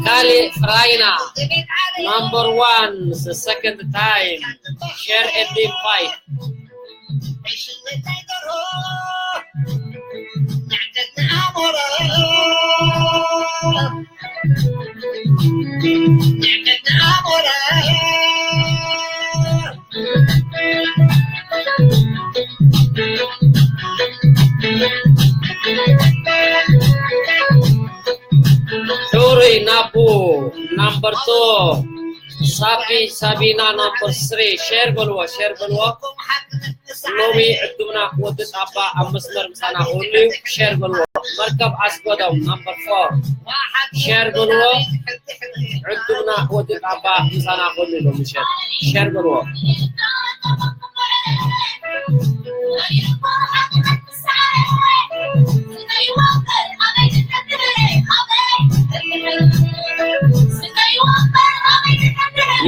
ካልእ ራይና number one, the second time. Share and invite. ሑሩይ ናቡ number two. ሳቢ ሳቢና number three. ሸር በልዎ፣ ሸር በልዎ። ሎሚ ዕዱምና ወዲ ጣባ ኣብ መስመር ምሳና ክህሉ እዩ። ሸር በልዎ። መርከብ ኣስጎዶም number four. ሸር በልዎ። ዕዱምና ወዲ ጣባ ምሳና ክህሉ ሎሚ። ሸር፣ ሸር በልዎ።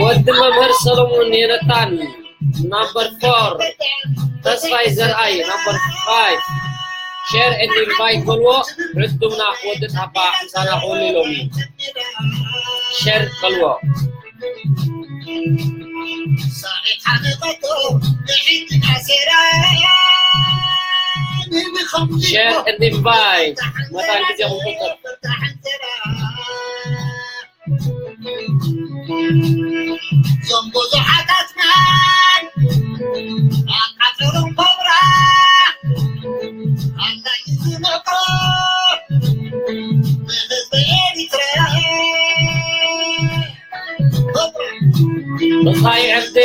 ወዲ መምህር ሰሎሞን የነታን number four. ተስፋይ ዘርኣይ number five. Share and invite በልዎ። ዕዱምና ወዲ ጣባ ምሳና ክህሉ ሎሚ። ሸር በልዎ። Share and invite. መታን ግዜ ክቁጥር። እዞም ብዙሓታትና ኣቃጽሩን ኮብራ ኣላዩ ዝመቆ ንህዝቢ ኤሪትራ። ብጻይ ዕርዲ፣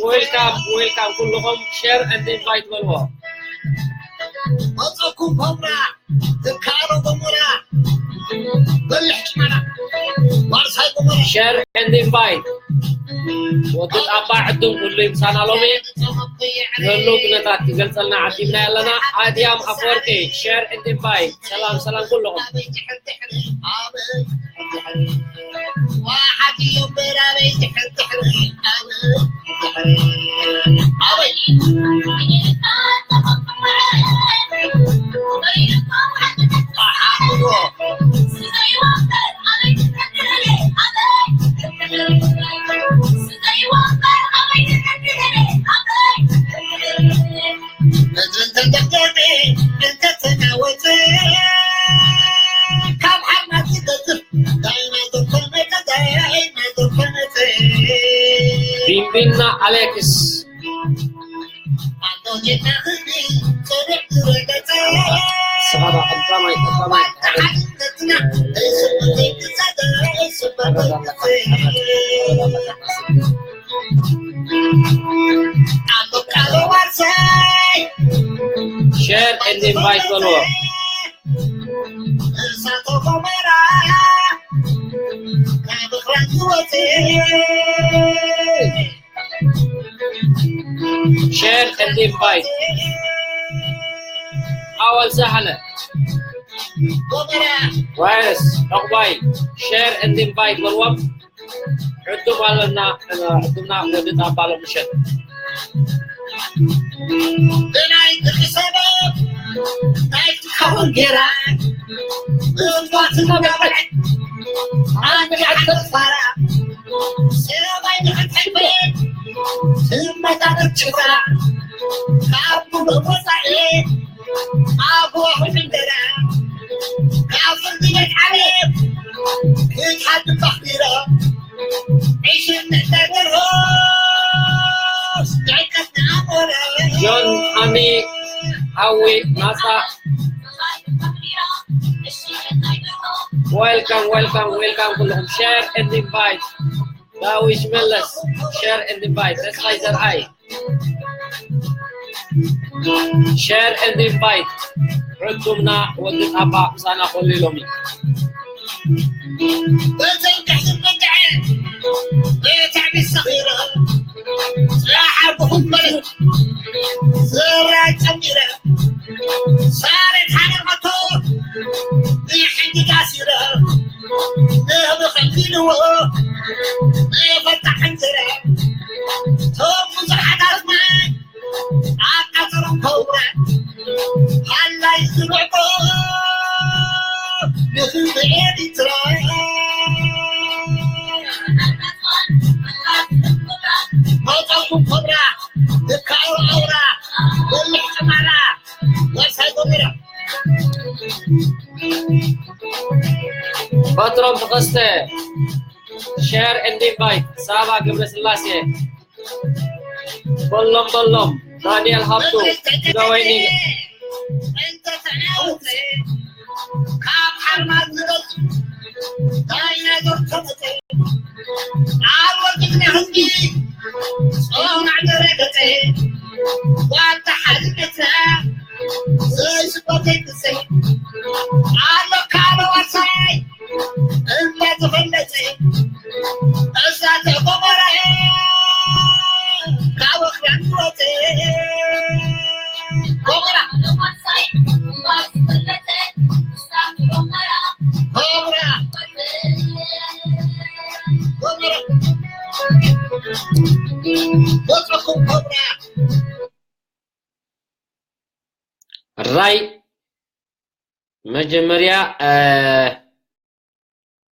welcome፣ welcome ኩልኹም። Share and invite በልዎ። መጸኩም ኮብራ፣ ትካሎ ገሞራ፣ በሊሕ ጭማና፣ ዋርሳይ ገሞራ። Share and invite። ወዲ ጣባ ዕዱም ኩሉ ይምሳና ሎሚ። ንህሉ ኩነታት ክገልጸልና ዓዲምና ኣለና። ኣድያም ኣፈወርቂ፣ share and invite። ሰላም፣ ሰላም ኩልኹም። ቢንቢና ኣሌክስ። ስኻባ ቀዳማይ፣ ቀዳማይ። Share and invite በልዎ። Share and invite. ኣወል ሳህለ። ወይስ ዕቑባይ። Share and invite በልዎም። ዕዱም ኣለና፣ ዕዱምና ወዲ ጣባ ሎም ምሸት። ብናይ ደቂ ሰባት ናይ ትኸውን ጌራ፣ እዝዋ ትነበዐት፣ ኣንድ ዓተር ፋራ፣ ሰማይ ንኽትሕብር፣ ትመጣጠር ጭፍራ፣ ካብ ሙሉእ ወፃኢ፣ ኣቦ ሕንደራ፣ ካብ ፍርዲ ቤት ዓለም፣ ክትሓድም ኣኽቢራ፣ ጆን ኣሚ ሓዊ ናጻ። Welcome, welcome, welcome ኩልኹም። Share and invite። ዳዊት መለስ። Share and invite። ተስፋይ ዘርኣይ። Share and invite። ርቱምና ወዲ ጣባ ምሳና ኮሉ ኢሎም። በተንቀሕ ዝበቅዐ በታዕቢ ሰኺረ። ጽባሕ ዓርብኹም በለት። ስረ ጨሚረ። ሳሬት ሓደር መቶ ንሕጂ ዳሲረ ንህብኽንዲልዎ ንፈታሕ እንጀራ ቶም ብዙሓት ኣስማዕ ኣቃጽሮም ከውራ ሃላይ ዝብዕቆ ንህዝቢ ኤሪትራ መጻኹም ኮብራ ንካዮ ኣውራ በልሕ ጭማራ ወሳይ ጎሚራ በትሮም ተኸስተ ሸር ኤንድ ኢንቫይት ሳባ ገብረስላሴ በሎም በሎም ዳንኤል ሃብቱ ዳወይኒ እንተ ተዓወተ ካብ ሓርማዝ ዝደሱ ዳኛ ዶር ተመፀ ኣልወ ቅድሚ ህዝቢ ጾማዕ ደረገፀ ዋታ ሓድነትና ዘይስቆተይ ክሰይ ኣሎ ካበ ዋሳይ እባ ዝፈለጠ እሳተ ጎመራ ካብ ወኽያን ዝወፀ ጎመራ ጎመራ ጎመራ ወፀኹም ጎመራ ራይ መጀመርያ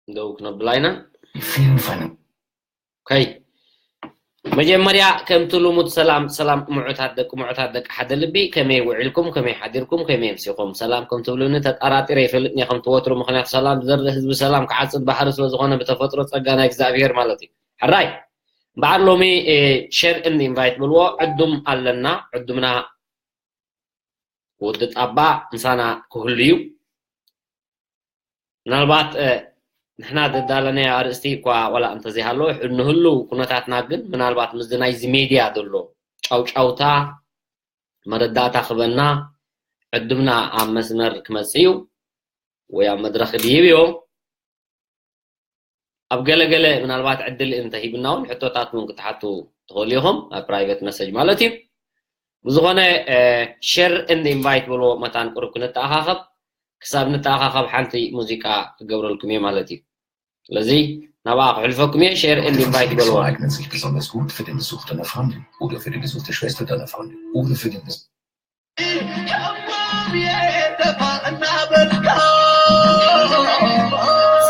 ደው ክነብላ ኢና Vielen Pfannen. ኦኬ መጀመርያ ከምቲ ልሙድ ሰላም ሰላም ምዑታት ደቂ ምዑታት ደቂ ሓደ ልቢ ከመይ ውዒልኩም ከመይ ሓዲርኩም ከመይ ኣምሲኹም ሰላም ከም ትብሉኒ ተጠራጢረ ይፈልጥኒ ከምቲ ወትሩ ምክንያቱ ሰላም ዝዘርእ ህዝቢ ሰላም ክዓፅድ ባሕሪ ስለዝኾነ ብተፈጥሮ ፀጋ ናይ እግዚኣብሄር ማለት እዩ ሕራይ እምበዓር ሎሚ share and invite በልዎ ዕዱም ኣለና ዕዱምና ወዲ ጣባ ምሳና ክህሉ እዩ ምናልባት ንሕና ዘዳለናዮ ኣርእስቲ እኳ ዋላ እንተዘይሃለወ ንህልው ኩነታትና ግን ምናልባት ምስዚ ናይዚ ሜድያ ዘሎ ጫውጫውታ መረዳእታ ክበና ዕድምና ኣብ መስመር ክመፅእ እዩ ወይ ኣብ መድረክ ድይብ እዮም ኣብ ገለገለ ምናልባት ዕድል እንተሂብና እውን ሕቶታት እውን ክትሓቱ ትኽእሉ ኢኹም ኣብ private message ማለት እዩ ብዝኾነ share and invite በልዎ መታን ቅሩብ ክንተኣኻኸብ ክሳብ ንተኣኻኸብ ሓንቲ ሙዚቃ ክገብረልኩም እየ ማለት እዩ ስለዚ ናብኣ ክሕልፈኩም እየ share and invite በልዎ Eignet sich besonders gut für den Besuch deiner Freundin oder für den Besuch der Schwester deiner Freundin oder für den Besuch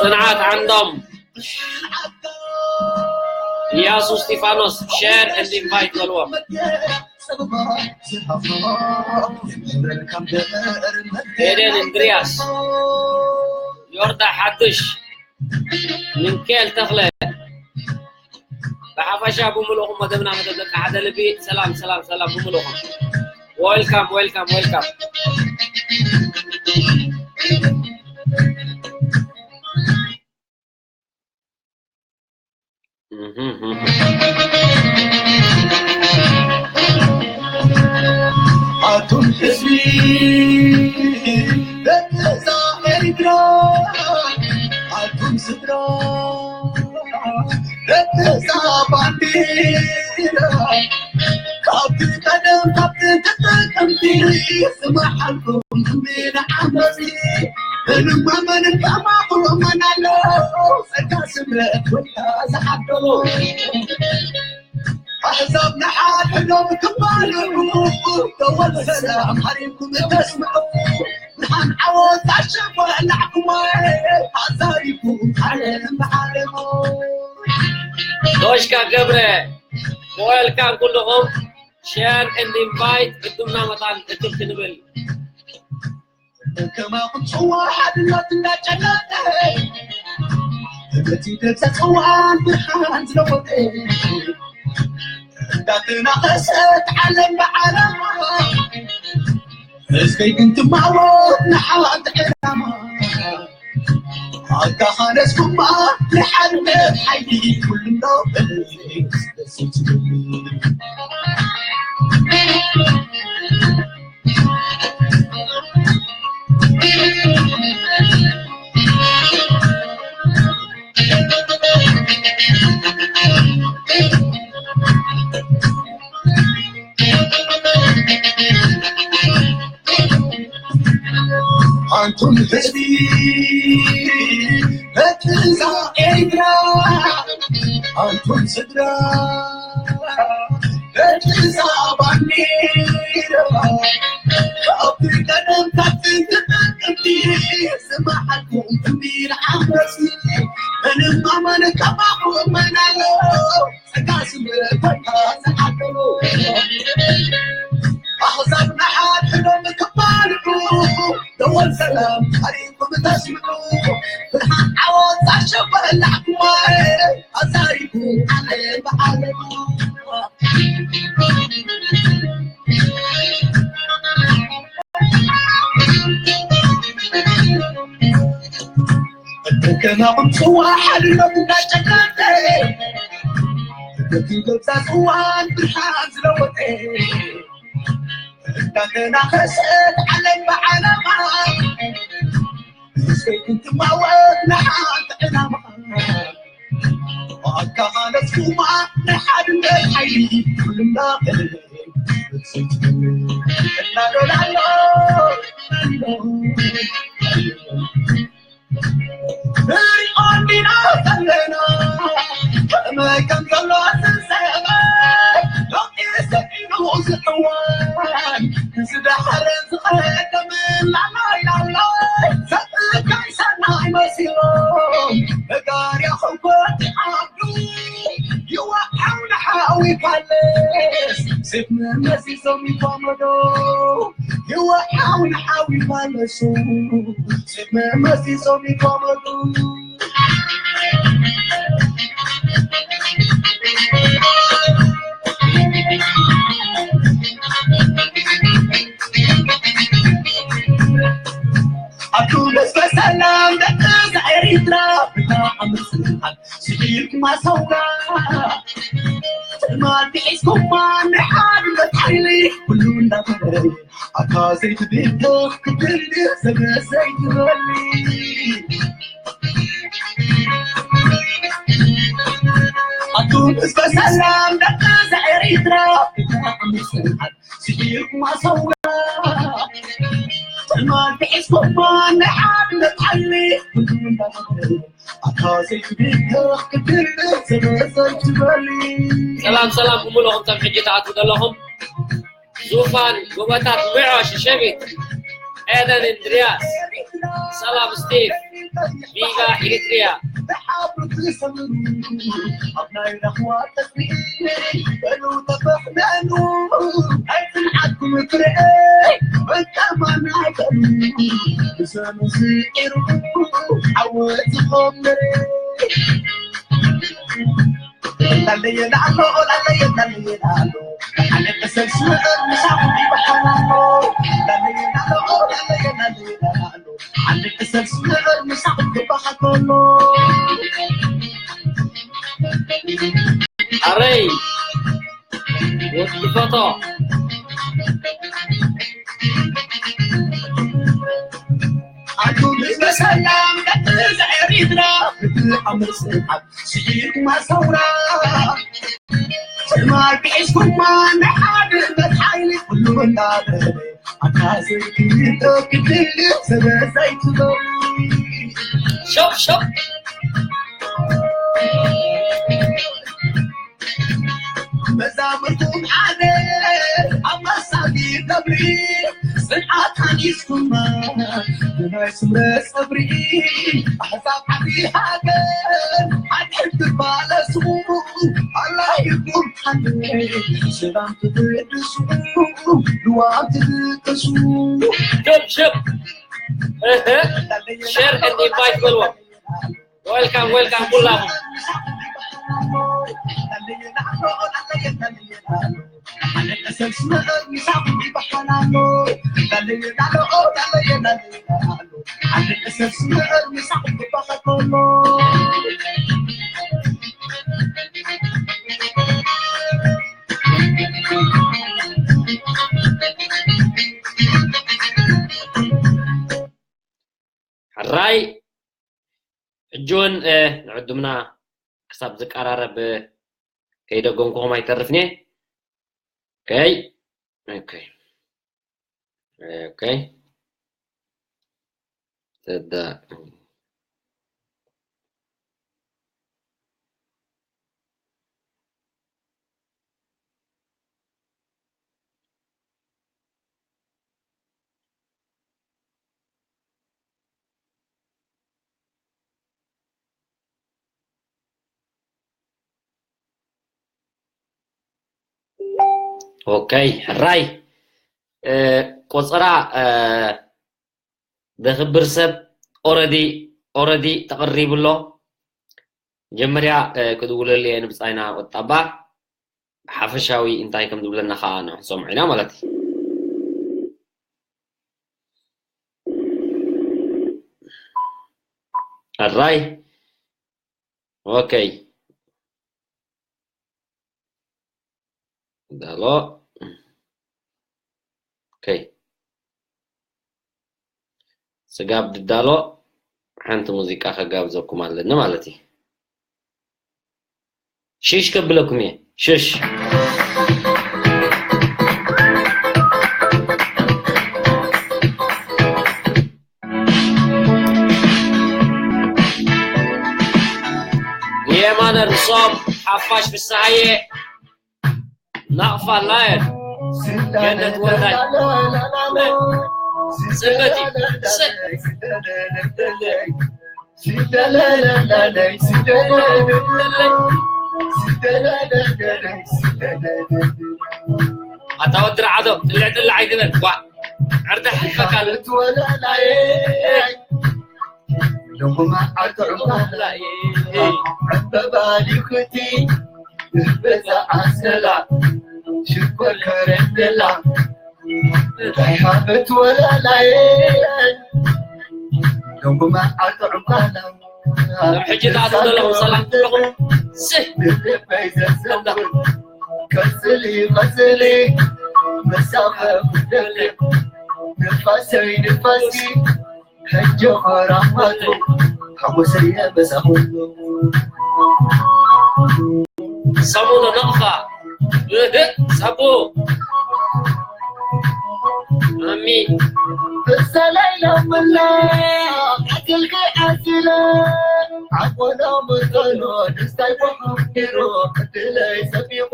ፅንዓት ዓንዶም እያሱ እስጢፋኖስ share and invite በልዎም ኤደን እንድርያስ ዮርዳ ሓድሽ ምንኬል ተኽለ ብሓፈሻ ብምልኹም መደብና መደብ ደቂ ሓደ ልቢ ሰላም ሰላም ሰላም ብምልኹም welcome welcome welcome ኣቱም ህዝቢ ደቂ እዛ ኤሪትራ ኣቱም ስድራ ደቂ እዛ ባንዲራ ካብቲ ቀደም ካብቲ ተጠቀምቲ ስማሓልኩም ንዓመፂ እንመመንን ከማኹም መን ኣሎ ጸጋ ስምረት ወይታ ዝሓደሮ ኣሕዛብ ንሓድሕዶም ክባልዑ ተወል ሰላም ሓሪምኩም እተስምዑ ንሓን ዓወት ኣሸጎ እናዕኩሞ ኣዛሪቡ ዓለም ብዓለሙ ዶሽካ ገብረ welcome ኩልኹም share and invite ዕዱምና መታን እክብ ክንብል ከማኹም ጽዋ ሓድነት እንዳጨለጠ በቲ ደብሰ ጽዋን ብርሃን ዝለወጠ እንዳተናኸሰት ዓለም ብዓለማ ህዝበይ ግን ትማወት ንሓንቲ ዕላማ ኣተኻለስኩማ ንሓድነት ሓይሊ ኩሉ ኣንቱም ህዝቢ በትዛ ኤርትራ፣ ኣንቱም ስድራ በትዛ ባንዴራ፣ ካብቲ ቀደም ካብ ጥንቲ ዝመሓልኩም ትንቢት ዓመጽ፣ ምንም ኣማን ከማኹም መን ኣሎ? ጸጋ ስም ኮይና ዝዓደሉ ኣሕዛብ ንሓድሕዶም ክባልዑ፣ ደወል ሰላም ታሪኽኩም ተስምዑ። ብርሃን ዓወት ኣሸበላዕኩማ፣ ኣዛሪቡ ዓለም ብዓለሙ። ከማኹም ጽዋ ሓድነት እንዳጨቀተ፣ በቲ ገብዛ ጽዋን ብርሃን ዝለወጠ፣ እንዳተናኸሰት ዓለም ብዓለማ፣ ብህዝበይ ክንትማወት ንሓንቲ ዕላማ። ብኣካ ማለትኩማ ናይ ሓድነት ሓይሊ ኩልና ቀለለ እናዶላሎ ንሪኦ እንዲና ዘለና ከመይ ከም ዘሎ ዝሰበ ሎሚ ሰኢኑ ዝዕወት ንዝደሓረ ዝቐደመ ላላይ ላላይ ሰብ ከይሰናይ መሲሎም ነጋርያ ከንኮት ይዓብዱ ይወሓው ንሓዊ ፋለስ ሴፍ መመሲሶም ይቋመዶ ይወሓው ንሓዊ ፋለሱ ሴፍ መመሲሶም ይቋመዱ። ኣቱም ህዝበ ሰላም ደቂ ኤሪትራ ብጣዕሚ ጽንዓት ስዒርኩማ ሰውራ ትማል ሒዝኩማ ናይ ሓድነት ሓይሊ ኩሉ እንዳበለ ኣታ ዘይትብድኽ ክትብል ሰብ ዘይትበሊ ኣቱም ህዝበ ሰላም ደቂ ኤሪትራ ብጣዕሚ ጽንዓት ስዒርኩማ ሰውራ ትማል ሒዝኩማ ናይ ሓድነት ሓይሊ ኩሉ እንዳበለ ኣታ ዘይትብድኽ ክትብል ሰብ ዘይትበሊ ሰላም ሰላም ብምሉኹም ከም ሕጂ ትኣትዉ ዘለኹም ዙፋን ጎቦታት ምዖ ሽሸቢት ኤደን እንድርያስ ሰላም ስቲቭ ቪቫ ኤሪትሪያ ብሓብሩ ትሰምሩ ኣብ ናይ ረኽዋ ተስቢሒ በሉ ተፈሕነኑ ኣይትንዓድኩም ፍርሒ በቃ ማናይ በሉ ብሰኑ ስዒሩ ዓወት ዝኾምር ላለየ ላሎ ላለየ ላለየ ላሎ ሓደ ተሰልስለ ምሳኹም ይበሓላሎ ላለየ ላሎ ላለየ ላለየ ላሎ ሓደ ተሰልስለ ምሳኹም ይበሓላሎ ኣረይ ወዲ ፈቶ ኣንቱም ህዝበ ሰላም ደቂ ኤሪትራ ብትኣምር ጽንዓት ስዒርኩማ ሰውራ ትማል ሒዝኩማ ናይ ሓድነት ሓይሊ ኩሉ እንዳበለ ኣታ ዘይክቶ ክትብል ሰበ ዘይትበሉ ሸው ሸው መዛሙርኩም ሓደ ኣብ መሳጊድ ነብሪ ጽንዓት ሓጊዝኩማ ብናይ ስምረ ጸብሪ ኣሕዛብ ዓዲ ሃገር ሓድሕድ ትባለሱ ኣላሂኩም ሓንቲ ሰላም ትብድሱ ልዋም ትብቅሱ ሸብ ሸብ ሸር and invite በልዎም Welcome, welcome, كلهم. ሕራይ ሕጂ እውን ንዕዱምና ክሳብ ዝቀራረብ ከይደገምኩኹም ኣይተርፍን እየ። ኦኬ ኦኬ ኦኬ እዳ ኦኬ፣ ሕራይ። እ፣ ቆጸራ፣ እ፣ ዘኽብር ሰብ ኦረዲ፣ ኦረዲ ተቐሪቡ ኣሎ። መጀመርያ፣ እ፣ ክድውለሉ እየ ንብጻይና ቁጠባ። ሓፈሻዊ እንታይ ከም ዝብለና ኸኣ ንሰምዖ ኢና ማለት እዩ። ሕራይ። ኦኬ። ዳሎ። ኦኬ። ስጋብ ድዳሎ ሓንቲ ሙዚቃ ከጋብዘኩም ኣለኒ ማለት እዩ። ሽሽ ከብለኩም እየ። ሽሽ። የማነ ርሶም፣ ሓፋሽ ፍስሃየ፣ ናቕፋ ላየን፣ ገነት ወልዳይ፣ ጽበቲ፣ ሰ-፣ ኣታ ወዲ ርዓዶ፣ ጥልዕ ጥልዕ ኣይትበል፣ ዋ፣ ዕርዲ ሓልፈካ ኣሎ። ሎሚ መዓልቲ ዕምባባይ ዕምበባ ሊኽቲ በዛ ዓሰላ ሽኮር ከረሜላ እንታይ ሃበት ወላላየ ሎሚ መዓልቲ ዕምባላ ሎም ሕጂ ተኣትዉ ዘለኹም ሰላም ትብለኹም። ስህ! ልበይ ዘዘውር ቀጽሊ ቀጽሊ መሳኸ ደብር ንፋሰይ ንፋስኪ ሕጂ ኸራማቱ ሓጎሰይ በዛ ኩሉ ሰሙኑ ነቕፋ እህ ሳቦ ኣሚ እሰለይ ለምላ ኣትልከ ኣስለ ዓቆሎ መጠኖ ደስታይ ወሓፊሮ ዕድለይ ሰቢቑ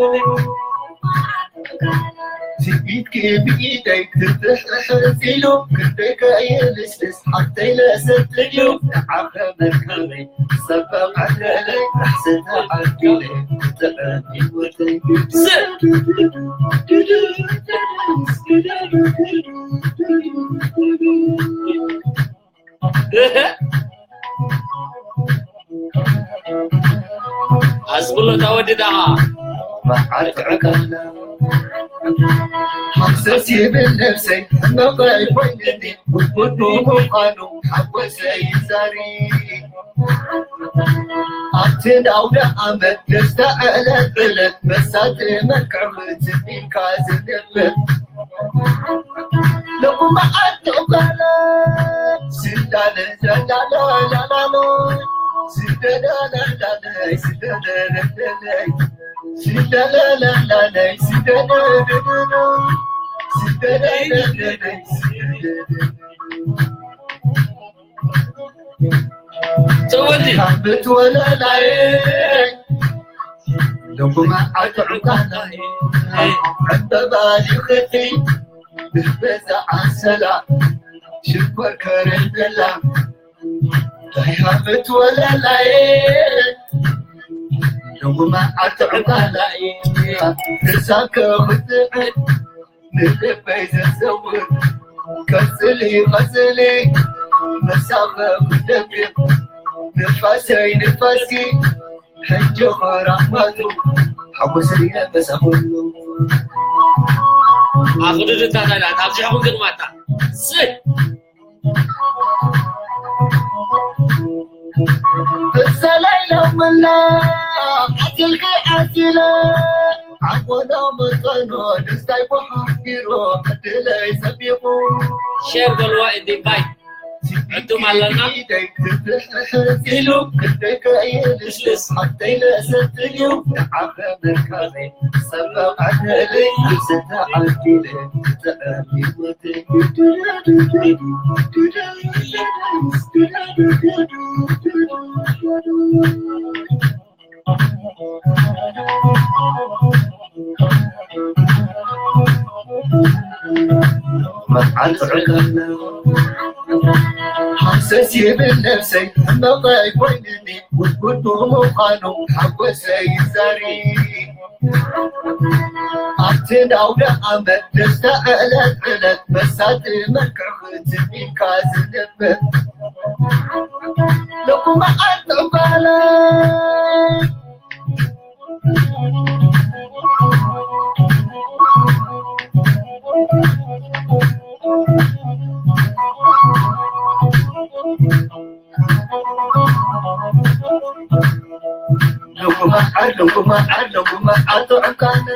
ስኢትኪ ብኢደይ ክትሕሕዝ ኢሉ ክንደይ ከየልስልስ ሓፍተይ ለሰትልዩ ንዓኸ መርከበይ ሰበቕ ዓለለይ ራሕስና ዓቢለይ ጥዕም ህይወተይ ኣዝብሎ ታወዲ ደኣ መዓልቲ ዕጋና ሃሰስ ይብል ነብሰይ ሕመቕ ኣይኮይንኒ ውድውዱ ምዃኑ ሓጎሰይ ይዛሪ ኣብቲ ናውደ ዓመት ደስታ ዕለት ዕለት መሳጢ መልክዕ ክትቢልካ ዝነብር ሎሚ መዓልቲ ዕጋና ስዳለ ዘላለ ላላሎ ስደለለለለይ ስደለለለለይ ስደለለለለይ ስደለለለለይ ስደለለለለይ ስደለለለለይ ተወዲ። ብትወለላይ ሎሚ መዓልቲ ዕጋና ዕምበባ ሊኽቲ ብበዛ ዓሰላ ሽኮር ከረሜላ ዳይሃ ብትወለላይ ሎሚ መዓልቲ ዕጋና ክሳብ ከኽትዕድ ንልበይ ዘዘውር ቀጽሊ ቀጽሊ መሳኸ ክደግም ንፋሰይ ንፋስኪ ሕጂ ኸራማቱ ሓጎሰይ በዛ ኩሉ ኣኽድድታ ታላ ኣብዚሕኹም ግን ማታ ስ እሰለይ ሎምላ ዓሲልኪ ዓሲለ ዓቆሎ መጠኖ ደስታይ ወሓፊሮ ዕድለይ ሰቢቑ ሼር በልዋ ኢንዲባይ ዕዱም ኣለና። ኢሉ ልስልስ። ሃሰስ ይብል ነብሰይ፣ ሕመቐይ ኮይንኒ፣ ውድውድ ብምዃኑ ሓጎሰይ ይዛሪ። ኣብቲ ኣውደ ዓመት ደስታ ዕለት ዕለት፣ መሳጢ መልክዕ ክትሚካ ዝንብብ። ልኩ መዓት ዕባለ ልጉ መዓር፣ ልጉ መዓር፣ ልጉ መዓር ጥዑም ካነ፣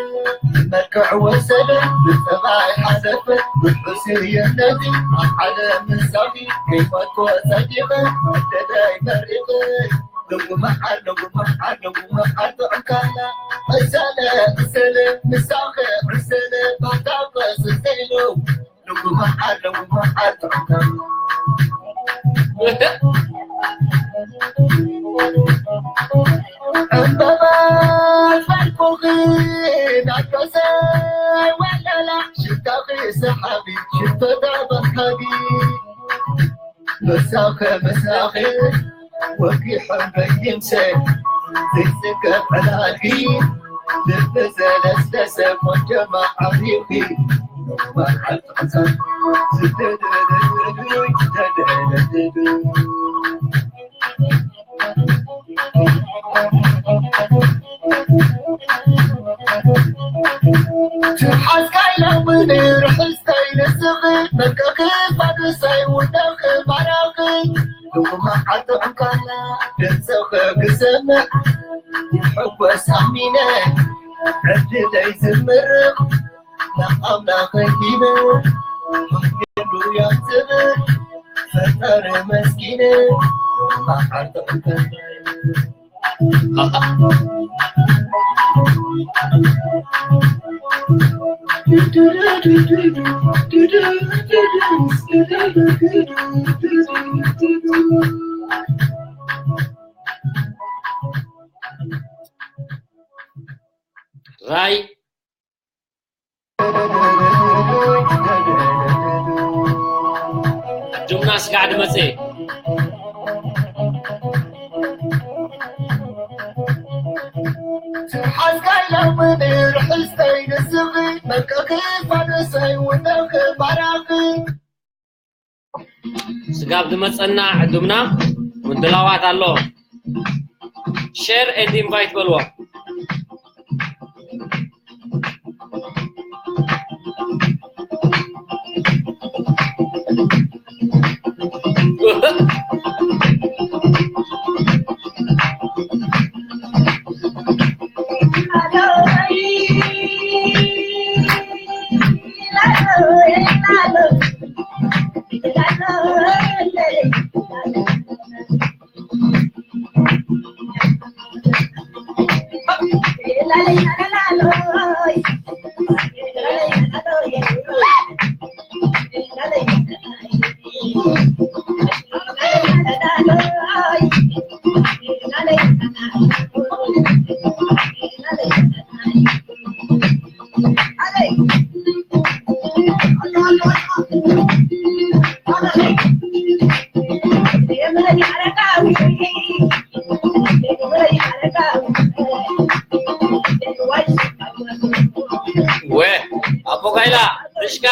መልክዕ ወሰደ፣ ብጸባይ ሓለፈ፣ ውሑስ ህይነቲ፣ ኣብ ዓለም ምሳኺ፣ ከይሞትኩ ጸዲቐ፣ ዕድለይ መሪቐ። ልጉ መዓር፣ ልጉ መዓር፣ ልጉ መዓር ጥዑም ካነ፣ ዕሰለ፣ ዕሰለ፣ ምሳኺ ዕሰለ፣ ባታ ቀስ ዘይሉ። ዕምበባ ፈርቁኺ ናርዶሰ ወለላ ሽታኺ ሰሓቢ ሽቶ ተባሃጊ መሳኸ መሳኸ ወጊሖም በይምሰ ዘይጽገብ ዕላልኪ ልቢ ዘለስለሰ ቆንጆ መዓሪኺ መዓልቲ ትሓዝካይ ሎሚ ንርሑስተይ ንስኺ መልክኺ ፋዱሰይ ውደኺ ማራኺ ንኹማ ዓዲ ዕንካላ ድምፅኺ ክሰምዕ ይሕጎስ ኣሚነ ዕድለይ ዝምርቕ ንኣምላኸ ሂበ ሃሌሉያ ዝብል ፈጣሪ መስኪነ ንኹማ ዓዲ ዕንካላ ራይ ጅምና ስጋዕ ድመጽእ ሓዝካይ ሎሚ ንርሑስተይ ንስኺ መልክኺ ፋዱሰይ ውደኺ ባራኺ ስጋብ ዝመጸና ዕዱምና ምድላዋት ኣሎ። ሼር ኤንድ ኢንቫይት በልዎ። ወ ኣቦ ጋይላ ምሽካ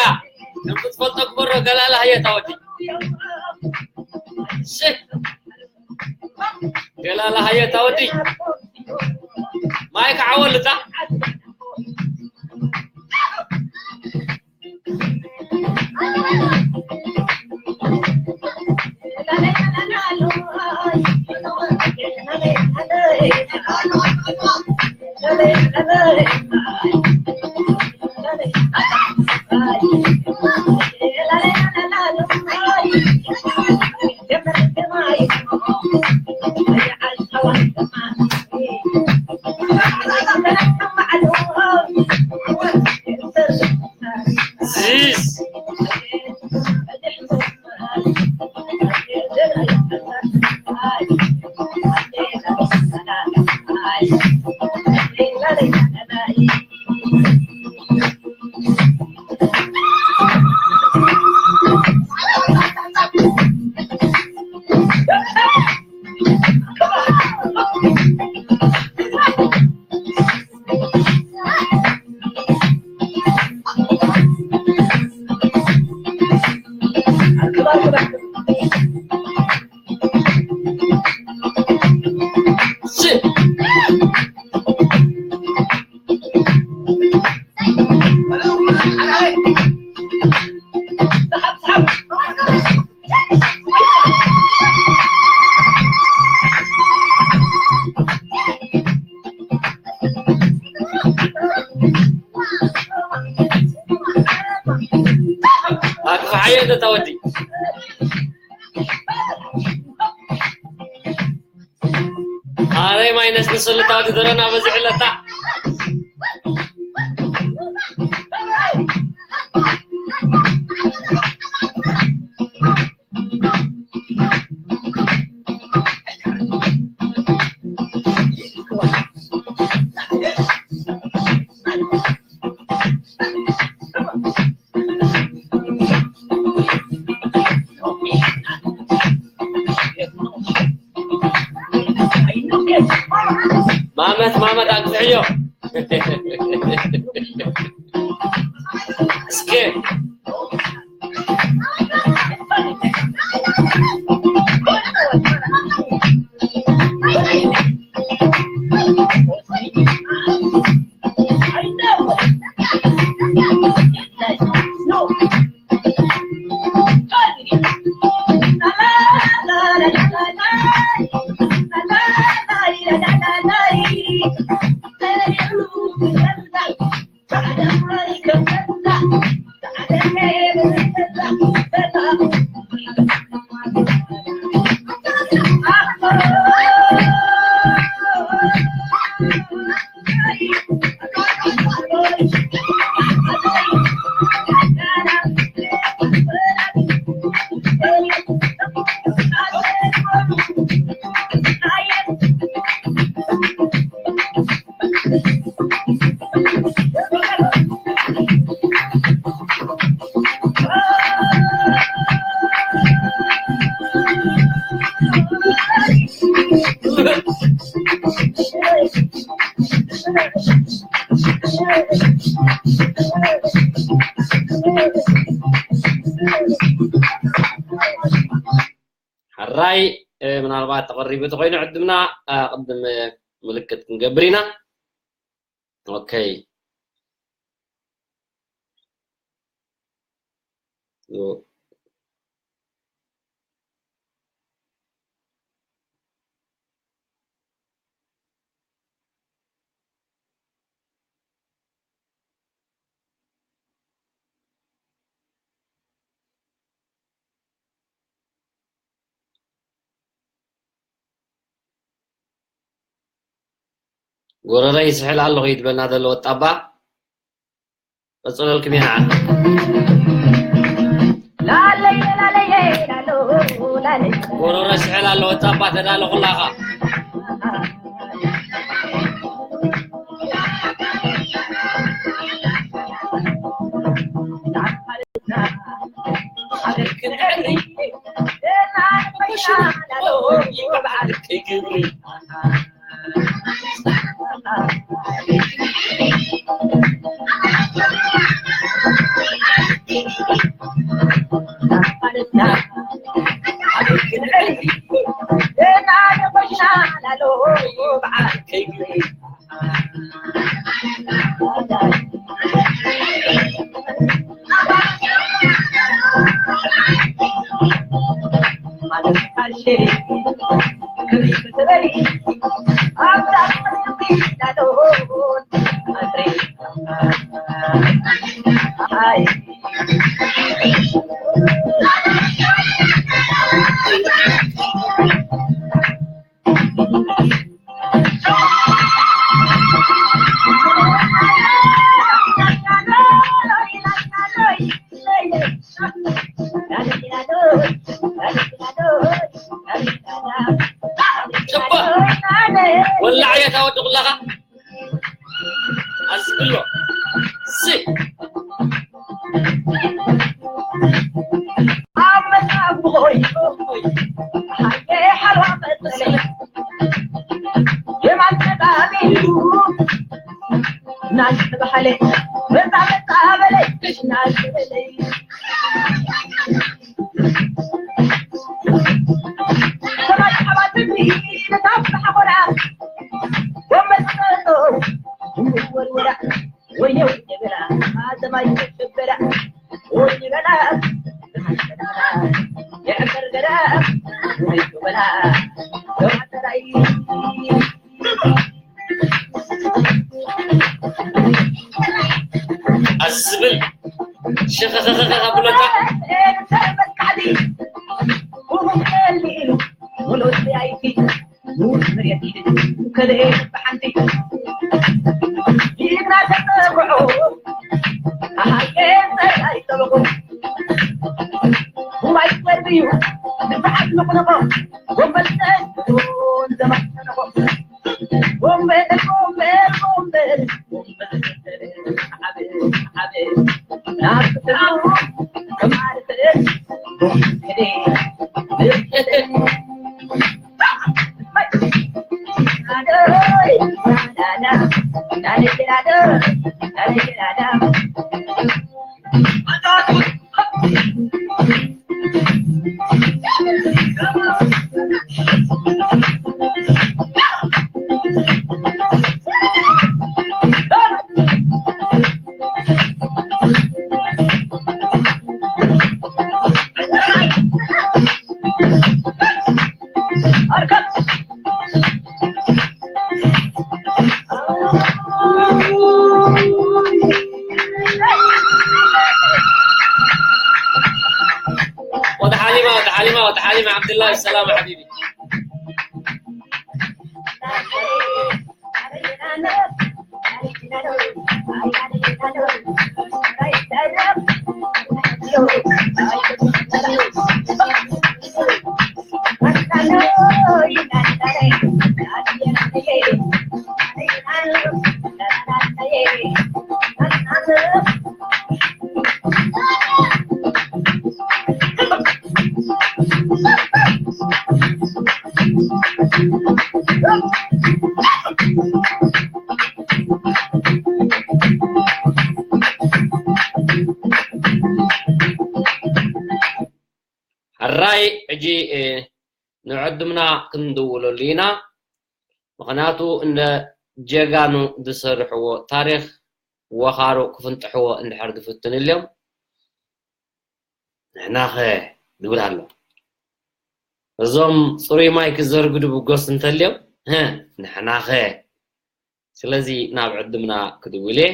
ከም ክትፈልጦ ግበሮ ገላላ ሃየ ታወዲ ሽክ ገላላ ሃየ ታወዲ ማይ ክዓወልታ ኣረይ ማይነስ ንስልታዊ ዝደረና በዚሕ ኣለታ። ማመት ማመት ኣግዝሕዮ። እስኪ ሕራይ፣ እ፣ ምናልባት ተቐሪቡ ተኾይኑ ዕድምና፣ እ፣ ቅድም፣ እ፣ ምልክት ክንገብር ኢና። ኦኬ። ጎረረይ ይስሕል ኣለኹ እዩ ዝበልና ዘሎ ወጣባ። ቀጽለልኩም ኢና። ጎሮሮ ይስሕል ኣሎ ወጣባ ተዳሎ ኩላኻ። ጽቡቕ። ወላዕ እያ ታወዲ ኩላኻ። ኣስብሎ። ሲ። ኣዝብል ሸኸኸኸኸ ብሎካ። ከደኤ ብሓንቲ ይግና ተጸውዖ ኣሃየ ጸላይ ጠበቑ ሙባይ ትወርድ እዩ ንብዓት ንቑንቖ ወንበል ተስቡን ዘማነቆ ወንበል ወንበል ወንበል ወንበል ዓበ ዓበ ናብ ክትሩ ከማርተ ወንበል وتحاليما وتحاليما وتحاليما عبد الله السلام حبيبي. ሕራይ ሕጂ ንዕዱምና ክንድውለሉ ኢና። ምኽንያቱ እንደ ጀጋኑ ዝሰርሕዎ ታሪኽ ወኻሩ ክፍንጥሕዎ እንድሕር ዝፍትንልዮም ንሕናኸ ንብል ኣሎ። እዞም ፅሩይ ማይ ክዘርግዱ ብጎስ እንተልዮም ንሕናኸ ስለዚ ናብ ዕድምና ክድውል እየ።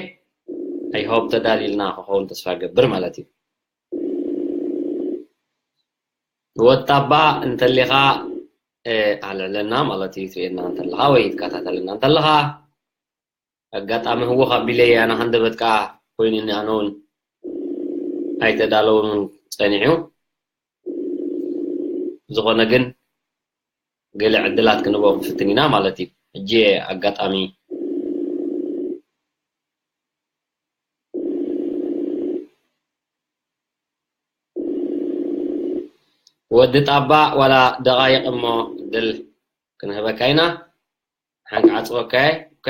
I hope ተዳሊልና ክኸውን ተስፋ ገብር ማለት እዩ። ወጣባ እንተሊኻ ኣልዕለና ማለት እዩ። ትርእየና እንተለኻ ወይ ትከታተልና እንተለኻ ኣጋጣሚ ህወኽ ኣቢለየ ኣነ ሃንደበት ከዓ ኮይኑኒ ኣነ እውን ኣይተዳለውን እውን ፀኒሑ። ዝኾነ ግን ገለ ዕድላት ክንቦ ክንፍትን ኢና ማለት እዩ። ሕጂ ኣጋጣሚ ወዲ ጣባ ዋላ ደቓይቕ እሞ ዕድል ክንህበካ ኢና። ሓንካ ዓጽወካ እየ። ኦኬ፣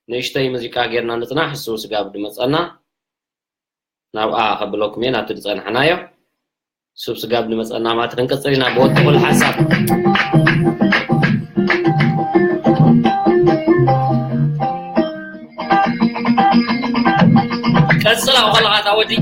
ንእሽተይ ሙዚቃ ጌርና ንጽናሕ፣ እሱ ስጋብ ድመጸና ናብኣ ከብለኩም እየ፣ ናብቲ ዝጸናሕናዮ። እሱ ስጋብ ድመጸና ማለት ክንቅጽል ኢና ብወዲ ኩሉ ሓሳብ። ቀጽላ ከለኻ እታ ወዲ።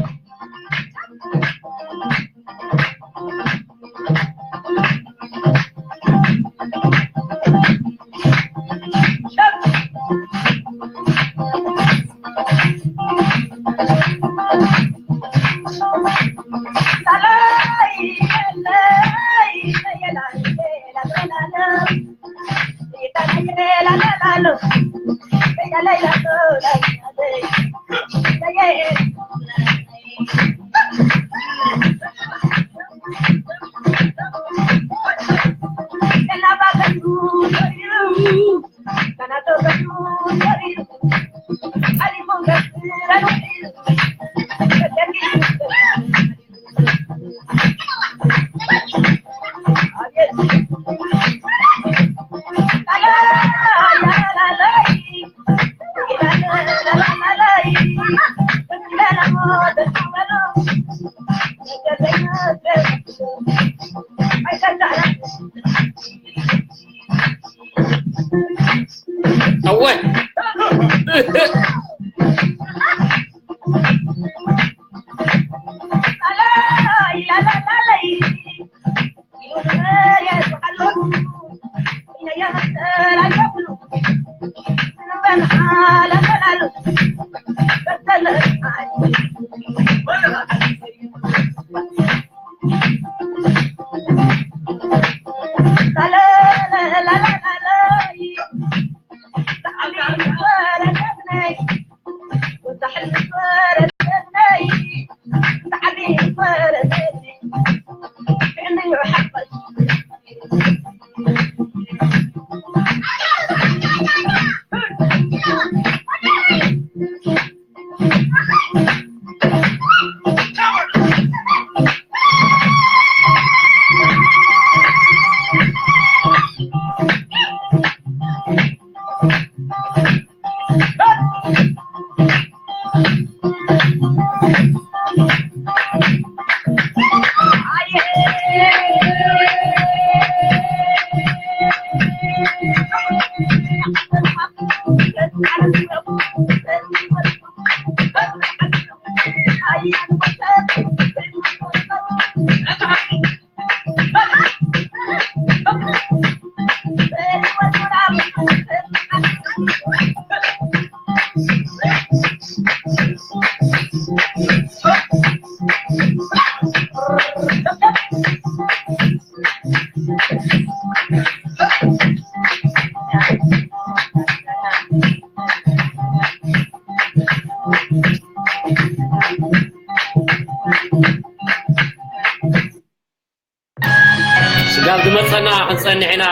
ናብ ዝመጸና ክንጸንሕ ኢና።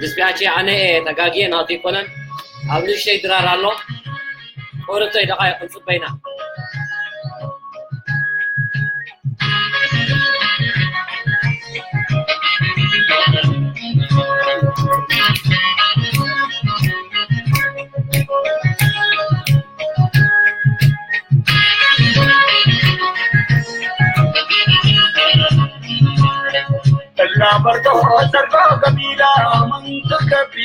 ዲስፒያቼ ኣነ እየ ተጋግየ፣ ናቱ ኣይኮነን። ኣብ ንእሽተይ ድራር ኣሎ። ቆርብተይ ደቓይቕ ክንጽበ ኢና። እላ በርዶ ሰርጎ ገቢላ፣ መንቱ ከቢ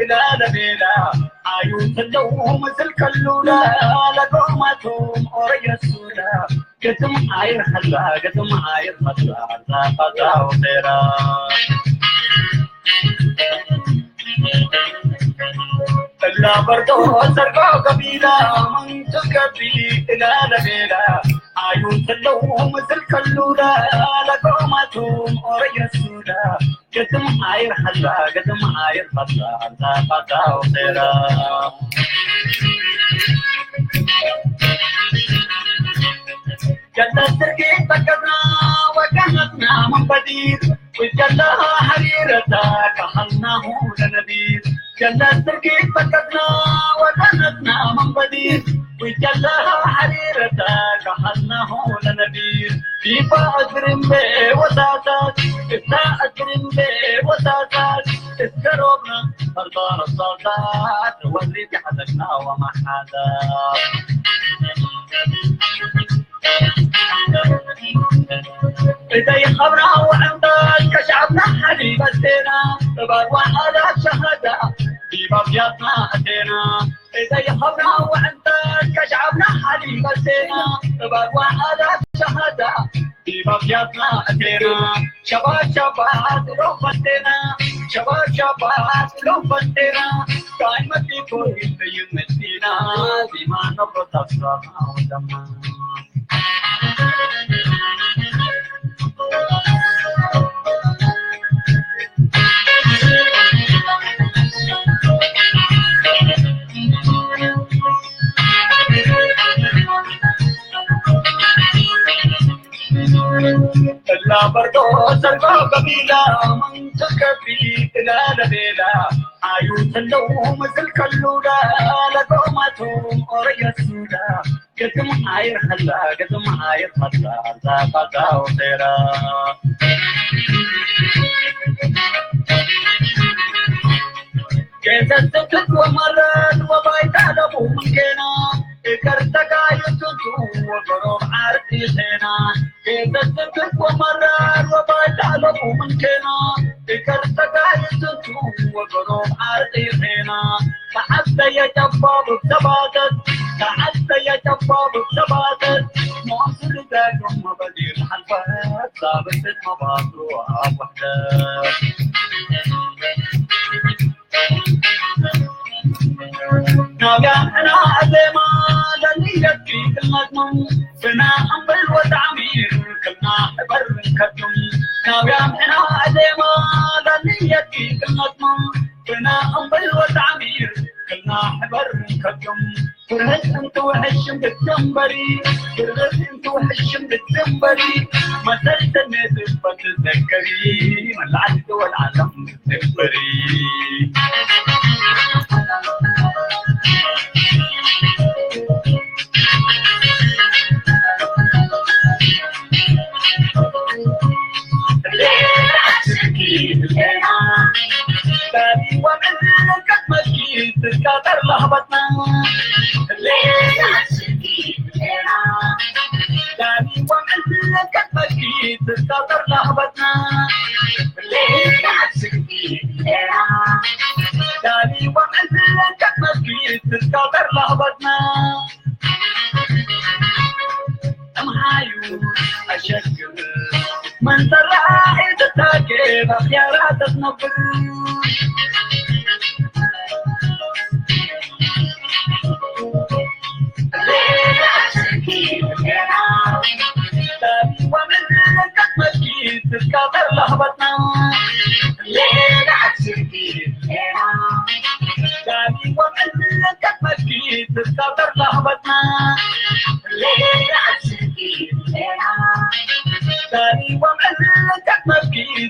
እላ ለቤላ፣ ኣዩ ተለው ምስል ከሉላ፣ ለጎማቱም ኦረየ ሱላ፣ ግጥም ኣይርኸላ፣ ግጥም ኣይርኸላ፣ ዛፋዛው ሴራ። እላ በርዶ ሰርጎ ገቢላ፣ መንቱ ከቢ እላ ለቤላ፣ ኣዩ ተለው ምስል ከሉላ፣ ለጎማቱም ኦረየ ሱላ፣ ግጥም ኣይርኸላ፣ ግጥም ኣይርኸላ፣ ዛፋዛው ሴራ። جلت تركي فكرنا وكانتنا منبدير، وجلها حريرة كحلناه لنبير. جلت تركي فكرنا وكانتنا منبدير، وجلها حريرة كحلناه لنبير. ዲባ እግርምቤ ወሳሳት፣ እታ እግርምቤ ወሳሳት፣ እስከ ሮብና ፈርዶ ረሳሳት፣ ወዝሪት ይሓዘግና ወመሓዛ። እተይ ኸብራ ወዕምታት ከሻብና ሓሊበቴና፣ እባር ወዓላ ሸሃዳ ዲባ ብያትና ኣቴና። እተይ ኸብራ ወዕምታት ከሻብና ሓሊበቴና፣ እባር ወዓላ ሸሃዳ ዲባ ብያትና ኣቴና። ሸባት ሸባት ሎፈቴና፣ ሸባት ሸባት ሎፈቴና። ዳይመት ቢኮ ይመቲና፣ ዲማ ነብሮ ታስራ ማውደማ። እላ በርዶ ሰርጎ ገቢላ፣ መንቱ ከቢ እላ ለቤላ፣ ኣዩ ተለው ምስል ከሉላ፣ ለጎማቱም ኦረየ ሱላ፣ ግጥም ኣይርኸላ፣ ግጥም ኣይርኸላ፣ ዛፋዛው ሴራ። ጌዘት ስክት ወመረት ወባይታ ለቡ ምንጌና፣ እከርተካ ይቱቱ ወገሮብ ዓርቂ ዜና። ጌዘት ስክት ወመረት ወባይታ ለቡ ምንጌና፣ እከርተካ ይቱቱ ወገሮብ ዓርቂ ዜና። ተዓሰየ ጨባብ ተባተት፣ ተዓሰየ ጨባብ ተባተት፣ ሞስል ዳግም መበዲር ሓልፈት፣ ዛብትት መባቱ ኣብ ውሕደት። ናብያ ሕና ኣዜማ ለኒደኪ ክልመትሙም፣ ብና እምብል ወጣዕሚር ክልና ሕበር ከቱም። ናብያ ሕና ኣዜማ ለኒደኪ ክልመትሙም፣ ብና እምብል ወጣዕሚር ክልና ሕበር ከቱም። ፍርህት እንትውሕሽም ክትንበሪ፣ ፍርህት እንትውሕሽም ክትንበሪ፣ መሰል ተኔት ፈትዘከሪ፣ መላዕቲ ወልዓለም ክትንበሪ። እምሃዩ ኣሸግር መን ተራዒ ትታጌ ባኽያራ ተትነብር።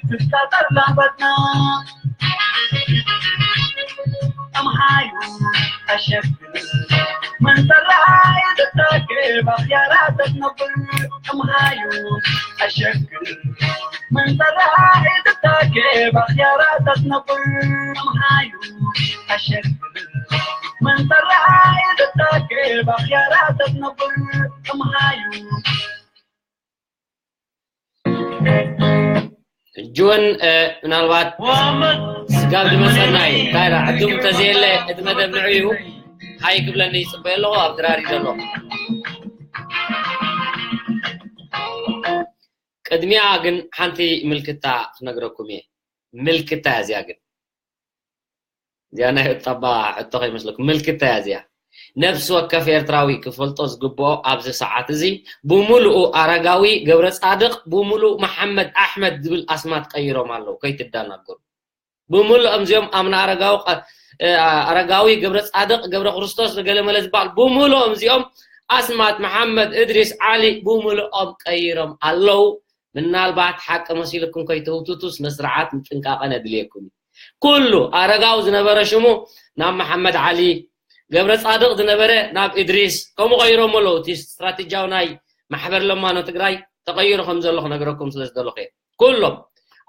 تستطر لعبتنا. أم هايو أشكل من طلع يتتاكب خيارات تنبل. أم هايو أشكل من طلع يتتاكب خيارات تنبل. أم هايو أشكل من طلع يتتاكب خيارات تنبل. أم هايو ሕጂ እውን ምናልባት ስጋብ ዝመፀና እዩ። እንታይ ደኣ ዕድም እንተዘየለ እቲ መደብ ንዑ እዩ። ሃይ ክብለኒ ይፅበዮ ኣለኹ ኣብ ድራር እዩ ዘሎ። ቅድሚያ ግን ሓንቲ ምልክታ ክነግረኩም እየ። ምልክታ እያ እዚኣ ግን እዚኣ ናይ ጣባ ሕቶ ከይመስለኩም ምልክታ እያ እዚኣ። ነፍሲ ወከፍ ኤርትራዊ ክፈልጦ ዝግብኦ ኣብዚ ሰዓት እዚ ብምሉኡ ኣረጋዊ ገብረ ጻድቕ ብምሉእ መሓመድ ኣሕመድ ዝብል ኣስማት ቀይሮም ኣለዉ። ከይትደናገሩ። ብምሉኦም እዚኦም ኣምና ኣረጋዊ ኣረጋዊ ገብረ ጻድቕ ገብረ ክርስቶስ ገለመለ ዝበሃል ብምሉኦም እዚኦም ኣስማት መሓመድ እድሪስ ዓሊ ብምሉኦም ቀይሮም ኣለዉ። ምናልባት ሓቂ መሲልኩም ከይተውትቱ ስነ ስርዓት ምጥንቃቐ ነድልየኩም እዩ። ኩሉ ኣረጋዊ ዝነበረ ሽሙ ናብ መሓመድ ዓሊ፣ ገብረ ጻድቕ ዝነበረ ናብ እድሪስ ከምኡ ቀይሮሞ ኣለዉ። እቲ ስትራቴጂያዊ ናይ ማሕበር ለማኖ ትግራይ ተቐይሩ ከም ዘሎ ክነግረኩም ስለ ዝደለኹ እየ። ኩሎም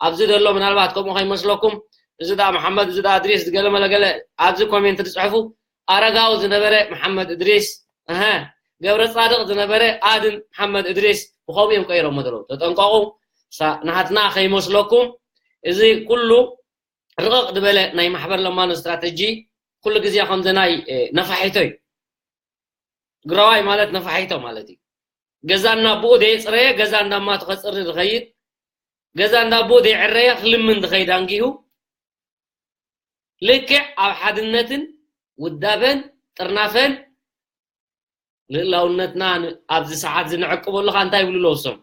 ኣብዚ ዘሎ ምናልባት ከምኡ ከይመስለኩም እዚ ደኣ መሓመድ እዚ ደኣ እድሪስ ዝገለመለ ገለ ኣብዚ ኮሜንት ዝፅሕፉ ኣረጋዊ ዝነበረ መሓመድ እድሪስ እሀ ገብረ ፃድቕ ዝነበረ ኣድን መሓመድ እድሪስ ብኸምኡ እዮም ቀይሮሞ ዘለዉ። ተጠንቀቑ። ናትና ከይመስለኩም እዚ ኩሉ ርቕቕ ዝበለ ናይ ማሕበር ለማኖ ስትራተጂ ኩሉ ግዜ ከምዚ ናይ ነፋሒቶ እዩ። ትግራዋይ ማለት ነፋሒቶ ማለት እዩ። ገዛ እናቦኡ ደየፅረየ ገዛ እንዳማቱ ከፅሪ ዝኸይድ ገዛ እንዳቦኡ ደየዕረየ ክልምን ዝኸይድ ኣንጊሁ ልክዕ ኣብ ሓድነትን ውዳበን ጥርናፈን ልእላውነትና ኣብዚ ሰዓት ዝንዕቅበሉ ካ እንታይ ይብሉ ኣለዉ እሶም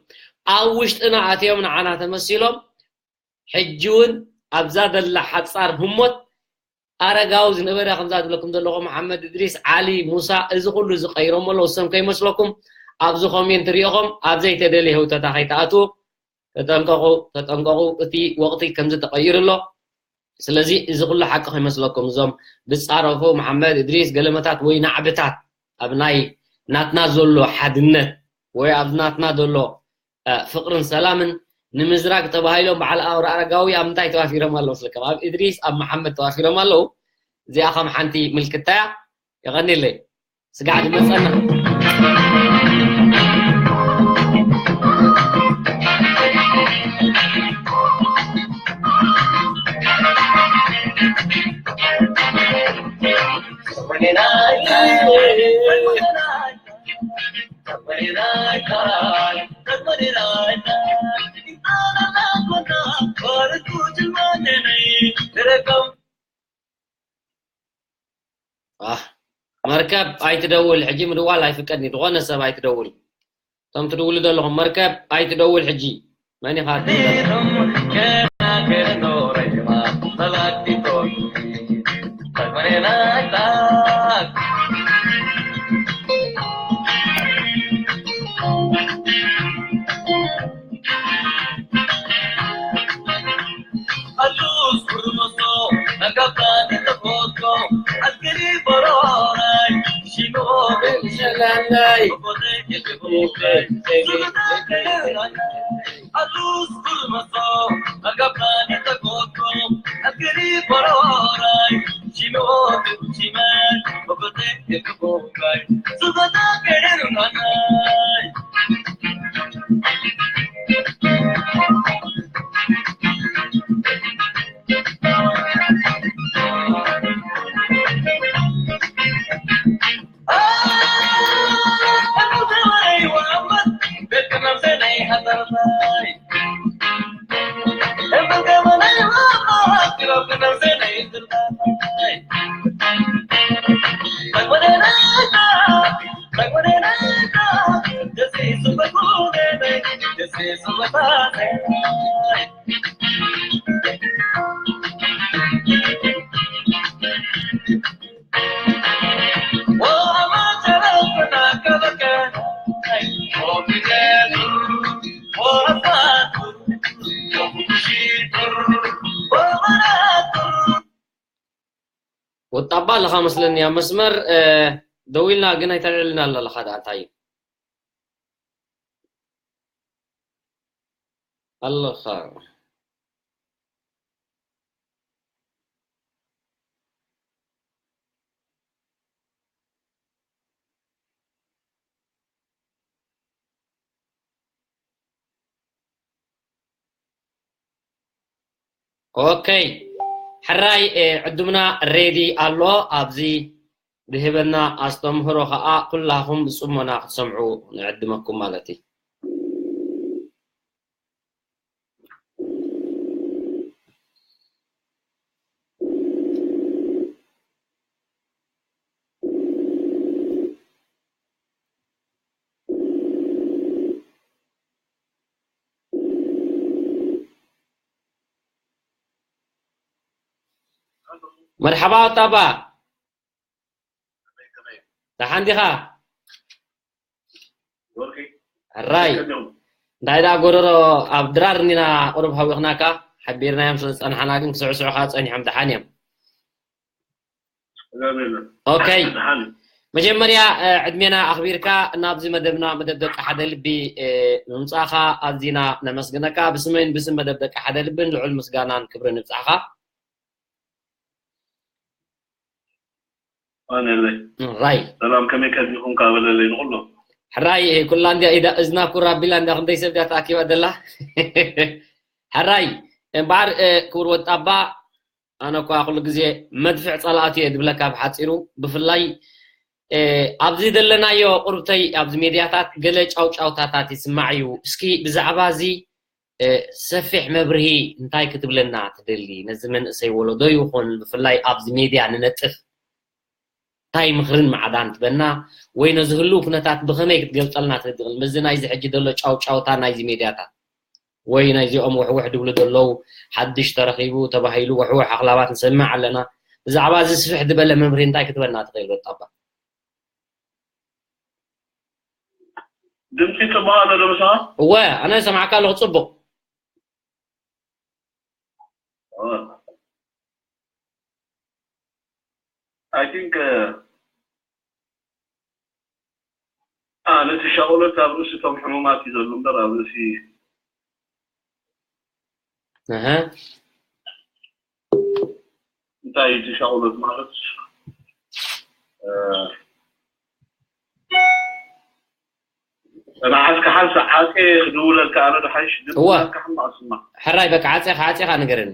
ኣብ ውሽጥና ኣትዮም ንዓና ተመሲሎም ሕጂ እውን ኣብዛ ዘላ ሓፃር ህሞት ኣረጋዊ ዝነበረ ከምዛ ዝብለኩም ዘለኹ መሓመድ እድሪስ ዓሊ ሙሳ እዚ ኩሉ ዝቀይሮም ኣለዉ እሶም ከይመስለኩም ኣብዚ ኮሜንት ሪኢኹም ኣብ ዘይተደልየ ህውተታ ከይትኣትዉ ተጠንቀቑ ተጠንቀቑ እቲ ወቕቲ ከምዚ ተቐይሩ ኣሎ ስለዚ እዚ ኩሉ ሓቂ ከይመስለኩም እዞም ዝፃረፉ መሓመድ እድሪስ ገለመታት ወይ ናዕብታት ኣብ ናይ ናትና ዘሎ ሓድነት ወይ ኣብ ናትና ዘሎ ፍቅርን ሰላምን ንምዝራግ ተባሂሎም በዓል ኣውራ ኣረጋዊ ኣብ ምንታይ ተዋፊሮም ኣለዉ ስለከም ኣብ እድሪስ ኣብ መሓመድ ተዋፊሮም ኣለዉ እዚኣ ከም ሓንቲ ምልክታ እያ የቐኒለይ ስጋዕ ዝመፀና መርከብ ኣይትደውል ሕጂ ምድዋል ኣይፍቀድኒ ዝኾነ ሰብ ኣይትደውል እቶም ትድውሉ ዘለኹም መርከብ ኣይትደውል ሕጂ መን ኢኻ ጣባ ኣለኻ መስለኒ ኣብ መስመር፣ እ፣ ደዊልና ግን ኣይተልዕልና ኣለኻ ደኣ እንታይ እዩ? ኣለኻ። ኦኬ። ሕራይ፣ እ፣ ዕዱምና ሬዲ ኣሎ። ኣብዚ ዝህበና ኣስተምህሮ ኸኣ ኩላኹም ብጽሞና ክትሰምዑ ንዕድመኩም ማለት እዩ። መርሓባ ወጣባ። ደሓን ዲኻ? ሕራይ። እንታይ ደኣ ጎረሮ ኣብ ድራር እኒና ቁሩብ ሃዊኽናካ፣ ሓቢርናዮም ስለ ዝጸንሓና ግን ክስዕስዑኻ ጸኒሖም ደሓን እዮም። ኦኬ። መጀመርያ፣ እ፣ ዕድሜና ኣኽቢርካ ናብዚ መደብና፣ መደብ ደቂ ሓደ ልቢ፣ እ፣ ምምጻእኻ ኣዚና ነመስግነካ። ብስመይን ብስም መደብ ደቂ ሓደ ልብን ልዑል ምስጋናን ክብርን ይብጻሕኻ። ኣነለይ። ራይ። ሰላም፣ ከመይ ቀኒኹም? ካበለለይ ንኹሎም። ሕራይ፣ ኩላ እንድያ ኢዳ እዝና ኩራ ኣቢላ እንድያ ክንደይ ሰብ ድያ ተኣኪባ ደላ። ሕራይ፣ እምበኣር፣ እ፣ ክቡር ወጣባ፣ ኣነ እኳ ኩሉ ግዜ መድፍዕ ጸላእቱ እየ ዝብለካ ብሓጺሩ፣ ብፍላይ፣ እ፣ ኣብዚ ዘለናዮ ቁርብተይ ኣብዚ ሜድያታት ገለ ጫውጫውታታት ይስማዕ እዩ። እስኪ ብዛዕባ እዚ፣ እ፣ ሰፊሕ መብርሂ እንታይ ክትብለና ትደሊ? ነዚ መንእሰይ ወለዶ ይኹን ብፍላይ ኣብዚ ሜድያ ንነጥፍ እንታይ ምኽርን ማዕዳን ትበና? ወይ ነዚ ህሉው ኩነታት ብኸመይ ክትገልጸልና ትኽእል? ምስዚ ናይዚ ሕጂ ዘሎ ጫውጫውታ ናይዚ ሜድያታት ወይ ናይዚኦም ውሕውሕ ድብሉ ዘለዉ ሓድሽ ተረኺቡ ተባሂሉ ውሕውሕ ኣኽላባት ንሰምዕ ኣለና። ብዛዕባ እዚ ስፍሕ ዝበለ መምርሂ እንታይ ክትበና ትኽእል ወጣባ? ድምፂ ጽቡቕ ኣሎ ዶ ምሳኻ? እወ፣ ኣነ ሰማዕካ ኣለኹ ጽቡቕ። I think, uh, አ፣ ነቲ ሻቕሎት ኣብ ርእሲ እቶም ሕሙማት እዩ ዘሎ እምበር ኣብ ርእሲ እህ። እንታይ እዩ እቲ ሻቕሎት ማለት? እ፣ ንዓስካ ሓንሳእ ዓጼ ክድውለልካ ኣነ ዶ ሓይሽ? እወ። ድምፅካ ሕማቕ ስማ። ሕራይ በቃ ዓጼኻ፣ ዓጼኻ ንገረኒ።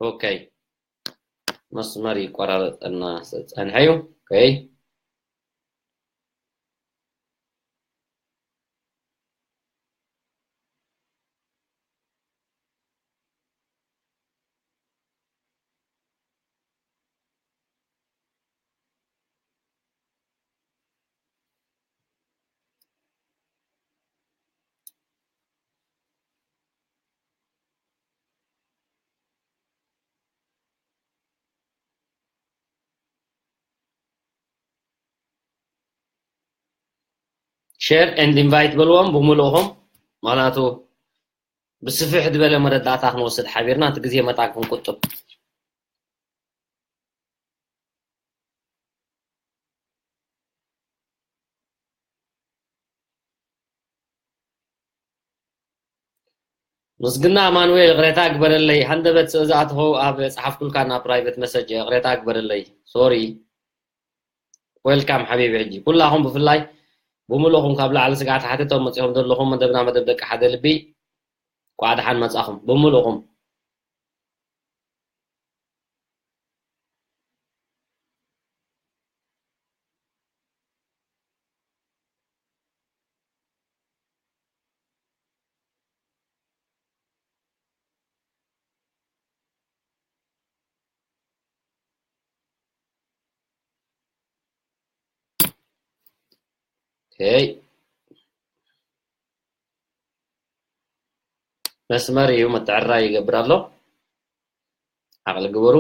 ኦኬ። መስመር ይቆራረጸና ጸንሐ እዩ። ኦኬ። ሸር ኤንድ ኢንቫይት በልዎም ብምልእኹም፣ ምኽንያቱ ብስፍሕ ዝበለ መረዳእታ ክንወስድ ሓቢርና፣ እቲ ግዜ መጣ ክንቁጥብ። ምስግና ኣማኑኤል፣ ይቕሬታ ግበረለይ፣ ሃንደበት ስለ ዝኣተኹ ኣብ ጸሓፍኩልካ ናብ ፕራይቨት መሰጅ፣ ይቕሬታ ግበረለይ። ሶሪ። ዌልካም ሓቢቢ። ሕጂ ኩላኹም ብፍላይ ብምልእኹም ካብ ላዕሊ ስግኣት ሓቲቶም መጺኹም ዘለኹም መደብና መደብ ደቂ ሓደ ልቢ፣ እንኳዕ ደሓን መጻኹም ብምልእኹም። ኦኬ። መስመር እዩ፣ ምትዕርራይ ይገብር ኣሎ። ዓቕሊ ግበሩ።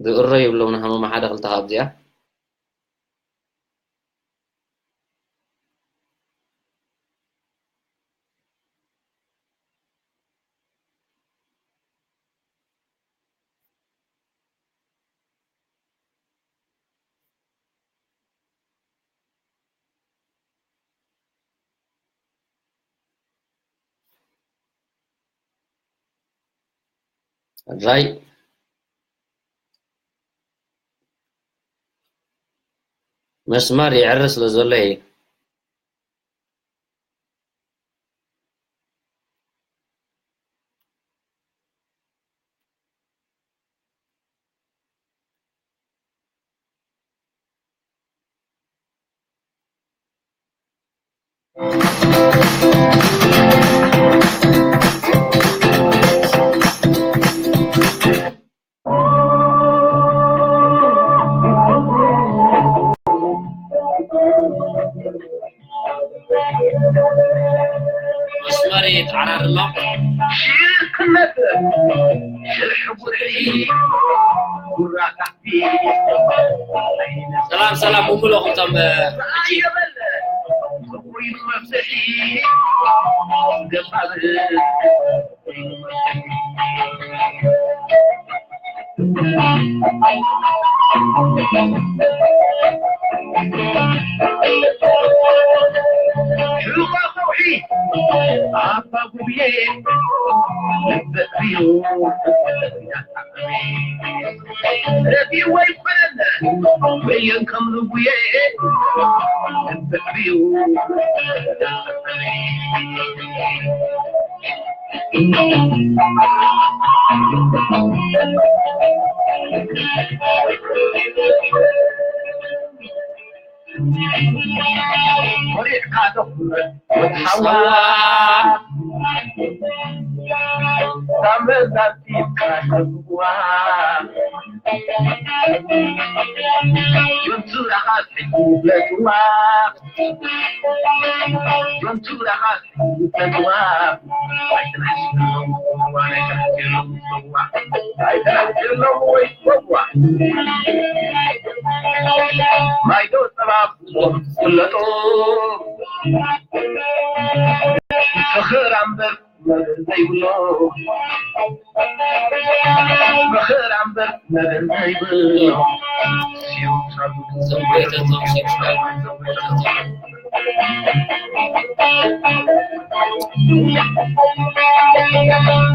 ዝእረ ይብሎም ንሃመማ ሓደ ክልተ ካብዚኣ። ሕራይ መስመር ይዕረ ስለ ዘሎ እዩ። መስመር ይተዓራር ኣሎ። ሽክነት ሽርሒ ጉርሒ ጉራታ ሰላም ሰላም፣ ሙሉ ኹምቶም ሕጂ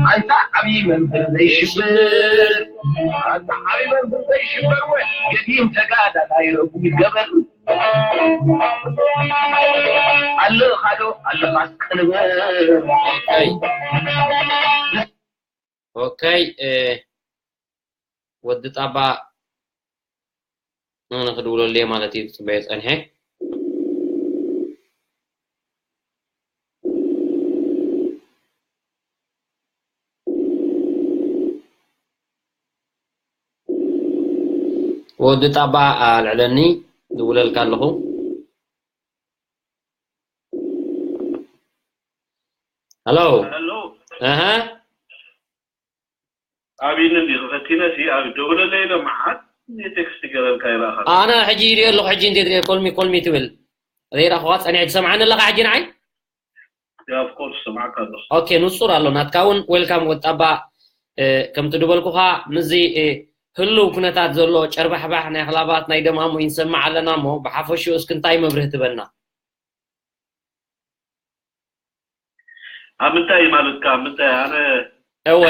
ኣንታ ዓብዪ መምህር ዘይሽብር፣ ኣንታ ዓብዪ መምህር ዘይሽበር፣ ወ ገዲም ተጋዳላይ ረጉድ ገበር። ኣለኻዶ ኣለኻስ ቅንበር። ኦኬ፣ ኦኬ፣ እ፣ ወዲ ጣባ ኣነ ክድውለሉ እየ ማለት እዩ ዝፅበዮ ፀኒሐ። ወዲ ጣባ ኣልዕለኒ፣ ድውለልካ ኣለኹ። ሄሎ። ሄሎ። ኣሃ። ኣብይኒ እንዲ ክፈቲነ ሲ ኣብ ደውለለይ ኢለ መዓት ቴክስት ገረልካ ይረኣኻ። ኣነ ሕጂ ይሪኦ ኣለኹ፣ ሕጂ እንዴት ሪኦ ኮልሚ ኮልሚ ትብል። ዘይረኣኹኻ ጸኒሐ ትሰምዓኒ ኣለኻ ሕጂ ንዓይ? Yeah, of course፣ ሰማዕካ ኣለኹ። ኦኬ፣ ንጹር ኣሎ ናትካ እውን። ዌልካም ወጣባ። እ፣ ከምቲ ድበልኩኻ ምስዚ፣ እ፣ ህልው ኩነታት ዘሎ ጨርባሕባሕ ናይ ኣኽላባት ናይ ደማሙ ይንሰማዕ ኣለና እሞ ብሓፈሽኡ እስኪ እንታይ መብርህ ትበና? ኣብ ምንታይ ማለትካ? ኣብ ምንታይ? ኣነ እወ፣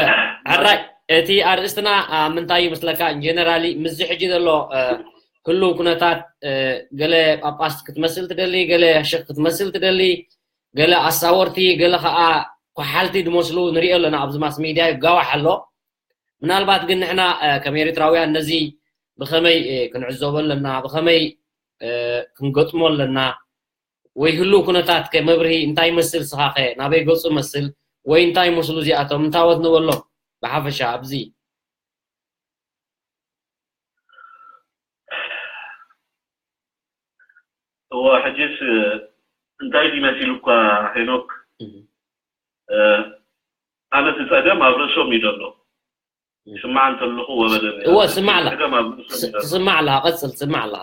ሕራይ፣ እቲ ኣርእስትና ኣብ ምንታይ እዩ ምስለካ? ጀነራሊ ምስዚ ሕጂ ዘሎ፣ እ፣ ህልው ኩነታት፣ እ፣ ገለ ጳጳስ ክትመስል ትደሊ፣ ገለ ሽኽ ክትመስል ትደሊ፣ ገለ ኣሳወርቲ፣ ገለ ኸኣ ኳሓልቲ ዝመስሉ ንሪኦ ኣለና ኣብዚ ማስ ሚድያ ይጋዋሕ ኣሎ። ምናልባት ግን ንሕና፣ እ፣ ከም ኤርትራውያን ነዚ ብኸመይ፣ እ፣ ክንዕዘቦ ኣለና? ብኸመይ፣ እ፣ ክንገጥሞ ኣለና? ወይ ህሉው ኩነታት ከ መብርሂ እንታይ ይመስል? ስኻ ከ ናበይ ገጹ መስል? ወይ እንታይ ይመስሉ እዚኣቶም? እንታወት ንበሎም ብሓፈሻ ኣብዚ? እወ፣ ሕጂስ እንታይ ድዩ መሲሉ እኳ ሄኖክ? እህ። እ፣ ኣነ እቲ ጸገም ኣብ ርእሶም እዩ ዘሎ። እህ። ይስማዕ እንተለኹ ወበደኒ። እወ፣ ስማዕ ኣላ። ጸገም ኣብ ርእሶም ስ-፣ እዩ ዘሎ። ትስማዕ ኣላ፣ ቀጽል፣ ትስማዕ ኣላ።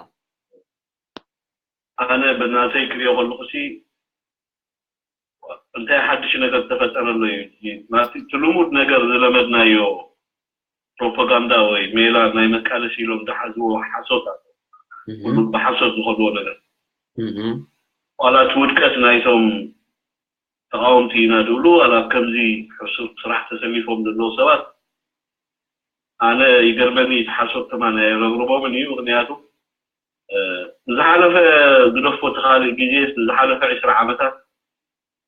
ኣነ ብናተይ ክሪኦ ከለኹ ሲ፣ እንታይ ሓድሽ ነገር ተፈጠረ ኣሎ እዩ። እቲ፣ ናቲ፣ እቲ ልሙድ ነገር ዝለመድናዮ ፕሮፓጋንዳ ወይ ሜላ ናይ መቃለሲ ኢሎም ዝሓዝዎ ሓሶት ኣሎ። እህ። ኩሉ ብሓሶት ዝኸድዎ ነገር። እህ። ዋላ እቲ ውድቀት ናይቶም ተቓወምቲ ኢና ዝብሉ፣ ዋላ ኣብ ከምዚ ሕሱር ስራሕ ተሰሊፎም ዘለዉ ሰባት ኣነ ይገርመኒ፣ እቲ ሓሶት ከማን ኣየረብርቦምን እዩ። ምክንያቱ ዝሓለፈ ግደፎ፣ እቲ ካልእ ግዜ፣ ዝሓለፈ ዕስራ ዓመታት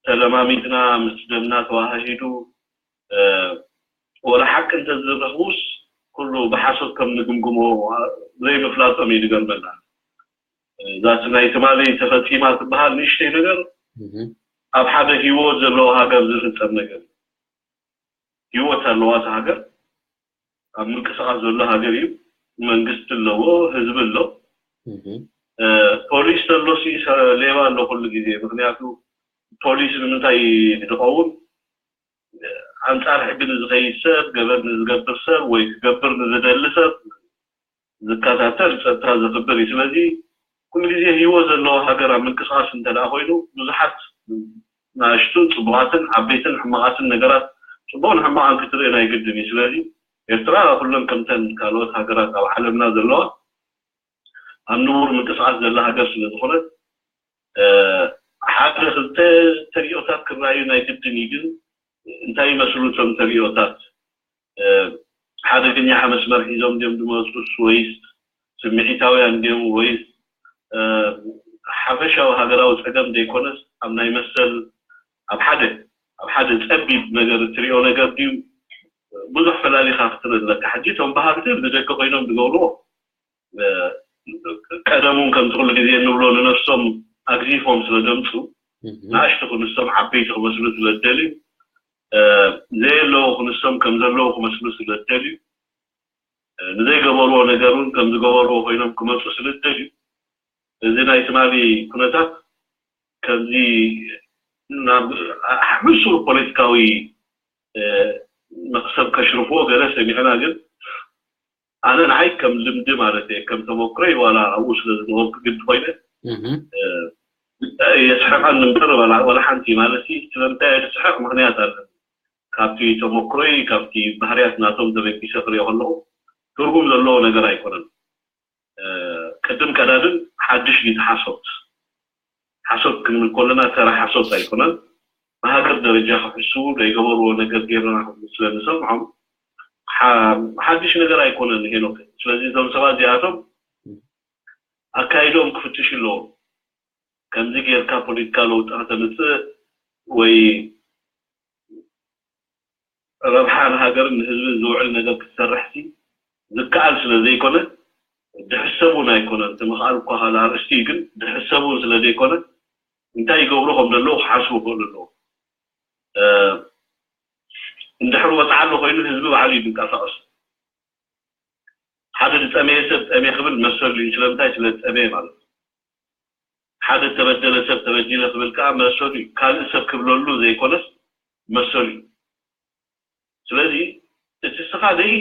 ተለማሚድና ምስ ደምና ተዋሃሂዱ፣ ወላ ሓቂ እንተዝረኽቡስ ኩሉ ብሓሶት ከም ንግምግሞ ዘይምፍላጦም እዩ ዝገርመና። እዛ ናይ ትማሊ ተፈፂማ ትበሃል ንእሽተይ ነገር ኣብ ሓደ ህይወት ዘለዎ ሃገር ዝፍፀም ነገር። ህይወት ኣለዋ እታ ሃገር፣ ኣብ ምንቅስቃስ ዘሎ ሃገር እዩ። መንግስቲ ኣለዎ፣ ህዝቢ ኣሎ። ፖሊስ ተሎ ሲ ሌባ ኣሎ ኩሉ ግዜ። ምክንያቱ ፖሊስ ንምንታይ ዝኸውን? ኣንፃር ሕጊ ንዝኸይድ ሰብ፣ ገበን ንዝገብር ሰብ ወይ ክገብር ንዝደሊ ሰብ ዝከታተል፣ ፀጥታ ዘኽብር እዩ። ስለዚ ኩሉ ግዜ ህይወት ዘለዎ ሃገር ኣብ ምንቅስቃስ እንተ ደኣ ኮይኑ ብዙሓት ንኣሽቱን ፅቡቃትን ዓበይትን ሕማቃትን ነገራት፣ ፅቡቅን ሕማቅን ክትርኢ ናይ ግድን እዩ። ስለዚ ኤርትራ ኩለን ከምተን ካልኦት ሃገራት ኣብ ዓለምና ዘለዋ ኣብ ንቡር ምንቅስቃስ ዘላ ሃገር ስለ ዝኾነት ሓደ ክልተ ተሪኦታት ክረኣዩ ናይ ግድን እዩ። ግን እንታይ ይመስሉ እቶም ተሪኦታት? ሓደገኛ መስመር ሒዞም ድዮም ዝመፁስ ወይስ ስምዒታውያን ድዮም ወይስ ሓፈሻዊ ሃገራዊ ፀገም ዘይኮነስ ኣብ ናይ መሰል ኣብ ሓደ ኣብ ሓደ ፀቢብ ነገር እትሪኦ ነገር ድዩ? ብዙሕ ፈላሊኻ ክትርኢ ኣለካ። ሕጂ እቶም በሃልቲ ብደገ ኮይኖም ዝገብርዎ ቀደም እውን ከምቲ ኩሉ ግዜ እንብሎ ንነብሶም ኣግዚፎም ስለ ዘምፁ ንኣሽቱ ክንሶም ዓበይቲ ክመስሉ ስለ ዝደልዩ፣ ዘየለዉ ክንሶም ከም ዘለዉ ክመስሉ ስለ ዝደልዩ፣ ንዘይገበርዎ ነገር እውን ከም ዝገበርዎ ኮይኖም ክመፁ ስለ ዝደልዩ፣ እዚ ናይ ትማሊ ኩነታት ከምዚ ናብ ሕሱር ፖለቲካዊ መክሰብ ከሽርፍዎ ገለ ሰሚዕና፣ ግን ኣነ ንዓይ ከም ልምዲ ማለት እየ፣ ከም ተመክሮይ ዋላ ኣብኡ ስለ ዝነበርኩ ግዲ ኮይነ የስሕቐኒ እምበር ዋላ ሓንቲ ማለት ስለምንታይ የስሕቕ ምክንያት ኣለኒ። ካብቲ ተመክሮይ ካብቲ ባህርያት ናቶም ተበጊሰ ክሪኦ ከለኹ ትርጉም ዘለዎ ነገር ኣይኮነን። ቅድም ቀዳድም ሓድሽ ድዩ ሓሶት? ሓሶት ክንብል ከለና ተራ ሓሶት ኣይኮነን። ብሃገር ደረጃ ክሕስቡ ዘይገበርዎ ነገር ጌርና ስለ ንሰምዖም ሓድሽ ነገር ኣይኮነን ሄኖክ። ስለዚ እዞም ሰባት እዚኣቶም ኣካይዶም ክፍትሽ ኣለዎም። ከምዚ ጌርካ ፖለቲካ ለውጢ ከተምፅእ ወይ ረብሓ ንሃገርን ንህዝብን ዝውዕል ነገር ክትሰርሕ ሲ ዝከኣል ስለ ዘይኮነ ድሕሰብ እውን ኣይኮነን። እቲ ምኽኣል እኳ ካልእ ኣርእስቲ እዩ፣ ግን ድሕሰብ እውን ስለ ዘይኮነ እንታይ ይገብሩ ከም ዘለዉ ክሓስቡ ክኽእሉ ኣለዎም። እንድሕር ወፅዓ ኣሎ ኮይኑ ህዝቢ ባዕሉ እዩ ዝንቀሳቐስ። ሓደ ዝፀመየ ሰብ ፀመየ ክብል መሰሉ እዩ። ስለምንታይ? ስለ ዝፀመየ ማለት እዩ። ሓደ ዝተበደለ ሰብ ተበዲለ ክብል ከዓ መሰሉ እዩ። ካልእ ሰብ ክብለሉ ዘይኮነስ መሰሉ እዩ። ስለዚ እቲ ስኻ ዘይ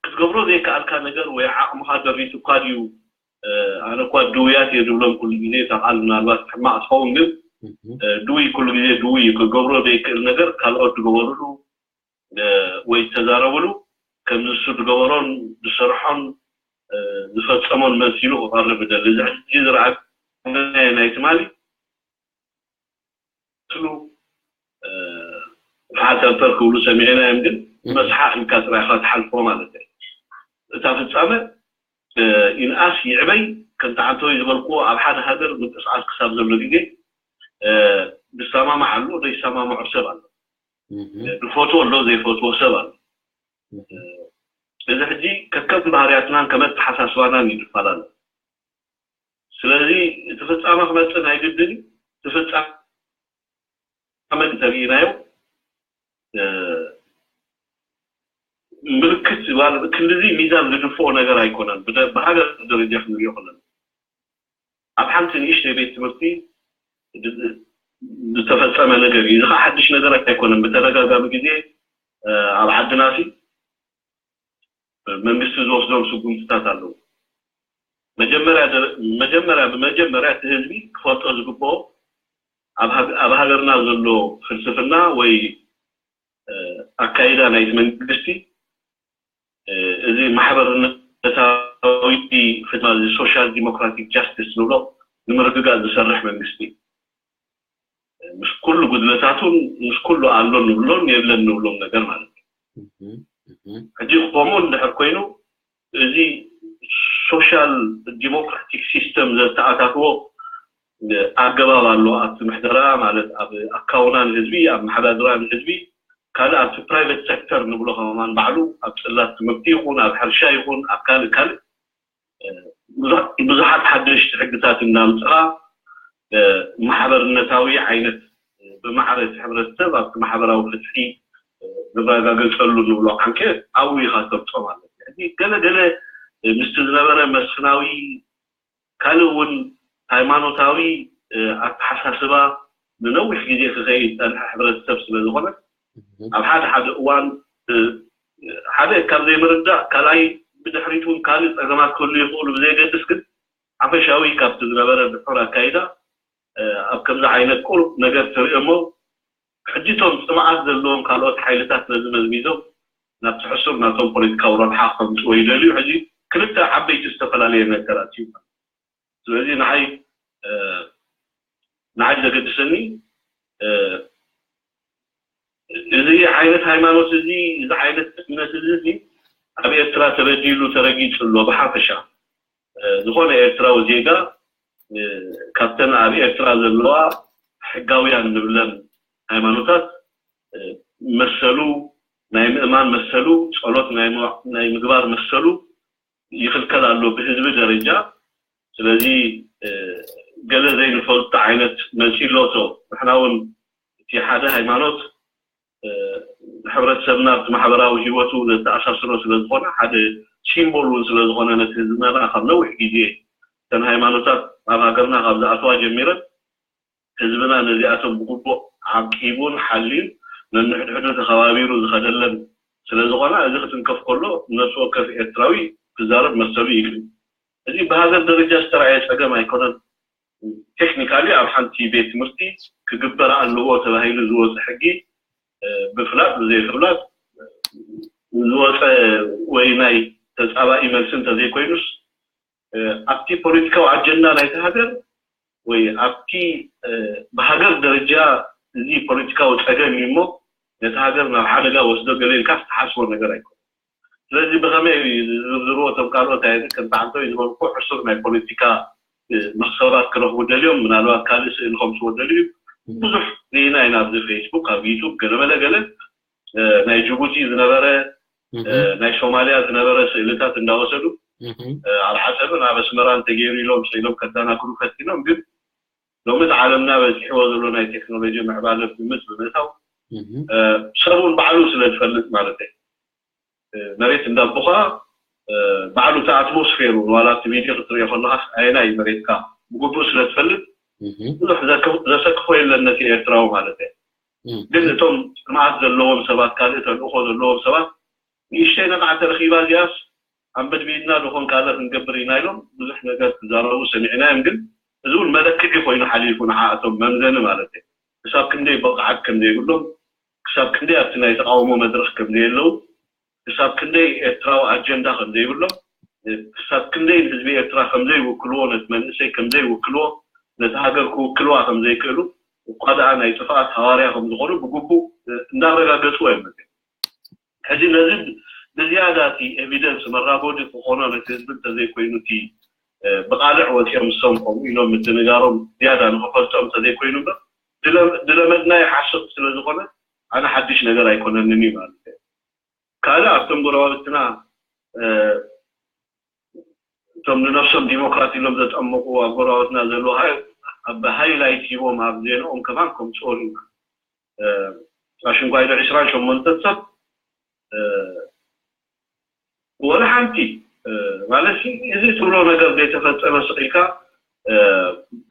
ክትገብሮ ዘይከኣልካ ነገር ወይ ዓቕምኻ ደሪቱ እኳ ድዩ፣ ኣነ እኳ ድውያት እየ ዝብሎም ኩሉ ግዜ፣ እታ ቃል ምናልባት ሕማቕ ትኸውን፣ ግን ድውይ ኩሉ ግዜ ድውይ እዩ። ክገብሮ ዘይክእል ነገር ካልኦት ዝገበሩሉ ወይ ዝተዛረብሉ ከምዚ እሱ ዝገበሮን ዝሰርሖን ዝፈፀሞን መሲሉ ክቐርብ ይደሊ። እዚ ሕጂ ዝረኣናዮ ናይ ትማሊ ስሉ ሓተርተር ክብሉ ሰሚዕና እዮም፣ ግን መስሓቕ ኢልካ ጥራይ ኢኻ ትሓልፎ ማለት እዩ። እታ ፍፃመ ይንኣስ ይዕበይ ከምቲ ዓንተወይ ዝበልክዎ ኣብ ሓደ ሃገር ምንቅስቃስ ክሳብ ዘሎ ግዜ ዝሰማማዕ ኣሎ ዘይሰማምዖ ሰብ ኣሎ። ዝፈትዎ ኣሎ ዘይፈትዎ ሰብ ኣሎ። እዚ ሕጂ ከከም ባህርያትናን ከም ኣተሓሳስባናን እዩ ዝፈላለ። ስለዚ እቲ ፍፃመ ክመፅእ ናይ ግድን እዩ። እቲ ፍፃመ እንተሪኢናዮ ምልክት ክንድዚ ሚዛን ዝድፍኦ ነገር ኣይኮነን። ብሃገር ደረጃ ክንሪኦ ከለና ኣብ ሓንቲ ንእሽተይ ቤት ትምህርቲ ዝተፈፀመ ነገር እዩ። እዚ ከዓ ሓድሽ ነገር ኣይኮነን። ብተደጋጋሚ ግዜ ኣብ ዓድና ሲ መንግስቲ ዝወስዶም ስጉምትታት ኣለዉ። መጀመርያ መጀመርያ ብመጀመርያ እቲ ህዝቢ ክፈልጦ ዝግብኦ ኣብ ሃገርና ዘሎ ፍልስፍና ወይ ኣካይዳ ናይቲ መንግስቲ እዚ ማሕበርነታዊ ፍትሒ፣ ሶሻል ዲሞክራቲክ ጃስቲስ ንብሎ ንምርግጋፅ ዝሰርሕ መንግስቲ ምስ ኩሉ ጉድለታቱን ምስ ኩሉ ኣሎ ንብሎን የብለን ንብሎም ነገር ማለት እዩ። ሕጂ ከምኡ እንድሕር ኮይኑ፣ እዚ ሶሻል ዲሞክራቲክ ሲስተም ዘተኣታትዎ ኣገባብ ኣሎ። ኣብቲ ምሕደራ፣ ማለት ኣብ ኣካውና ንህዝቢ፣ ኣብ መሓዳድራ ንህዝቢ፣ ካልእ ኣብቲ ፕራይቬት ሴክተር ንብሎ ከማን ባዕሉ፣ ኣብ ጽላት ትምህርቲ ይኹን፣ ኣብ ሕርሻ ይኹን፣ ኣብ ካልእ ካልእ ብዙሓት ሓደሽቲ ሕግታት እናምፅኣ፣ ማሕበርነታዊ ዓይነት፣ ብማዕረ እቲ ሕብረተሰብ ኣብቲ ማሕበራዊ ፍትሒ ዝረጋገፀሉ ንብሎ ዓንኬል ኣብኡ ኢኻ ተብፆ ማለት እዩ። ሕጂ ገለ ገለ ምስቲ ዝነበረ መስፍናዊ፣ ካልእ እውን ሃይማኖታዊ ኣተሓሳስባ ንነዊሕ ግዜ ክኸይድ ዝፀንሐ ሕብረተሰብ ስለ ዝኾነ፣ ኣብ ሓደ ሓደ እዋን ሓደ ካብ ዘይምርዳእ፣ ካልኣይ ብድሕሪት እውን ካልእ ፀገማት ክህሉ ይኽእሉ ብዘየገድስ፣ ግን ሓፈሻዊ ካብቲ ዝነበረ ድሑር ኣካይዳ ኣብ ከምዚ ዓይነት ቁሩብ ነገር ትርኢ እሞ፣ ሕጂ እቶም ፅምኣት ዘለዎም ካልኦት ሓይልታት ነዚ መዝሚዞም ናብቲ ሕሱር ናቶም ፖለቲካዊ ረብሓ ከምፅዎ ይደልዩ። ሕጂ ክልተ ዓበይቲ ዝተፈላለየ ነገራት እዩ። ስለዚ ንዓይ ንዓይ ዘገድሰኒ እዚ ዓይነት ሃይማኖት እዚ፣ እዚ ዓይነት እምነት እዚ፣ እዚ ኣብ ኤርትራ ተበዲሉ ተረጊጹ ኣሎ። ብሓፈሻ ዝኾነ ኤርትራዊ ዜጋ ካብተን ኣብ ኤርትራ ዘለዋ ሕጋውያን ንብለን ሃይማኖታት መሰሉ፣ ናይ ምእማን መሰሉ፣ ጸሎት ናይ ምግባር መሰሉ ይኽልከል ኣሎ ብህዝቢ ደረጃ። ስለዚ ገለ ዘይንፈልጦ ዓይነት መፂ ኣሎ። ንሕና እውን እቲ ሓደ ሃይማኖት ሕብረተሰብና ኣብቲ ማሕበራዊ ህይወቱ ዘተኣሳስሮ ስለዝኾነ፣ ሓደ ሲምቦል እውን ስለዝኾነ፣ ነቲ ህዝብና ካብ ነዊሕ ግዜ እተን ሃይማኖታት ኣብ ሃገርና ካብ ዝኣተዋ ጀሚረን ህዝብና ነዚኣቶም ብግቡእ ዓቂቡን ሓልዩን ነንሕድሕዱ ተኸባቢሩ ዝኸደለን ስለዝኾነ፣ እዚ ክትንከፍ ከሎ ነፍሲ ወከፍ ኤርትራዊ ክዛረብ መሰሉ እዩ። ግን እዚ ብሃገር ደረጃ ዝተረኣየ ጸገም ኣይኮነን። ቴክኒካሊ ኣብ ሓንቲ ቤት ትምህርቲ ክግበር ኣለዎ ተባሂሉ ዝወፀ ሕጊ ብፍላጥ ብዘይፍላጥ ዝወፀ ወይ ናይ ተፃባኢ መልሲ እንተዘይኮይኑስ፣ ኣብቲ ፖለቲካዊ ኣጀንዳ ናይቲ ሃገር ወይ ኣብቲ ብሃገር ደረጃ እዚ ፖለቲካዊ ፀገም እዩ እሞ ነቲ ሃገር ናብ ሓደጋ ወስዶ ገለ ኢልካ ዝተሓስቦ ነገር ኣይኮነ። ስለዚ ብኸመይ ዝዝርዝርዎ እቶም ካልኦት ኣይዝክር፣ ብዓንተው ዝበልኩ ሕሱር ናይ ፖለቲካ መኽሰባት ክረኽቡ ደልዮም፣ ምናልባት ካልእ ስእሊ ከምስዎ ደልዩ ብዙሕ ርኢና ኢና ኣብዚ ፌስቡክ፣ ኣብ ዩቱብ፣ ገለመለ ገለ ናይ ጅቡቲ ዝነበረ፣ ናይ ሶማሊያ ዝነበረ ስእልታት እንዳወሰዱ ኣብ ዓሰብን ኣብ ኣስመራን ተገይሩ ኢሎም ስኢሎም ከዳናግሩ ፈቲኖም። ግን ሎሚ እቲ ዓለምና በፂሕዎ ዘሎ ናይ ቴክኖሎጂ ምዕባለ ግምት ብምእታው ሰብ እውን ባዕሉ ስለ ዝፈልጥ ማለት እዩ። መሬት እንዳቦኻ ባዕሉ እቲ ኣትሞስፌሩ ዋላ እቲ ቪድዮ ክትሪኦ ከለኻ ኣየናይ መሬትካ ብግቡእ ስለ ትፈልጥ ብዙሕ ዘሰክፎ የለን ነቲ ኤርትራዊ ማለት እዩ። ግን እቶም ጥምኣት ዘለዎም ሰባት፣ ካልእ ተልእኾ ዘለዎም ሰባት ንእሽተይ ነቕዓ ተረኺባ እዚኣስ ኣብ መድብኢድና ዝኾን ካልእ ክንገብር ኢና ኢሎም ብዙሕ ነገር ክዛረቡ ሰሚዕናዮም። ግን እዚ እውን መለክዒ ኮይኑ ሓሊፉ ንዓኣቶም መምዘኒ ማለት እዩ። ክሳብ ክንደይ ብቕዓት ከም ዘይብሎም፣ ክሳብ ክንደይ ኣብቲ ናይ ተቓውሞ መድረኽ ከም ዘየለዉ፣ ክሳብ ክንደይ ኤርትራዊ ኣጀንዳ ከም ዘይብሎም፣ ክሳብ ክንደይ ንህዝቢ ኤርትራ ከም ዘይውክልዎ፣ ነቲ መንእሰይ ከም ዘይውክልዎ፣ ነቲ ሃገር ክውክልዋ ከም ዘይክእሉ፣ እኳ ደኣ ናይ ጥፍኣት ሃዋርያ ከም ዝኾኑ ብግቡእ እንዳረጋገጽዎ እዮም መጺኦም። ሕጂ ነዚ ብዝያዳ እቲ ኤቪደንስ መራጎዲ ክኾኖ ነቲ ህዝቢ እንተዘይኮይኑ እቲ ብቓልዕ ወፂኦም ንሶም ከምኡ ኢሎም ምድንጋሮም ዝያዳ ንኽፈልጦም እንተዘይኮይኑ እምበር ድለመድናዮ ሓሶት ስለ ዝኾነ ኣነ ሓድሽ ነገር ኣይኮነንን እዩ ማለት እዩ። ካልእ ኣብቶም ጎረባብትና እቶም ንነብሶም ዲሞክራት ኢሎም ዘጠመቑ ኣብ ጎረባብትና ዘለዉ ኣብ ሃይላይት ሂቦም ኣብ ዜናኦም ከማን ከምፅኦ ሪና ኣሽንኳይዶ ዕስራን ሸሞንተን ሰብ ወላ ሓንቲ ማለት እዚ ትብሎ ነገር ዘይተፈጸመ ስቕ ኢልካ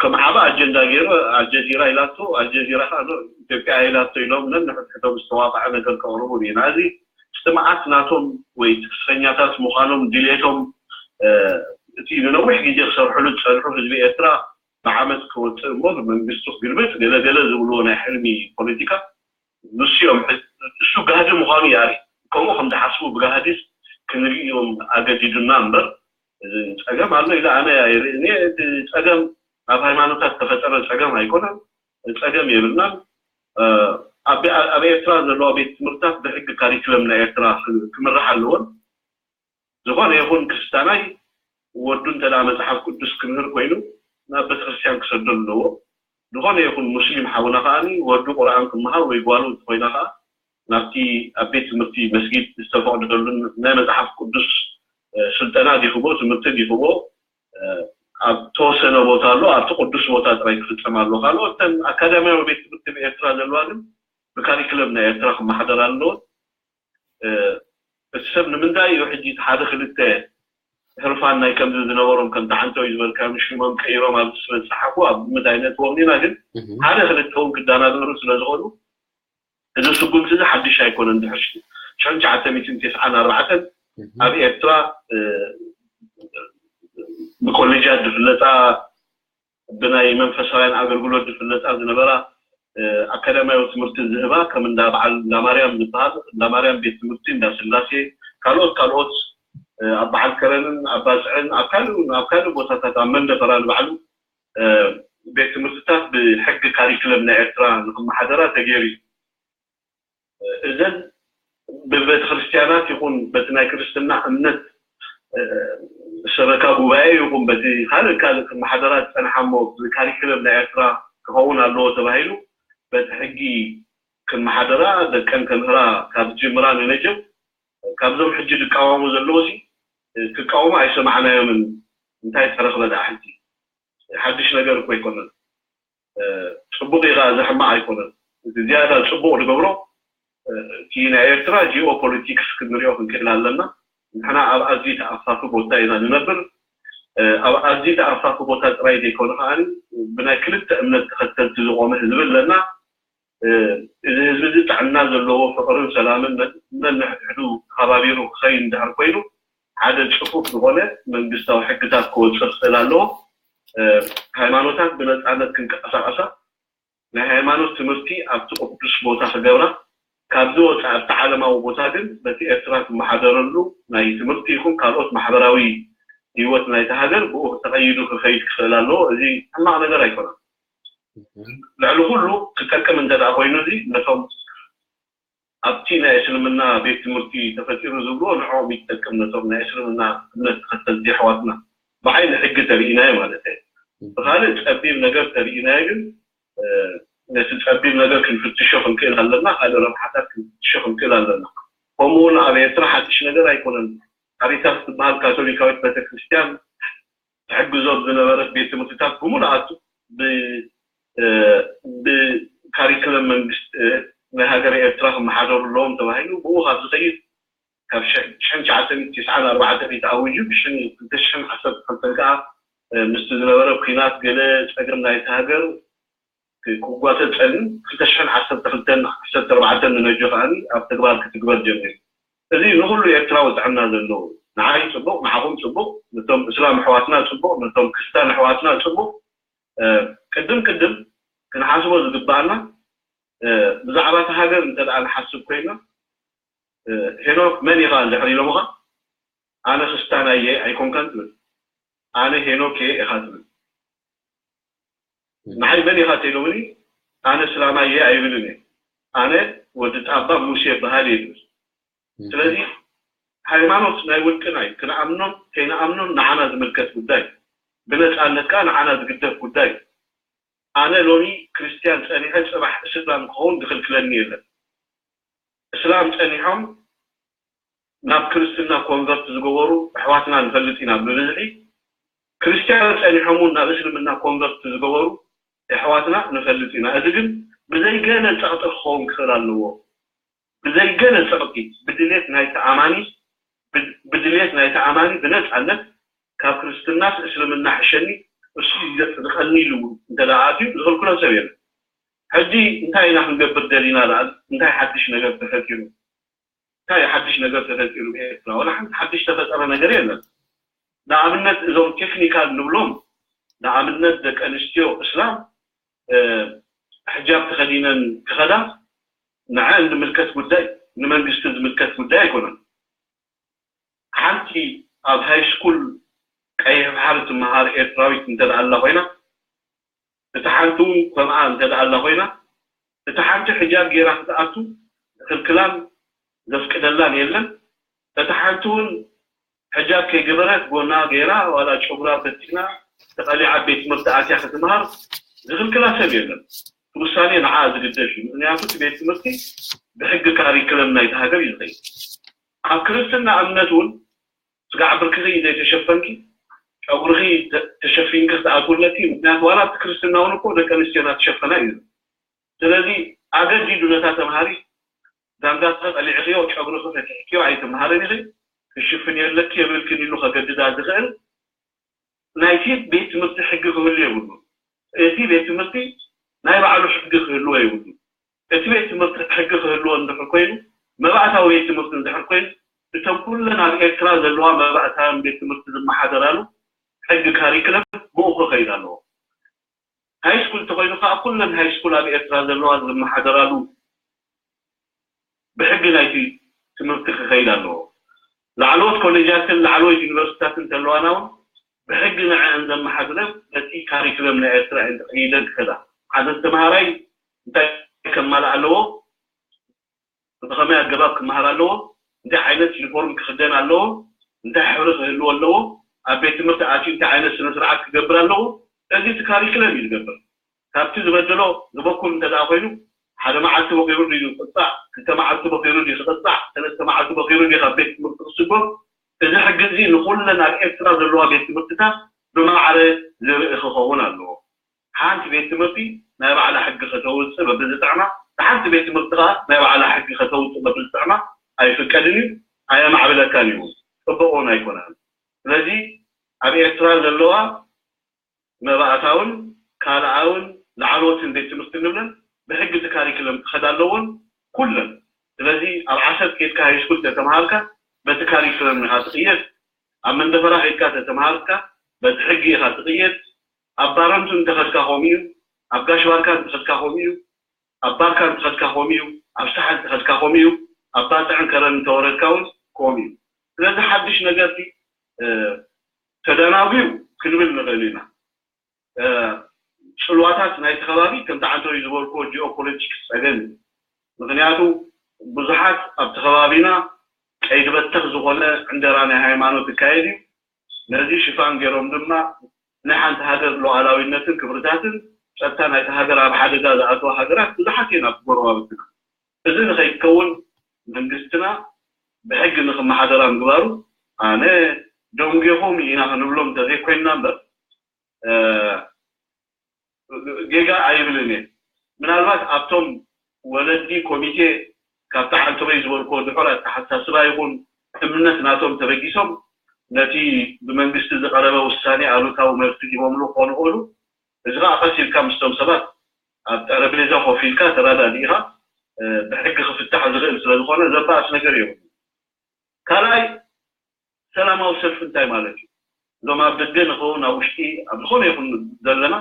ከም ዓቢ ኣጀንዳ ገይሩ ኣልጀዚራ ኢላቶ ኣልጀዚራ ከዓ ኢትዮጵያ ኢላቶ ኢሎም ነንሕድሕዶም ዝተዋቕዐ ነገር ከቕርቡ ርኢና። እዚ ስምዓት ናቶም ወይ ትስፈኛታት ምዃኖም ድሌቶም እቲ ንነዊሕ ግዜ ክሰርሕሉ ዝጸንሑ ህዝቢ ኤርትራ ብዓመት ክወፅእ እሞ ብመንግስቱ ክግልብጥ ገለ ገለ ዝብልዎ ናይ ሕልሚ ፖለቲካ ንሱ እዮም እሱ ጋህዲ ምዃኑ ይኣሪ። ከምኡ ከም ዝሓስቡ ብጋህዲስ ክንርኢ እዮም ኣገዲዱና እምበር እዚ ፀገም ኣሎ ኢለ ኣነ ኣይርእን እየ። እቲ ፀገም ኣብ ሃይማኖታት ዝተፈጠረ ፀገም ኣይኮነን። ፀገም የብልናን። ኣብ ኤርትራ ዘለዋ ቤት ትምህርታት ብሕጊ ካሪክለም ናይ ኤርትራ ክምራሕ ኣለዎን። ዝኾነ ይኹን ክርስታናይ ወዱ እንተ መፅሓፍ ቅዱስ ክምህር ኮይኑ ናብ ቤተክርስትያን ክሰዶ ኣለዎ። ዝኾነ ይኹን ሙስሊም ሓውና ከዓ ወዱ ቁርኣን ክመሃር ወይ ጓሉ እንተኮይና ከዓ ናብቲ ኣብ ቤት ትምህርቲ መስጊድ ዝተፈቅደሉ ናይ መፅሓፍ ቅዱስ ስልጠና ዲክቦ ትምህርቲ ዲክቦ ኣብ ተወሰነ ቦታ ኣሎ። ኣብቲ ቅዱስ ቦታ ጥራይ ክፍፀም ኣሎ። ካልኦት ተን ኣካዳሚያዊ ቤት ትምህርቲ ብኤርትራ ዘለዋ ግን ብካሪክለም ናይ ኤርትራ ክመሓደር ኣለዎ። እቲ ሰብ ንምንታይ እዩ ሕጂ ሓደ ክልተ ህርፋን ናይ ከምዚ ዝነበሮም ከም ተዓንተው ዝበልካ ሽሞም ቀይሮም ኣብዚ ስለ ዝፀሓፉ ኣብ ግምት ኣይነእትዎም ኢና። ግን ሓደ ክልተ እውን ክዳናገሩ ስለ ዝኾኑ እዚ ስጉምቲ እዚ ሓድሽ ኣይኮነን። ድሕሪ ሽሕን ትሽዓተ ሚእትን ተስዓን ኣርባዕተን ኣብ ኤርትራ ብኮሌጃት ዝፍለጣ ብናይ መንፈሳውያን ኣገልግሎት ዝፍለጣ ዝነበራ ኣካዳሚያዊ ትምህርቲ ዝህባ ከም እንዳ በዓል እንዳ ማርያም ዝበሃል እንዳ ማርያም ቤት ትምህርቲ እንዳ ስላሴ ካልኦት ካልኦት ኣብ በዓል ከረንን ኣብ ባፅዕን ኣብ ካልእ ኣብ ካልእ ቦታታት ኣብ መንደፈራ ንባዕሉ ቤት ትምህርትታት ብሕጊ ካሪክለም ናይ ኤርትራ ንክመሓደራ ተገይሩ እዩ። እዘን ብቤተክርስትያናት ይኹን በቲ ናይ ክርስትና እምነት ሰበካ ጉባኤ ይኹን በቲ ካልእ ካልእ ክመሓደራ ዝፀንሓ እሞ ካሪክለም ናይ ኤርትራ ክኸውን ኣለዎ ተባሂሉ በቲ ሕጊ ክመሓደራ ደቀን ከምህራ ካብ ዝጅምራ ንነጀው ካብዞም ሕጂ ዝቃወሙ ዘለዉ ሲ ክቃወሙ ኣይሰማዕናዮምን። እንታይ ተረኽበ ደኣ ሕጂ ሓድሽ ነገር እኮ ኣይኮነን። ፅቡቅ እዩ ከዓ እዚ ሕማቅ ኣይኮነን። እቲ ዝያዳ ፅቡቅ ዝገብሮ እቲ ናይ ኤርትራ ጂኦ ፖለቲክስ ክንሪኦ ክንክእል ኣለና። ንሕና ኣብ ኣዝዩ ተኣፋፊ ቦታ ኢና ንነብር። ኣብ ኣዝዩ ተኣፋፊ ቦታ ጥራይ ዘይኮነ ከዓ ብናይ ክልተ እምነት ተኸተልቲ ዝቆመ ህዝቢ ኣለና። እዚ ህዝቢ እዚ ጥዕና ዘለዎ ፍቅርን ሰላምን ነንሕድሕዱ ተኸባቢሩ ክኸይድ እንድሕር ኮይኑ ሓደ ፅፉፍ ዝኾነ መንግስታዊ ሕግታት ክወፅእ ክኽእል ኣለዎ። ሃይማኖታት ብነፃነት ክንቀሳቀሳ ናይ ሃይማኖት ትምህርቲ ኣብቲ ቅዱስ ቦታ ክገብራ ካብዚ ወፃኢ ኣብቲ ዓለማዊ ቦታ ግን በቲ ኤርትራ ትመሓደረሉ ናይ ትምህርቲ ይኹን ካልኦት ማሕበራዊ ህይወት ናይቲ ሃገር ብኡ ተቐይዱ ክኸይድ ክኽእል ኣለዎ። እዚ ሕማቕ ነገር ኣይኮነን። ልዕሊ ኩሉ ክጠቅም እንተ ደኣ ኮይኑ እዚ ነቶም ኣብቲ ናይ እስልምና ቤት ትምህርቲ ተፈጢሩ ዝብልዎ ንዕኦም ይጠቅም ነቶም ናይ እስልምና እምነት ተኸተልቲ ኣሕዋትና ብዓይኒ ሕጊ ተርኢናዮ ማለት እየ። ብካልእ ፀቢብ ነገር ተርኢናዮ ግን ነቲ ፀቢብ ነገር ክንፍትሾ ክንክእል ኣለና፣ ካልእ ረብሓታት ክንፍትሾ ክንክእል ኣለና። ከምኡ እውን ኣብ ኤርትራ ሓድሽ ነገር ኣይኮነን። ካሪታስ ትበሃል ካቶሊካዊት ቤተክርስትያን ትሕግዞ ዝነበረት ቤት ትምህርትታት ብምልኣቱ ብካሪክለም መንግስቲ ናይ ሃገረ ኤርትራ ክመሓደሩ ኣለዎም ተባሂሉ ብኡ ካብ ዝኸይድ ካብ ሽሕን ትሽዓተ ሚእትን ተስዓን ኣርባዕተን ተኣዊጁ ብሽሕን ክልተ ሽሕን ዓሰርተ ክልተን ከዓ ምስቲ ዝነበረ ኲናት ገለ ፀገም ናይቲ ሃገር ክጓተ ፀኒሑ ክልተ ሽሕን ዓሰርተ ክልተን ዓሰርተ ኣርባዕተን ንነጆ ከዓ ኣብ ተግባር ክትግበር ጀሚሩ። እዚ ንኩሉ ኤርትራዊ ጥዕና ዘለዎ ንዓይ ፅቡቅ ንዓኹም ፅቡቅ ነቶም እስላም ኣሕዋትና ፅቡቅ ነቶም ክስታን ኣሕዋትና ፅቡቅ ቅድም ቅድም ክንሓስቦ ዝግባኣና ብዛዕባ እቲ ሃገር እንተ ደኣ ንሓስብ ኮይና ሄኖክ መን ኢኻ እንድሕር ኢሎምኻ ኣነ ክስታን ኣየ ኣይኮንካን ትብል ኣነ ሄኖክ እየ ኢኻ ትብል ንዓይ መን ኢኻ ተኢሎምኒ ኣነ ስላማይ እየ ኣይብልን እየ ኣነ ወዲ ጣባ ሙሴ በሃል እየ ትብል ስለዚ ሃይማኖት ናይ ውልቅና እዩ ክንኣምኖን ከይንኣምኖን ንዓና ዝምልከት ጉዳይ ብነፃነት ከዓ ንዓና ዝግደፍ ጉዳይ ኣነ ሎሚ ክርስትያን ፀኒሐ ፅባሕ እስላም ክኸውን ዝኽልክለኒ የለን እስላም ፀኒሖም ናብ ክርስትና ኮንቨርት ዝገበሩ ኣሕዋትና ንፈልጥ ኢና ብብዝሒ ክርስትያን ፀኒሖም እውን ናብ እስልምና ኮንቨርት ዝገበሩ ኣሕዋትና ንፈልጥ ኢና እዚ ግን ብዘይገለ ፀቕጢ ክኸውን ክኽእል ኣለዎ ብዘይገለ ፀቕጢ ብድሌት ናይቲ ኣማኒ ብድሌት ናይቲ ኣማኒ ብነፃነት ካብ ክርስትናስ እስልምና ሕሸኒ እሱ ዘፅድቐኒ ኢሉ እንተ ኣትዩ ዝኽልክሎ ሰብ የለን ሕጂ እንታይ ኢና ክንገብር ደሊና ደኣ እንታይ ሓድሽ ነገር ተፈጢሩ እንታይ ሓድሽ ነገር ተፈጢሩ ብኤርትራ ዋላ ሓንቲ ሓድሽ ተፈጠረ ነገር የለን ንኣብነት እዞም ቴክኒካል ንብሎም ንኣብነት ደቂ ኣንስትዮ እስላም ሕጃብ ተኸዲነን ክኸዳ ንዐን ዝምልከት ጉዳይ ንመንግስቲ ዝምልከት ጉዳይ ኣይኮነን ሓንቲ ኣብ ሃይ ስኩል ቀይሕ ባሕሪ ትመሃር ኤርትራዊት እንተ ኣላ ኮይና እታ ሓንቲ እውን ከምኣ እንተ ኣላ ኮይና እታ ሓንቲ ሕጃብ ገይራ ክትኣቱ ዝኽልክላን ዘፍቅደላን የለን። እታ ሓንቲ እውን ሕጃብ ከይገበረት ጎና ገይራ ዋላ ጨጉራ በቲና ተቐሊዓ ቤት ትምህርቲ ኣትያ ክትምሃር ዝኽልክላ ሰብ የለን። እቲ ውሳኔ ንዓ ዝግደፍ እዩ። ምክንያቱ እቲ ቤት ትምህርቲ ብሕጊ ካሪክለም ናይቲ ሃገር እዩ ዝኸይድ። ኣብ ክርስትና እምነት እውን ስጋዕ ብርክኺ ዘይተሸፈንኪ ጨጉርኺ ተ- ተሸፊንኪ ክትኣትውለኪ። ምክንያቱ ዋላ እቲ ክርስትና እውን እኮ ደቂ ኣንስትዮና ተሸፈና እዩ። ስለዚ ኣገዲዱ ነታ ተምሃሪ ዳንጋ ተቐሊዕኽዮ ጨጉርኺ ፈቲሕክዮ ኣይትምሃርን ኢኺ ክሽፍን የለኪ የብልክን ኢሉ ከገድዳ ዝኽእል ናይቲ ቤት ትምህርቲ ሕጊ ክህሉ የብሉ። እቲ ቤት ትምህርቲ ናይ ባዕሉ ሕጊ ክህልዎ የብሉ። እቲ ቤት ትምህርቲ ሕጊ ክህልዎ እንድሕር ኮይኑ መባእታዊ ቤት ትምህርቲ እንድሕር ኮይኑ እቶም ኩለን ኣብ ኤርትራ ዘለዋ መባእታውያን ቤት ትምህርቲ ዝመሓደራሉ ሕጊ ካሪክለም ብኡ ክኸይድ ኣለዎ። ሃይስኩል እንተኮይኑ ከዓ ኩለን ሃይስኩል ኣብ ኤርትራ ዘለዋ ዝመሓደራሉ ብሕጊ ናይቲ ትምህርቲ ክኸይድ ኣለዎ። ላዕለዎት ኮሌጃትን ላዕለዎት ዩኒቨርሲቲታትን እንተለዋና እውን ብሕጊ ንዐን ዘመሓድረን ነቲ ካሪክለም ናይ ኤርትራ እየን ተቐይደን ክኸዳ። ሓደ ተምሃራይ እንታይ ከማልእ ኣለዎ? ብኸመይ ኣገባብ ክመሃር ኣለዎ? እንታይ ዓይነት ዩኒፎርም ክኽደን ኣለዎ? እንታይ ሕብሪ ክህልዎ ኣለዎ? ኣብ ቤት ትምህርቲ ኣትዩ እንታይ ዓይነት ስነ ስርዓት ክገብር ኣለዎ? እዚ እቲ ካሪክለም እዩ ዝገብር። ካብቲ ዝበደሎ ዝበኩል እንተ ደኣ ኮይኑ ሓደ መዓልቲ በኺሩ ድዩ ዝቕጻዕ? ክልተ መዓልቲ በኺሩ ድዩ ክቕጻዕ? ሰለስተ መዓልቲ በኺሩ ድዩ ካብ ቤት ትምህርቲ ክስጎም? እዚ ሕጊ እዚ ንኹለን ኣብ ኤርትራ ዘለዋ ቤት ትምህርትታት ብማዕረ ዝርኢ ክኸውን ኣለዎ። ሓንቲ ቤት ትምህርቲ ናይ ባዕላ ሕጊ ከተውፅእ በብዝጥዕማ፣ ሓንቲ ቤት ትምህርቲ ከዓ ናይ ባዕላ ሕጊ ከተውፅእ በብዝጥዕማ ኣይፍቀድን እዩ፣ ኣየማዕብለካን እዩ፣ ፅቡቅ እውን ኣይኮነን። ስለዚ ኣብ ኤርትራ ዘለዋ መባእታውን ካልኣውን ላዕለዎትን ቤት ትምህርቲ ንብለን ብሕጊ እቲ ካሪክለም ክኸዳ ኣለዎን ኩለን። ስለዚ ኣብ ዓሰብ ኬድካ ሃይስኩል ተተምሃርካ በቲ ካሪክለም ኢኻ ትቕየድ፣ ኣብ መንደፈራ ኬድካ ተተምሃርካ በቲ ሕጊ ኢኻ ትቕየድ። ኣብ ባረንቱ እንተኸድካ ከምኡ እዩ፣ ኣብ ጋሽ ባርካ እንተኸድካ ከምኡ እዩ፣ ኣብ ባርካ እንተኸድካ ከምኡ እዩ፣ ኣብ ሳሕል እንተኸድካ ከምኡ እዩ፣ ኣብ ባጽዕን ከረን እንተወረድካ እውን ከምኡ እዩ። ስለዚ ሓድሽ ነገርቲ ተደናጉዩ ክንብል ንኽእል ኢና። ፅልዋታት ናይቲ ከባቢ ከምቲ ዓንተወይ ዝበልክዎ ጂኦፖለቲክስ ፀገም እዩ። ምክንያቱ ብዙሓት ኣብቲ ከባቢና ቀይዲ በተኽ ዝኾነ ዕንደራ ናይ ሃይማኖት ይካየድ እዩ። ነዚ ሽፋን ገይሮም ድማ ናይ ሓንቲ ሃገር ሉዓላዊነትን ክብርታትን ፀጥታ ናይቲ ሃገር ኣብ ሓደጋ ዝኣተዋ ሃገራት ብዙሓት እየን ኣብ ጎረባብትና። እዚ ንኸይከውን መንግስትና ብሕጊ ንክመሓደራ ምግባሩ ኣነ ደንጌኹም ኢና ክንብሎም እንተዘይኮይንና እምበር ጌጋ ኣይብልን እየ። ምናልባት ኣብቶም ወለዲ ኮሚቴ ካብቲ ዓንተበይ ዝበልክዎ ድሑር ኣተሓሳስባ ይኹን እምነት ናቶም ተበጊሶም ነቲ ብመንግስቲ ዝቐረበ ውሳኔ ኣሉታዊ መልሲ ሂቦምሉ ክኾኑ ይኽእሉ። እዚ ከዓ ቀስ ኢልካ ምስቶም ሰባት ኣብ ጠረጴዛ ኮፍ ኢልካ ተረዳዲእኻ ብሕጊ ክፍታሕ ዝኽእል ስለዝኾነ ዘባእስ ነገር የብሉ። ካልኣይ ሰላማዊ ሰልፊ እንታይ ማለት እዩ? እዞም ኣብ ደገ ንኸውን ኣብ ውሽጢ ኣብ ዝኾነ ይኹን ዘለና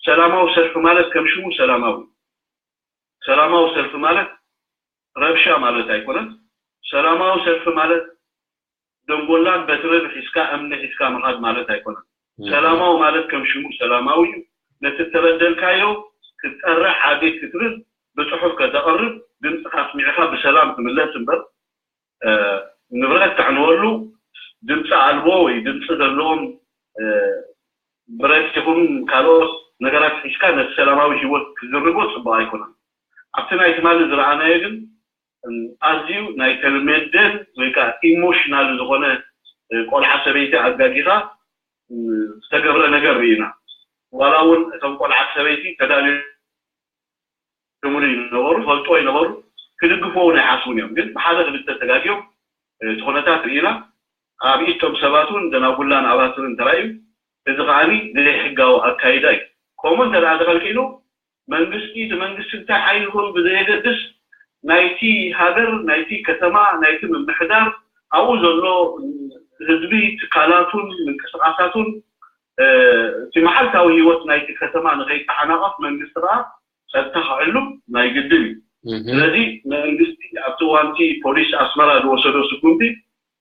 ሰላማዊ ሰልፊ ማለት ከም ሽሙ ሰላማዊ ሰላማዊ ሰልፊ ማለት ረብሻ ማለት ኣይኮነን። ሰላማዊ ሰልፊ ማለት ደንጎላን በትርን ሒዝካ እምኒ ሒዝካ ምኻድ ማለት ኣይኮነን። ሰላማዊ ማለት ከም ሽሙ ሰላማዊ እዩ። ነቲ እተበደልካዮ ክትጠርዕ ዓዲ ክትብል ብፅሑፍ ከተቕርብ ድምፅኻ ኣስሚዕኻ ብሰላም ትምለስ እምበር ንብረት ተዕንወሉ ድምፂ ኣልቦ ወይ ድምፂ ዘለዎም ብረት ይኹን ካልኦት ነገራት ሒዝካ ነቲ ሰላማዊ ህይወት ክዝርጎ ፅቡቅ ኣይኮነን። ኣብቲ ናይ ትማሊ ዝረኣናዮ ግን ኣዝዩ ናይ ተልመደን ወይ ከዓ ኢሞሽናል ዝኾነ ቆልዓ ሰበይቲ ኣጋጊኻ ዝተገብረ ነገር ርኢና። ዋላ እውን እቶም ቆልዓ ሰበይቲ ተዳልዮምሉ ይነበሩ ፈልጦ ይነበሩ ክድግፎ እውን ኣይሓስቡን እዮም። ግን ብሓደ ክልተ ተጋግዮም እቲ ኩነታት ርኢና። ኣብ ኢድ እቶም ሰባት እውን ደናጉላን ኣባትርን ተራእዩ። እዚ ከዓኒ ዘይሕጋዊ ኣካይዳ እዩ። ከምኡ እንተ ደኣ ተኸልኪሉ መንግስቲ እቲ መንግስቲ እንታይ ዓይነቱ ብዘየገድስ ናይቲ ሃገር ናይቲ ከተማ ናይቲ ምምሕዳር ኣብኡ ዘሎ ህዝቢ ትካላቱን ምንቅስቃሳቱን እቲ መዓልታዊ ህይወት ናይቲ ከተማ ንኸይተዓናቐፍ መንግስቲ ከዓ ጸጥታ ክሕሉ ናይ ግድን እዩ። ስለዚ መንግስቲ ኣብቲ እዋንቲ ፖሊስ ኣስመራ ዝወሰዶ ስጉምቲ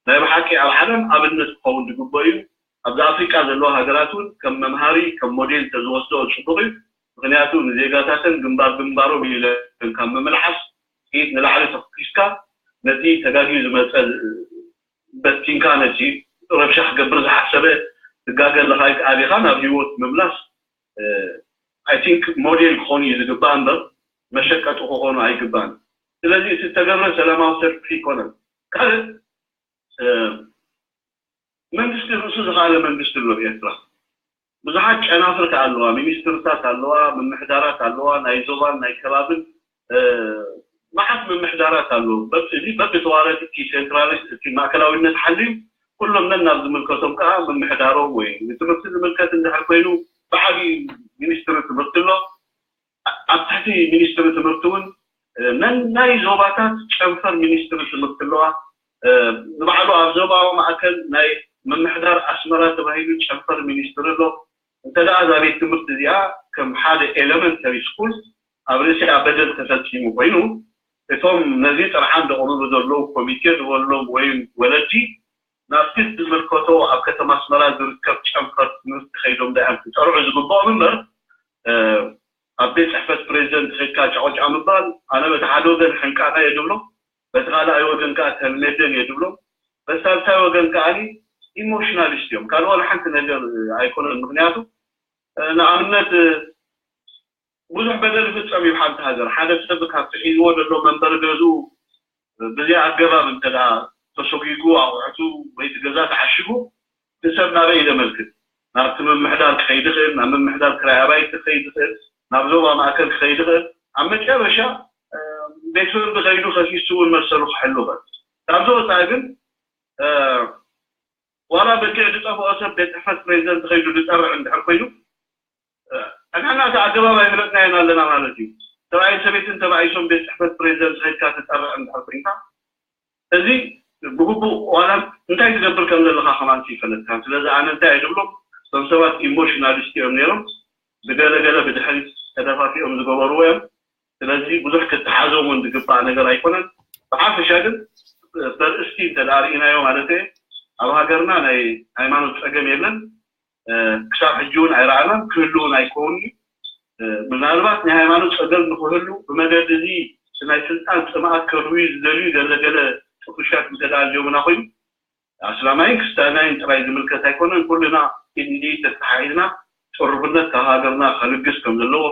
ናይ ብሓቂ ኣብ ዓለም ኣብነት ክኸውን ዝግበኦ እዩ። ኣብዚ ኣፍሪቃ ዘለዋ ሃገራት እውን ከም መምሃሪ ከም ሞዴል ተዝወስዶ ፅቡቅ እዩ። ምክንያቱ ንዜጋታተን ግንባር ግንባሮም ኢለን ካብ ምምልዓስ ኢድ ንላዕሊ ተኩስካ ነቲ ተጋግዩ ዝመፀ በቲንካ ነቲ ረብሻ ክገብር ዝሓሰበ ትጋገ ኣለካ ኣቢኻ ናብ ህይወት ምምላስ I think ሞዴል ክኾኑ እዩ ዝግባእ እምበር መሸቀጢ ክኾኑ ኣይግባን። ስለዚ እቲ ዝተገብረ ሰላማዊ ሰልፊ ኣይኮነን። ካልእ መንግስቲ ርእሱ ዝኸኣለ መንግስቲ ኣሎ ኤርትራ። ብዙሓት ጨናፍር ከኣ ኣለዋ፣ ሚኒስትርታት ኣለዋ፣ ምምሕዳራት ኣለዋ፣ ናይ ዞባን ናይ ከባብን መዓት ምምሕዳራት ኣለዉ። እዚ በብተዋረድ እቲ ሴንትራሊስት እቲ ማእከላዊነት ሓልዩ ኩሎም ነን ናብ ዝምልከቶም ከኣ ምምሕዳሮም ወይ ንትምህርቲ ዝምልከት እንድሕር ኮይኑ ብዓብዪ ሚኒስትሪ ትምህርቲ ኣሎ። ኣብ ትሕቲ ሚኒስትሪ ትምህርቲ እውን ነናይ ዞባታት ጨንፈር ሚኒስትሪ ትምህርቲ ኣለዋ። ንባዕሉ ኣብ ዞባዊ ማእከል ናይ ምምሕዳር ኣስመራ ተባሂሉ ጨንፈር ሚኒስትሪ ኣሎ። እንተ ደኣ እዛ ቤት ትምህርቲ እዚኣ ከም ሓደ ኤለመንተሪ ስኩል ኣብ ርእሲኣ በደል ተፈጺሙ ኮይኑ እቶም ነዚ ጥርዓን ዘቕርቡ ዘለዉ ኮሚቴ ዝበሎም ወይ ወለዲ ናብቲ ዝምልከቶ ኣብ ከተማ ኣስመራ ዝርከብ ጨንፈር ትምህርቲ ከይዶም ዳእም ክጠርዑ ዝግብኦም እምበር ኣብ ቤት ፅሕፈት ፕሬዚደንት ከድካ ጨቆጫ ምባል ኣነ በቲ ሓደ ወገን ሕንቃቐ እየ ድብሎ፣ በቲ ካልኣይ ወገን ከዓ ተልሜደን እየ ድብሎ። በሳልሳይ ወገን ከዓ ኢሞሽናሊስት እዮም። ካልእ ዋላ ሓንቲ ነገር ኣይኮነን። ምክንያቱ ንኣብነት ብዙሕ በደል ይፍጸም እዩ ሓንቲ ሃገር። ሓደ ሰብ ካብቲ ሒዝዎ ዘሎ መንበሪ ገዝኡ ብዘይ ኣገባብ እንተ ደኣ ተሰጒጉ ኣቑሑቱ ወይ እቲ ገዛ ተዓሺጉ እቲ ሰብ ናበይ እዩ ዘመልክት? ናብቲ ምምሕዳር ክኸይድ ይኽእል፣ ናብ ምምሕዳር ክራይ ኣባይቲ ክኸይድ ይኽእል፣ ናብ ዞባ ማእከል ክኸይድ ይኽእል። ኣብ መጨረሻ ቤት ፍርዲ ከይዱ ከሲሱ እውን መሰሉ ክሕሉ ይኽእል። ካብዚ ወፃኢ ግን ዋላ በጊዕ ዝጠፍኦ ሰብ ቤት ፅሕፈት ፕሬዚደንት ከይዱ ዝጠርዕ እንድሕር ኮይኑ ንሕና እቲ ኣገባብ ኣይፈለጥናዮን ኣለና ማለት እዩ። ሰብኣይን ሰበይትን ተባኢሶም ቤት ፅሕፈት ፕሬዚደንት ከይድካ ትጠርዕ እንድሕር ኮይንካ እዚ ብግቡእ ዋላ እንታይ ትገብር ከም ዘለካ ከማን ይፈለጥካ። ስለዚ ኣነ እንታይ እየ ዝብሎም እቶም ሰባት ኢሞሽናሊስት እዮም ነይሮም ብገለገለ ብድሕሪት ተደፋፊኦም ዝገበርዎ እዮም። ስለዚ ብዙሕ ክትሓዞም እውን ዝግባእ ነገር ኣይኮነን። ብሓፈሻ ግን በርእስቲ እንተ ደኣ ርኢናዮ ማለት እየ ኣብ ሃገርና ናይ ሃይማኖት ፀገም የለን። ክሳብ ሕጂ እውን ኣይረኣናን ክህሉ እውን ኣይከውን እዩ። ምናልባት ናይ ሃይማኖት ፀገም ንክህሉ ብመገዲ እዚ ናይ ስልጣን ፅምኣት ከርውዩ ዝደልዩ ገለገለ ጥፉሻት እንተ ደኣ ኣልዮምና ኮይኑ ኣስላማይን ክስታናይን ጥራይ ዝምልከት ኣይኮነን። ኩልና ኢድ ንኢድ ተተሓሒዝና ጥሩፍነት ካብ ሃገርና ከልግስ ከም ዘለዎ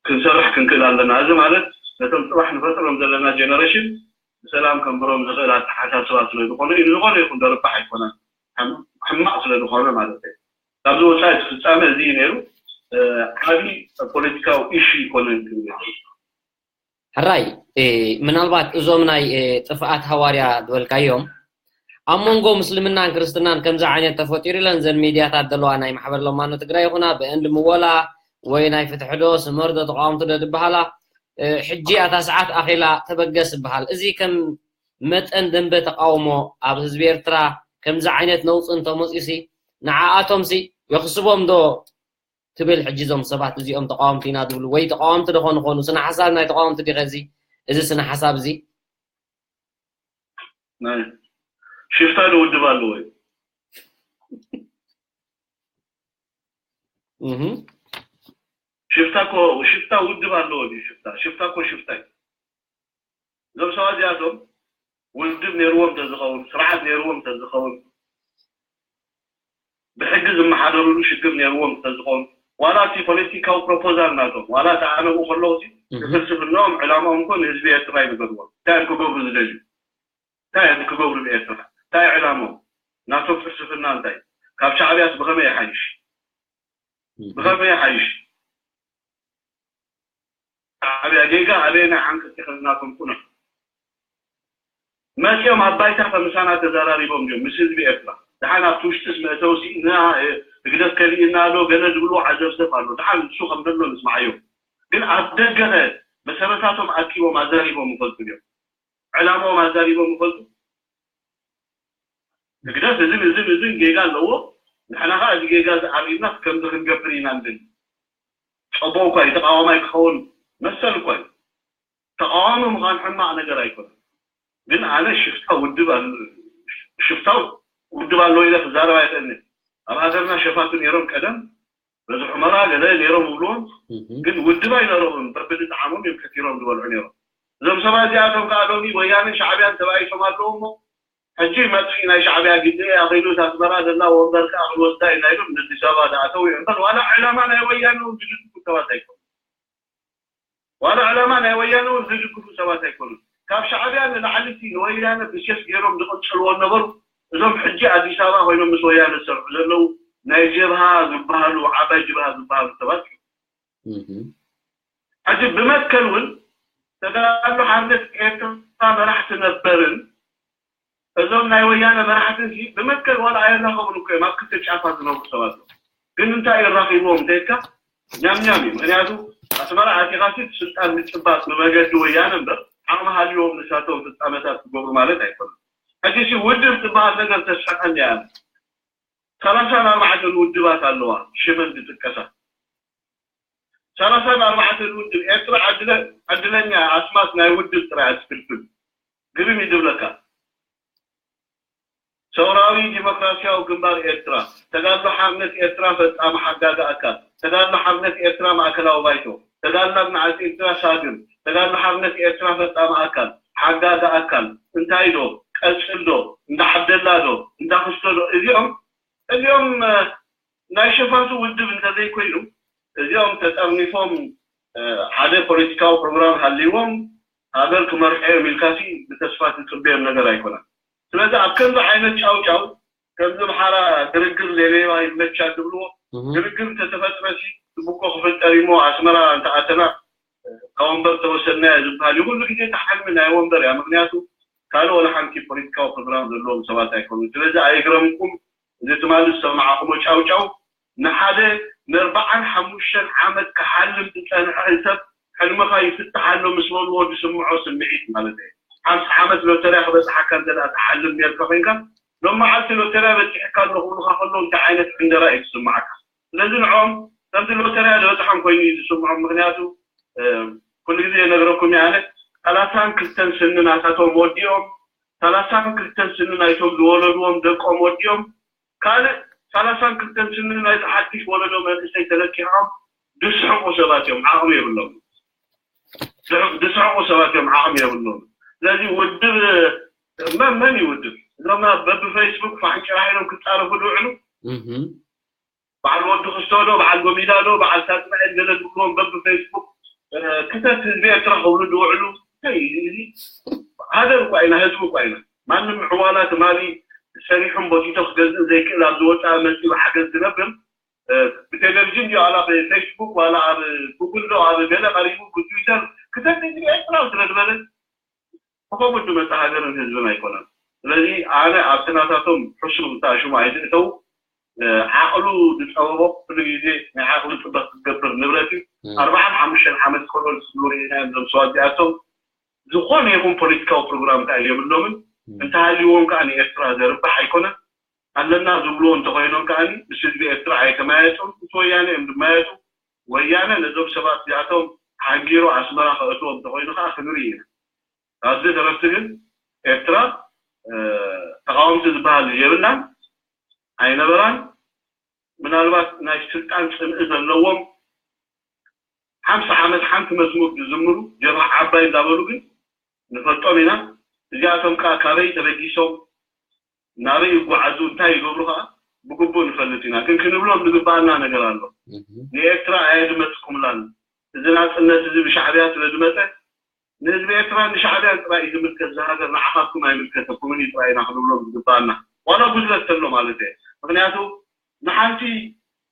ክንሰርሕ ክንክእል ኣለና። እዚ ማለት ነቶም ፅባሕ ንፈጥሮም ዘለና ጀነሬሽን ብሰላም ከንብሮም ዝኽእል ኣተሓሳስባ ስለ ዝኾነ እዩ። ንዝኾነ ይኹን ዘርባሕ ኣይኮነን፣ ሕማቕ ስለ ዝኾነ ማለት እዩ። ካብዚ ወፃኢ እቲ ፍፃመ እዚ እዩ ነይሩ። ዓብዪ ፖለቲካዊ ኢሹ ይኮነን ክብል። ሕራይ ምናልባት እዞም ናይ ጥፍኣት ሃዋርያ ዝበልካዮም ኣብ መንጎ ምስልምናን ክርስትናን ከምዚ ዓይነት ተፈጢሩ ኢለን ዘን ሚድያታት ዘለዋ ናይ ማሕበር ለማኖ ትግራይ ይኹና ብእንድ ምወላ ወይ ናይ ፍትሒ ዶ ስመር ዶ ተቃወምቲ ዶ ዝበሃላ ሕጂ ኣታ ሰዓት ኣኺላ ተበገስ ይበሃል። እዚ ከም መጠን ደንበ ተቃውሞ ኣብ ህዝቢ ኤርትራ ከምዚ ዓይነት ነውፂ እንተመፂሲ ንዓኣቶምሲ የኽስቦም ዶ ትብል ሕጂ እዞም ሰባት እዚኦም ተቃወምቲ ኢና ዝብሉ ወይ ተቃወምቲ ዶ ኮኑ ኮኑ ስነ ሓሳብ ናይ ተቃወምቲ ዲኸ እዚ እዚ ስነ ሓሳብ እዚ ሽፍታ ዶ ውድብ ኣለዎ እዩ? ሽፍታ ኮ ሽፍታ ውድብ ኣለዎ ድዩ? ሽፍታ ሽፍታ ኮ ሽፍታ እዩ። እዞም ሰባት እዚኣቶም ውድብ ነይርዎም እንተዝኸውን፣ ስርዓት ነይርዎም እንተዝኸውን፣ ብሕጊ ዝመሓደርሉ ሽግር ነይርዎም እንተዝኸውን፣ ዋላ እቲ ፖለቲካዊ ፕሮፖዛል ናቶም ዋላ እቲ ኣነ ብኡ ከለኹ ፍልስፍናኦም ዕላማኦም እኮ ንህዝቢ ኤርትራ ይንገርዎም። እንታይ እዮም ክገብሩ ዝደልዩ? እንታይ እዮም ክገብሩ ንኤርትራ? እንታይ ዕላማኦም? ናቶም ፍልስፍና እንታይ? ካብ ሻዕብያስ ብኸመይ ይሓይሽ? ብኸመይ ይሓይሽ? ሻዕብያ ጌጋ ኣበየናይ ዓንቀፅ ይኽልናቶም ኩነ መፂኦም ኣብ ባይታ ከምሳና ተዘራሪቦም እዮም ምስ ህዝቢ ኤርትራ። ደሓን ኣብቲ ውሽጥስ መእተውሲ እና ህግደፍ ከሊእና ዶ ገለ ዝብልዎ ዓዘብዘብ ኣሎ። ደሓን ንሱ ከም ዘሎ ንስማዓዮ። ግን ኣብ ደገኸ መሰረታቶም ኣኪቦም ኣዛሪቦም ይፈልጡ እዮም። ዕላማኦም ኣዛሪቦም ይፈልጡ። ህግደፍ እዝን እዝን እዝን ጌጋ ኣለዎ። ንሕና ከዓ እዚ ጌጋ እዚ ኣርኢና ከምዚ ክንገብር ኢና ንብል። ፀቦ እኳ እዩ ተቃዋማይ ክኸውን መሰል እኳ እዩ። ተቃዋሚ ምዃን ሕማቕ ነገር ኣይኮነን። ግን ኣነ ሽፍታ ውድብ ሽፍታ ውድብ ኣለዎ ኢለ ክዛረብ ኣይኽእልን። ኣብ ሃገርና ሸፋቱ ነይሮም ቀደም በዚ ሑመራ ገለ ነይሮም ይብልዎም፣ ግን ውድብ ኣይነበሮምን። በብዝጠዓሞም እዮም ከቲሮም ዝበልዑ ነይሮም። እዞም ሰባት እዚኣቶም ከዓ ሎሚ ወያነን ሻዕብያን ተባኢሶም ኣለዉ እሞ ሕጂ መጥፍኢ ናይ ሻዕብያ ግዜ ኣኺሉ እታ ኣስመራ ዘላ ወንበር ከዓ ክንወስዳ ኢና ኢሎም ንኣዲስ ኣበባ ዝኣተው እዮም እምበር ዋላ ዕላማ ናይ ወያነ እውን ዝድግፉ ሰባት ኣይኮኑን። ዋላ ዕላማ ናይ ወያነ እውን ዝድግፉ ሰባት ኣይኮኑን። ካብ ሻዕብያ ንላዕሊ እቲ ንወያነ ብሴፍ ገይሮም ዝቕንጽልዎ ነበሩ። እዞም ሕጂ ኣዲስ ኣበባ ኮይኖም ምስ ወያነ ዝሰርሑ ዘለዉ ናይ ጀብሃ ዝበሃሉ ዓባይ ጀብሃ ዝበሃሉ ሰባት እዮም። ሕጂ ብመትከል እውን ተጋድሎ ሓርነት ኤርትራ መራሕቲ ነበርን እዞም ናይ ወያነ መራሕቲ እዚ ብመትከል ዋላ ኣይራኸቡን እኮ እዮም ኣብ ክልተ ጫፋት ዝነብሩ ሰባት እዮም። ግን እንታይ ይራኺብዎም እንተይልካ ኛምኛም እዩ። ምክንያቱ ኣስመራ ኣቲኻሲ ስልጣን ምጭባጥ ብመገዲ ወያነ እምበር ዓቕሚ ሃልዎም ንሳቶም ፍጻመታት ክገብሩ ማለት ኣይኮነን። ሕጂ ሲ ውድብ ትበሃል ነገር ተስሕቐኒ እያ። ሰላሳን ኣርባዕተን ውድባት ኣለዋ ሽመን ዝጥቀሳ። ሰላሳን ኣርባዕተን ውድብ ኤርትራ ዕድለ ዕድለኛ ኣስማት ናይ ውድብ ጥራይ ኣትፍልፍል። ግርም እዩ ዝብለካ። ሰውራዊ ዲሞክራሲያዊ ግንባር ኤርትራ፣ ተጋድሎ ሓርነት ኤርትራ ፈጻሚ ሓጋዚ ኣካል፣ ተጋድሎ ሓርነት ኤርትራ ማእከላዊ ባይቶ፣ ተጋድሎ ሓርነት ኤርትራ ሳግም፣ ተጋድሎ ሓርነት ኤርትራ ፈጻሚ ኣካል፣ ሓጋዚ ኣካል፣ እንታይ ዶ ቀጽል ዶ እንዳ ዓብደላ ዶ እንዳ ክስቶ ዶ እዚኦም እዚኦም ናይ ሸፋቱ ውድብ እንተዘይኮይኑ እዚኦም ተጠርኒፎም ሓደ ፖለቲካዊ ፕሮግራም ሃልይዎም ሃገር ክመርሑ እዮም ኢልካሲ ብተስፋ ትጽበዮም ነገር ኣይኮነን። ስለዚ ኣብ ከምዚ ዓይነት ጫውጫው ከምዚ ምሓራ ግርግር ሌሌባ ይመቻ ዝብልዎ ግርግር እንተተፈጥረሲ ጽቡቅ ክፍጠር እሞ ኣስመራ እንተኣተና ካብ ወንበር ተወሰድናዮ ዝበሃል እዩ። ኩሉ ግዜ እቲ ሓልሚ ናይ ወንበር እያ። ምክንያቱ ካልእ ወላ ሓንቲ ፖለቲካዊ ፕሮግራም ዘለዎም ሰባት ኣይኮኑን። ስለዚ ኣይግረምኩም እዚ ትማሊ ዝሰማዕኹሞ ጫውጫው ንሓደ ንኣርባዓን ሓሙሽተን ዓመት ክሓልም ዝጸንሐ ሰብ ሕልምኻ ይፍታሕ ኣሎ ምስ በልዎ ዝስምዖ ስምዒት ማለት እዩ። ሓምሳ ዓመት ሎተርያ ክበጽሓካ እንተ ደኣ ትሓልም ኔርካ ኮይንካ ሎም መዓልቲ ሎተርያ በጺሕካ ኣሎ ክብሉኻ ከለዉ እንታይ ዓይነት ዕንደራ እዩ ዝስምዓካ? ስለዚ ንዕኦም ከምቲ ሎተርያ ዝበጽሖም ኮይኑ እዩ ዝስምዖም። ምክንያቱ ኩሉ ግዜ ይነግረኩም እየ ኣነ ሰላሳን ክልተን ስኒ ናታቶም ወዲኦም ሰላሳን ክልተን ስኒ ናይቶም ዝወለድዎም ደቆም ወዲኦም ካልእ ሰላሳን ክልተን ስኒ ናይዚ ሓድሽ ወለዶ መንእሰይ ተለቂሖም ዝስሕቁ ሰባት እዮም፣ ዓቕሚ የብሎም። ዝስሕቁ ሰባት እዮም፣ ዓቕሚ የብሎም። ስለዚ ውድብ መን መን እዩ ውድብ? እዞም በብፌስቡክ ፋሕንጭራሕ ኢሎም ክጻረፉ ዝውዕሉ በዓል ወዲ ክስቶ ዶ በዓል ጎሚዳ ዶ በዓል ሳጥናኤል ገለ ዝብልዎም በብፌስቡክ ክተት ህዝቢ ኤርትራ ክብሉ ዝውዕሉ እንታይ እዩ እዚ? ሃገር እኳ ኢና ህዝቢ እኳ ኢና ማንም ዕዋላ ትማሊ ሰሪሑን ቦቲቶ ክገዝእ ዘይክእል ኣብ ዝወፅኣ መፂኡ ሓገዝ ዝነብር ብቴሌቪዥን ድዩ ዋላ ብፌስቡክ ዋላ ኣብ ጉግል ዶ ኣብ ገለ ቀሪቡ ብትዊተር ክተት ህዝቢ ኤርትራ ስለ ዝበለ ብኸምኡ ዝመፀ ሃገርን ህዝብን ኣይኮነን። ስለዚ ኣነ ኣብቲ ናታቶም ሕሱም እታ ሽሙ ኣይትእተው። ዓቕሉ ዝፀበቦ ኩሉ ግዜ ናይ ዓቕሊ ፅበት ክትገብር ንብረት እዩ። ኣርባዓን ሓሙሽተን ዓመት ቆልዑ ዝስሉ ርኢና እዮም እዞም ሰባት እዚኣቶም ዝኾነ ይኹን ፖለቲካዊ ፕሮግራም ከዓ የብሎምን። እንተሃልይዎም ከዓ ንኤርትራ ዘርባሕ ኣይኮነን። ኣለና ዝብልዎ እንተኾይኖም ከዓ ምስ ህዝቢ ኤርትራ ኣይተመያየጡን ምስ ወያነ እዮም ዝመያየጡ። ወያነ ነዞም ሰባት እዚኣቶም ሓንጊሩ ኣስመራ ከእትዎም እንተኾይኑ ከዓ ክንርኢ ኢና። ካብዚ ተረፍቲ ግን ኤርትራ ተቃወምቲ ዝበሃል የብላን ኣይነበራን። ምናልባት ናይ ስልጣን ፅምኢ ዘለዎም ሓምሳ ዓመት ሓንቲ መዝሙር ዝዝምሩ ጀብሃ ዓባይ እንዳበሉ ግን ንፈልጦም ኢና። እዚኣቶም ከዓ ካበይ ተበጊሶም ናበይ ይጓዓዙ እንታይ ይገብሩ ከዓ ብግቡእ ንፈልጥ ኢና። ግን ክንብሎም ዝግባኣና ነገር ኣሎ። ንኤርትራ ኣየድመፅኩምላን እዚ ናፅነት እዚ ብሻዕብያ ስለ ዝመፀ ንህዝቢ ኤርትራን ንሻዕብያን ጥራይ እዩ ዝምልከት። እዛ ሃገር ንዓኻትኩም ኣይምልከተኩምን እዩ ጥራይ ኢና ክንብሎም ዝግባኣና። ዋላ ጉድለት ተሎ ማለት እየ። ምክንያቱ ንሓንቲ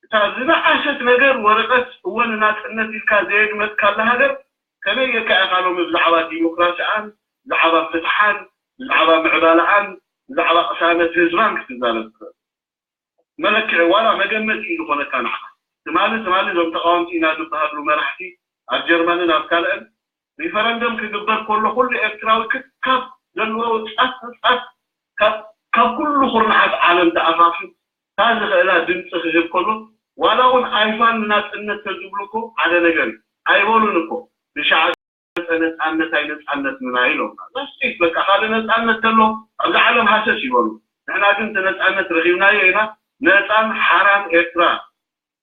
እታ ዝነኣሰት ነገር ወረቐት እወ ንናፅነት ኢልካ ዘየድመፅካላ ሃገር ከመይ ጌርካ ኢኻ ሎሚ ብዛዕባ ዲሞክራሲኣን ብዛዕባ ፍትሓን ብዛዕባ ምዕባለኣን ብዛዕባ ቅሳነት ህዝባን ክትዛረብ ትኽእል? መለክዒ ዋላ መገመቲ እዩ ዝኾነካ ንዓኻ። ትማሊ ትማሊ እዞም ተቃወምቲ ኢና ዝበሃሉ መራሕቲ ኣብ ጀርመንን ኣብ ካልአን ሪፈረንደም ክግበር ከሎ ኩሉ ኤርትራዊ ክካብ ዘለዎ ጫፍ ጫፍ ካብ ኩሉ ኩርናዓት ዓለም ተኣኻኺቡ እታ ዝኽእላ ድምፂ ክህብ ከሎ ዋላ እውን ኣይፋል ንናፅነት ተዝብሉ እኮ ሓደ ነገር እዩ ኣይበሉን እኮ ንሻዕብያ ነፃነት ኣይነፃነትንና ኢሎም ላስቲክ በቃ ካልእ ነፃነት ተሎ ኣብዚ ዓለም ሃሰስ ይበሉ ንሕና ግን እቲ ነፃነት ረኺብናዮ ኢና ነፃን ሓራን ኤርትራ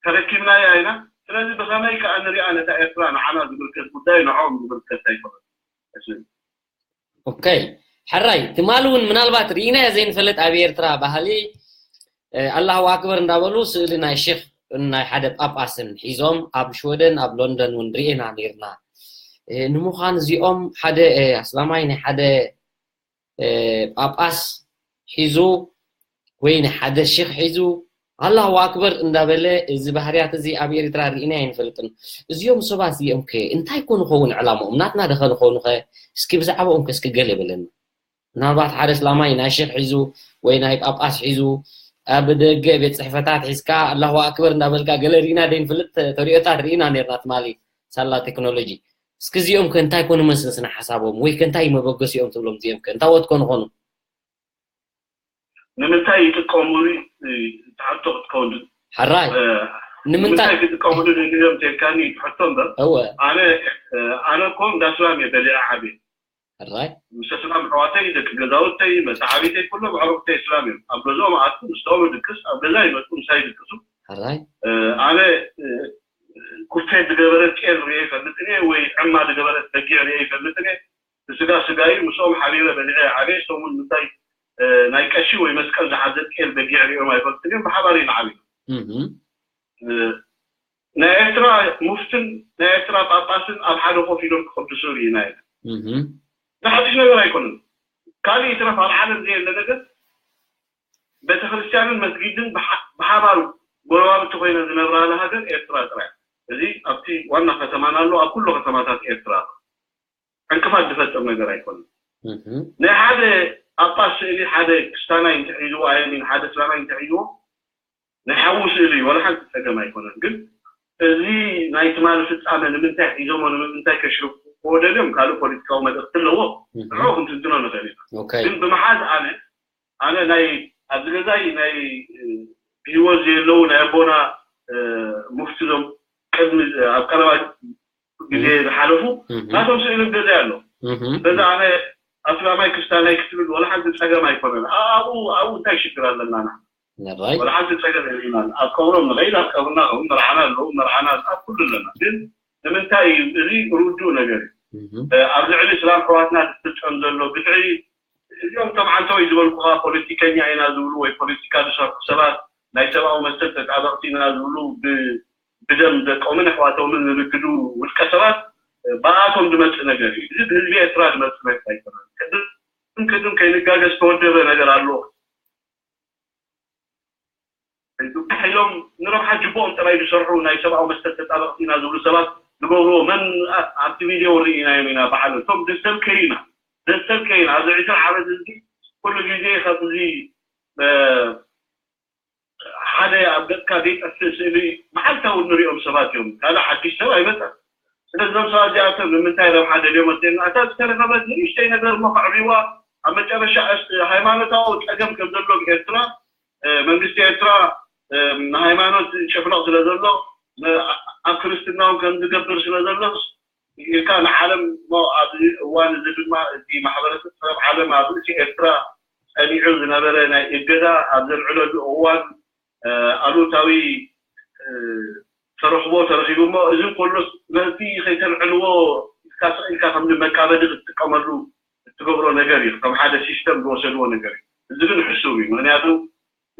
ተረኪብናያ ኢና። ስለዚ ብኸመይ ከኣ ንሪኣ ነታ ኤርትራ ንዓና ዝምልከት ጉዳይ ንዕኦም ዝምልከት ኣይኮነን። ኦከይ፣ ሕራይ ትማሊ እውን ምናልባት ርኢናዮ ዘይንፈልጥ ኣብ ኤርትራ ባህሊ ኣላሁ ኣክበር እንዳበሉ ስእሊ ናይ ሼክ ናይ ሓደ ጳጳስን ሒዞም ኣብ ሽወደን ኣብ ሎንደን እውን ርኢና ነርና። ንምዃን እዚኦም ሓደ ኣስላማይ ናይ ሓደ ጳጳስ ሒዙ ወይ ንሓደ ሽክ ሒዙ ኣላሁ ኣክበር እንዳበለ እዚ ባህርያት እዚ ኣብ ኤርትራ ርኢና ኣይንፈልጥን። እዚኦም ሰባት እዚኦም ከ እንታይ ኮን ኸውን ዕላምኦም? ናትና ደኸ ንኾኑ ኸ? እስኪ ብዛዕባኦም ከ እስኪ ገለ በለና። ምናልባት ሓደ እስላማይ ናይ ሽክ ሒዙ ወይ ናይ ጳጳስ ሒዙ ኣብ ደገ ቤት ጽሕፈታት ሒዝካ ኣላሁ ኣክበር እንዳበልካ ገለ ርኢና ደይንፈልጥ ተሪኦታት ርኢና ነርና ትማሊ ሳላ ቴክኖሎጂ። እስኪ እዚኦም ከ እንታይ ኮኑ መስንስና ሓሳቦም ወይ ከ እንታይ መበገሲኦም ትብሎም እዚኦም ከ እንታወት ኮኑ ኾኑ? ንምንታይ ይጥቀሙሉ? ትሓቶ ክትከውን ሕራይ ንምንታይ ክጥቀሙሉ ንግዘም ተልካኒ ትሕቶ እምበር እወ ኣነ ኣነ እኮ እንዳ ስላም እየ በሊዐ ዓብየ ሕራይ ምስ ስላም ኣሕዋተይ ደቂ ገዛውተይ መተዓቢተይ ኩሎም ኣዕሩኽተይ ስላም እዮም ኣብ ገዝኦም ኣቱ ምስተኦም ድቅስ ኣብ ገዛ ይመጡ ምሳይ ድቅሱ ሕራይ ኣነ ኩፌ ዝገበረት ጤል ርየ ይፈልጥን እየ ወይ ዕማ ዝገበረት በጊዕ ርየ ይፈልጥን እየ ብስጋ ስጋዩ ምስኦም ሓቢረ በሊዐ ዓብየ ሰሙን ምሳይ ናይ ቀሺ ወይ መስቀል ዝሓዘ ጤል በጊዕ ሪኦም ኣይፈልጥን እዮም ብሓባር ኢና ዓብና ናይ ኤርትራ ሙፍትን ናይ ኤርትራ ጳጳስን ኣብ ሓደ ኮፍ ኢሎም ክቅድሱ ርኢና ኢና ንሓድሽ ነገር ኣይኮነን ካልእ ይትረፍ ኣብ ዓለም ዘየለ ነገር ቤተክርስትያንን መስጊድን ብሓባር ጎረባብቲ ኮይነ ዝነብራለ ሃገር ኤርትራ ጥራይ እዚ ኣብቲ ዋና ከተማና ኣሎ ኣብ ኩሉ ከተማታት ኤርትራ ዕንቅፋት ዝፈጥር ነገር ኣይኮነን ናይ ሓደ ጳጳስ ስእሊ ሓደ ክስታናይ እንተሒዝዎ ኣየሚን ሓደ እስላማይ እንተሒዝዎ ናይ ሓዉ ስእሊ እዩ ዋላ ሓንቲ ፀገም ኣይኮነን ግን እዚ ናይ ትማሊ ፍፃመ ንምንታይ ሒዞሞ ንምንታይ ከሽርፍዎ ደልዮም ካልእ ፖለቲካዊ መልእክቲ ኣለዎ ንዑ ክንትንትኖ ንኽእል ኢና ግን ብምሓዝ ኣነ ኣነ ናይ ኣብዚ ገዛይ ናይ ብሂወት ዘየለዉ ናይ ኣቦና ሙፍቲ ዞም ቅድሚ ኣብ ቀረባ ግዜ ዝሓለፉ ናቶም ስእሊ ገዛ ኣሎ በዛ ኣነ ኣስላማይ ክስታናይ ክትብል ወላ ሓንቲ ፀገም ኣይኮነን ኣብኡ ኣብኡ እንታይ ሽግር ኣለና ንሕና ወላ ሓንቲ ፀገም የብልናን ኣብ ቀብሮም ንኸይድ ኣብ ቀብርና ከ መርዓና ኣለዉ መርዓና ኣብ ኩሉ ኣለና ግን ንምንታይ እዩ እዚ ርዱእ ነገር እዩ ኣብ ልዕሊ እስላም ኣሕዋትና ዝፍፀም ዘሎ ግፍዒ እዚኦም ከም ዓንተወይ ዝበልኩኻ ፖለቲከኛ ኢና ዝብሉ ወይ ፖለቲካ ዝሰርሑ ሰባት ናይ ሰብኣዊ መሰል ተጣበቕቲ ኢና ዝብሉ ብደም ደቆምን ኣሕዋቶምን ዝንግዱ ውልቀ ሰባት ብኣቶም ዝመፅእ ነገር እዩ እዚ ብህዝቢ ኤርትራ ዝመፅእ ነገር ኣይኮነን ቅድም ቅድም ከይንጋገ ዝተወደበ ነገር ኣሎ ኢሎም ንረብሓ ጅቦኦም ጥራይ ዝሰርሑ ናይ ሰብኣዊ መሰል ተጣበቕቲ ኢና ዝብሉ ሰባት ዝገብርዎ መን ኣብቲ ቪድዮ ርኢናዮም ኢና በዓል እቶም ደሰልከይና ደሰልከይና ኣብዚ ዕስራ ዓመት እዚ ኩሉ ግዜ ከምዚ ሓደ ኣብ ገፅካ ዘይጠፍእ ስእሊ መዓልታዊ እንሪኦም ሰባት እዮም ካልእ ሓድሽ ሰብ ኣይመፀን ስለዚ እዞም ሰባት እዚኣቶም ንምንታይ ረብሓ ደልዮም መፅኦም እታ ዝተረኸበት ንእሽተይ ነገር እሞ ከዕብይዋ ኣብ መጨረሻ ሃይማኖታዊ ፀገም ከም ዘሎ ኤርትራ መንግስቲ ኤርትራ ንሃይማኖት ጭፍለቕ ስለ ዘሎ ኣብ ክርስትና እውን ከም ዝገብር ስለ ዘሎ ኢልካ ንዓለም እሞ ኣብዚ እዋን እዚ ድማ እቲ ማሕበረሰብ ዓለም ኣብ ርእሲ ኤርትራ ጸኒዑ ዝነበረ ናይ እገዳ ኣብ ዘልዕለሉ እዋን ኣሉታዊ ተረኽቦ ተረኺቡ እሞ እዚ እንከሎስ ነዚ ከይተልዕልዎ ኢልካ ስቕ ኢልካ ከም መቃበዲ ክትጥቀመሉ እትገብሮ ነገር እዩ ከም ሓደ ሲስተም ዝወሰድዎ ነገር እዩ እዚ ግን ሕሱብ እዩ ምክንያቱ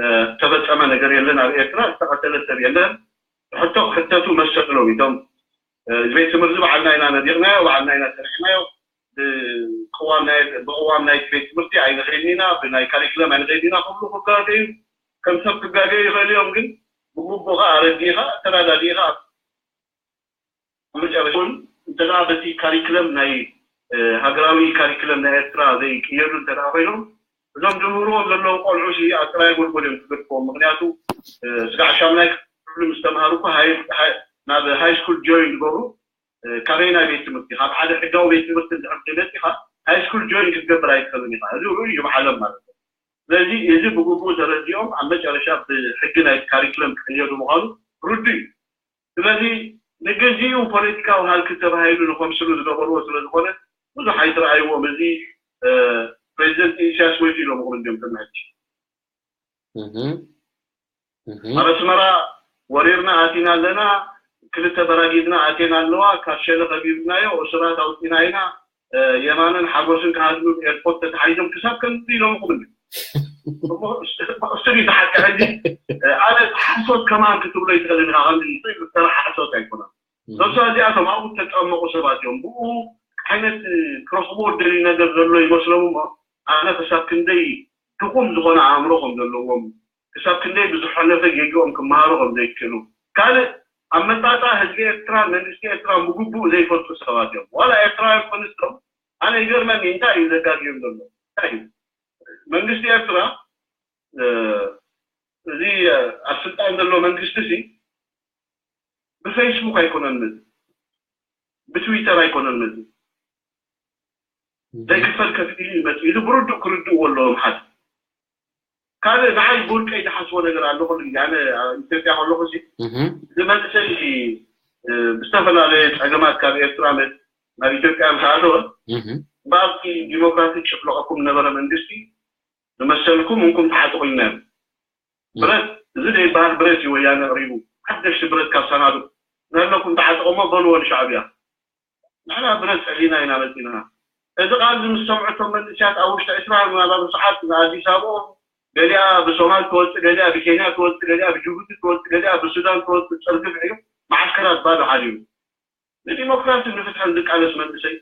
ዝተፈጸመ ነገር የለን ኣብ ኤርትራ ዝተቐተለ ሰብ የለን ሕቶ ክሕተቱ መሰሎም እቶም ቤት ትምህርቲ በዓልና ኢና ነዲቕናዮ በዓልና ኢና ሰሪሕናዮ ብቅዋም ናይ ብቅዋም ናይ ቤት ትምህርቲ ኣይንኸይድን ኢና ብናይ ካሪክለም ኣይንኸይድን ኢና ክብሉ ክጋገዩ ከም ሰብ ክጋገዩ ይኽእል እዮም ግን ብግቡእ ከዓ ኣረዲእኻ ተረዳዲእኻ መጨረሻ እውን እንተ በቲ ካሪክለም ናይ ሃገራዊ ካሪክለም ናይ ኤርትራ ዘይቅየዱ እንተ ኮይኖም እዞም ዝምህርዎም ዘለዉ ቆልዑ ሲ ኣብ ጥራይ ጎልጎል እዮም ክገድፍዎም ምክንያቱ ስጋዕ ሻምናይ ክፍሊ ምስ ተምሃሩ እኮ ናብ ሃይ ስኩል ጆይን ዝገብሩ ካበይ ናይ ቤት ትምህርቲ ካብ ሓደ ሕጋዊ ቤት ትምህርቲ እንድሕር ዘይመፂኻ ሃይ ስኩል ጆይን ክትገብር ኣይትኽእልን ኢኻ እዚ ርኡ እዩ ዓለም ማለት እዩ ስለዚ እዚ ብግቡእ ተረዲኦም ኣብ መጨረሻ ብሕጊ ናይ ካሪክለም ክቅየዱ ምዃኑ ርዱ እዩ ስለዚ ንግዚኡ ፖለቲካዊ ሃልኪ ተባሂሉ ንኸምስሉ ዝገበርዎ ስለ ዝኾነ ብዙሕ ኣይትረኣይዎም እዚ ፕሬዚደንት ኢሳያስ መይቱ ኢሎም ኹም እንዲም ቅድሚ ሕጂ ኣብ ኣስመራ ወሪርና ኣቲና ኣለና፣ ክልተ በራጊድና ኣትየን ኣለዋ፣ ካብ ሸለ ከቢብናዮ፣ እሱራት ኣውፂና ኢና፣ የማነን ሓጎስን ክሃድሙ ኤርፖርት ተታሒዞም ክሳብ ከምዚ ኢሎም ቁምኒ። እሱ ድዩ ዝሓቂ ሕጂ? ኣነ ሓሶት ከማን ክትብሎ ይትኽእል ኢኻ፣ ከምዚ ዝተራ ሓሶት ኣይኮነን። እዞም ሰባት እዚኣቶም ኣብኡ ዝተጠመቑ ሰባት እዮም። ብኡ ዓይነት ክረኽብዎ ደልዩ ነገር ዘሎ ይመስሎም እሞ ኣነ ክሳብ ክንደይ ድኹም ዝኾነ ኣእምሮ ከም ዘለዎም ክሳብ ክንደይ ብዝሓለፈ ጌግኦም ክመሃሩ ከም ዘይክእሉ ካልእ ኣመጣጣ ህዝቢ ኤርትራን መንግስቲ ኤርትራን ብግቡእ ዘይፈልጡ ሰባት እዮም። ዋላ ኤርትራውያን ኮንስቶም ኣነ ይገርመኒ እንታይ እዩ ዘጋግዮም ዘሎ እንታይ እዩ መንግስቲ ኤርትራ እዚ ኣብ ስልጣን ዘሎ መንግስቲ ሲ ብፌስቡክ ኣይኮነን መዚ ብትዊተር ኣይኮነን መዚ ዘይክፈል ከፊሉ ይመጽእ ኢሉ ብርዱእ ክርድእዎ ኣለዎም ሓደ ካልእ ንዓይ ብውልቀይ ዝሓስቦ ነገር ኣሎ ኩሉ ግዜ ኣነ ኢትዮጵያ ከለኹ እዚ መንእሰይ ብዝተፈላለየ ጸገማት ካብ ኤርትራ ናብ ኢትዮጵያ ምስ ኣተወ ብኣብቲ ዲሞክራሲ ጭፍለቐኩም ነበረ መንግስቲ ዝመሰልኩም እንኩም ተሓጥቑ ኢልና ብረት እዚ ዘይበሃል ብረት እዩ ወያነ ኣቕሪቡ ሓደሽቲ ብረት ካብ ሳናዱቕ ዘለኩም ተሓጥቑሞ በልዎ ንሻዕብያ ንሕና ብረት ጸሊና ኢና መጺና። እዚ ቃል እዚ ምስ ሰምዑ እቶም መንእሰያት ኣብ ውሽጢ ዕስራ ምናልባት ሰዓት ንኣዲስ ኣበብኦም ገሊኣ ብሶማል ትወጽእ፣ ገሊኣ ብኬንያ ትወጽእ፣ ገሊኣ ብጅቡቲ ትወጽእ፣ ገሊኣ ብሱዳን ትወጽእ ጸርግፍ እዩ። መዓስከራት ባዶ ሓዲሩ። ንዲሞክራስን ንፍትሕን ዝቃለስ መንእሰይ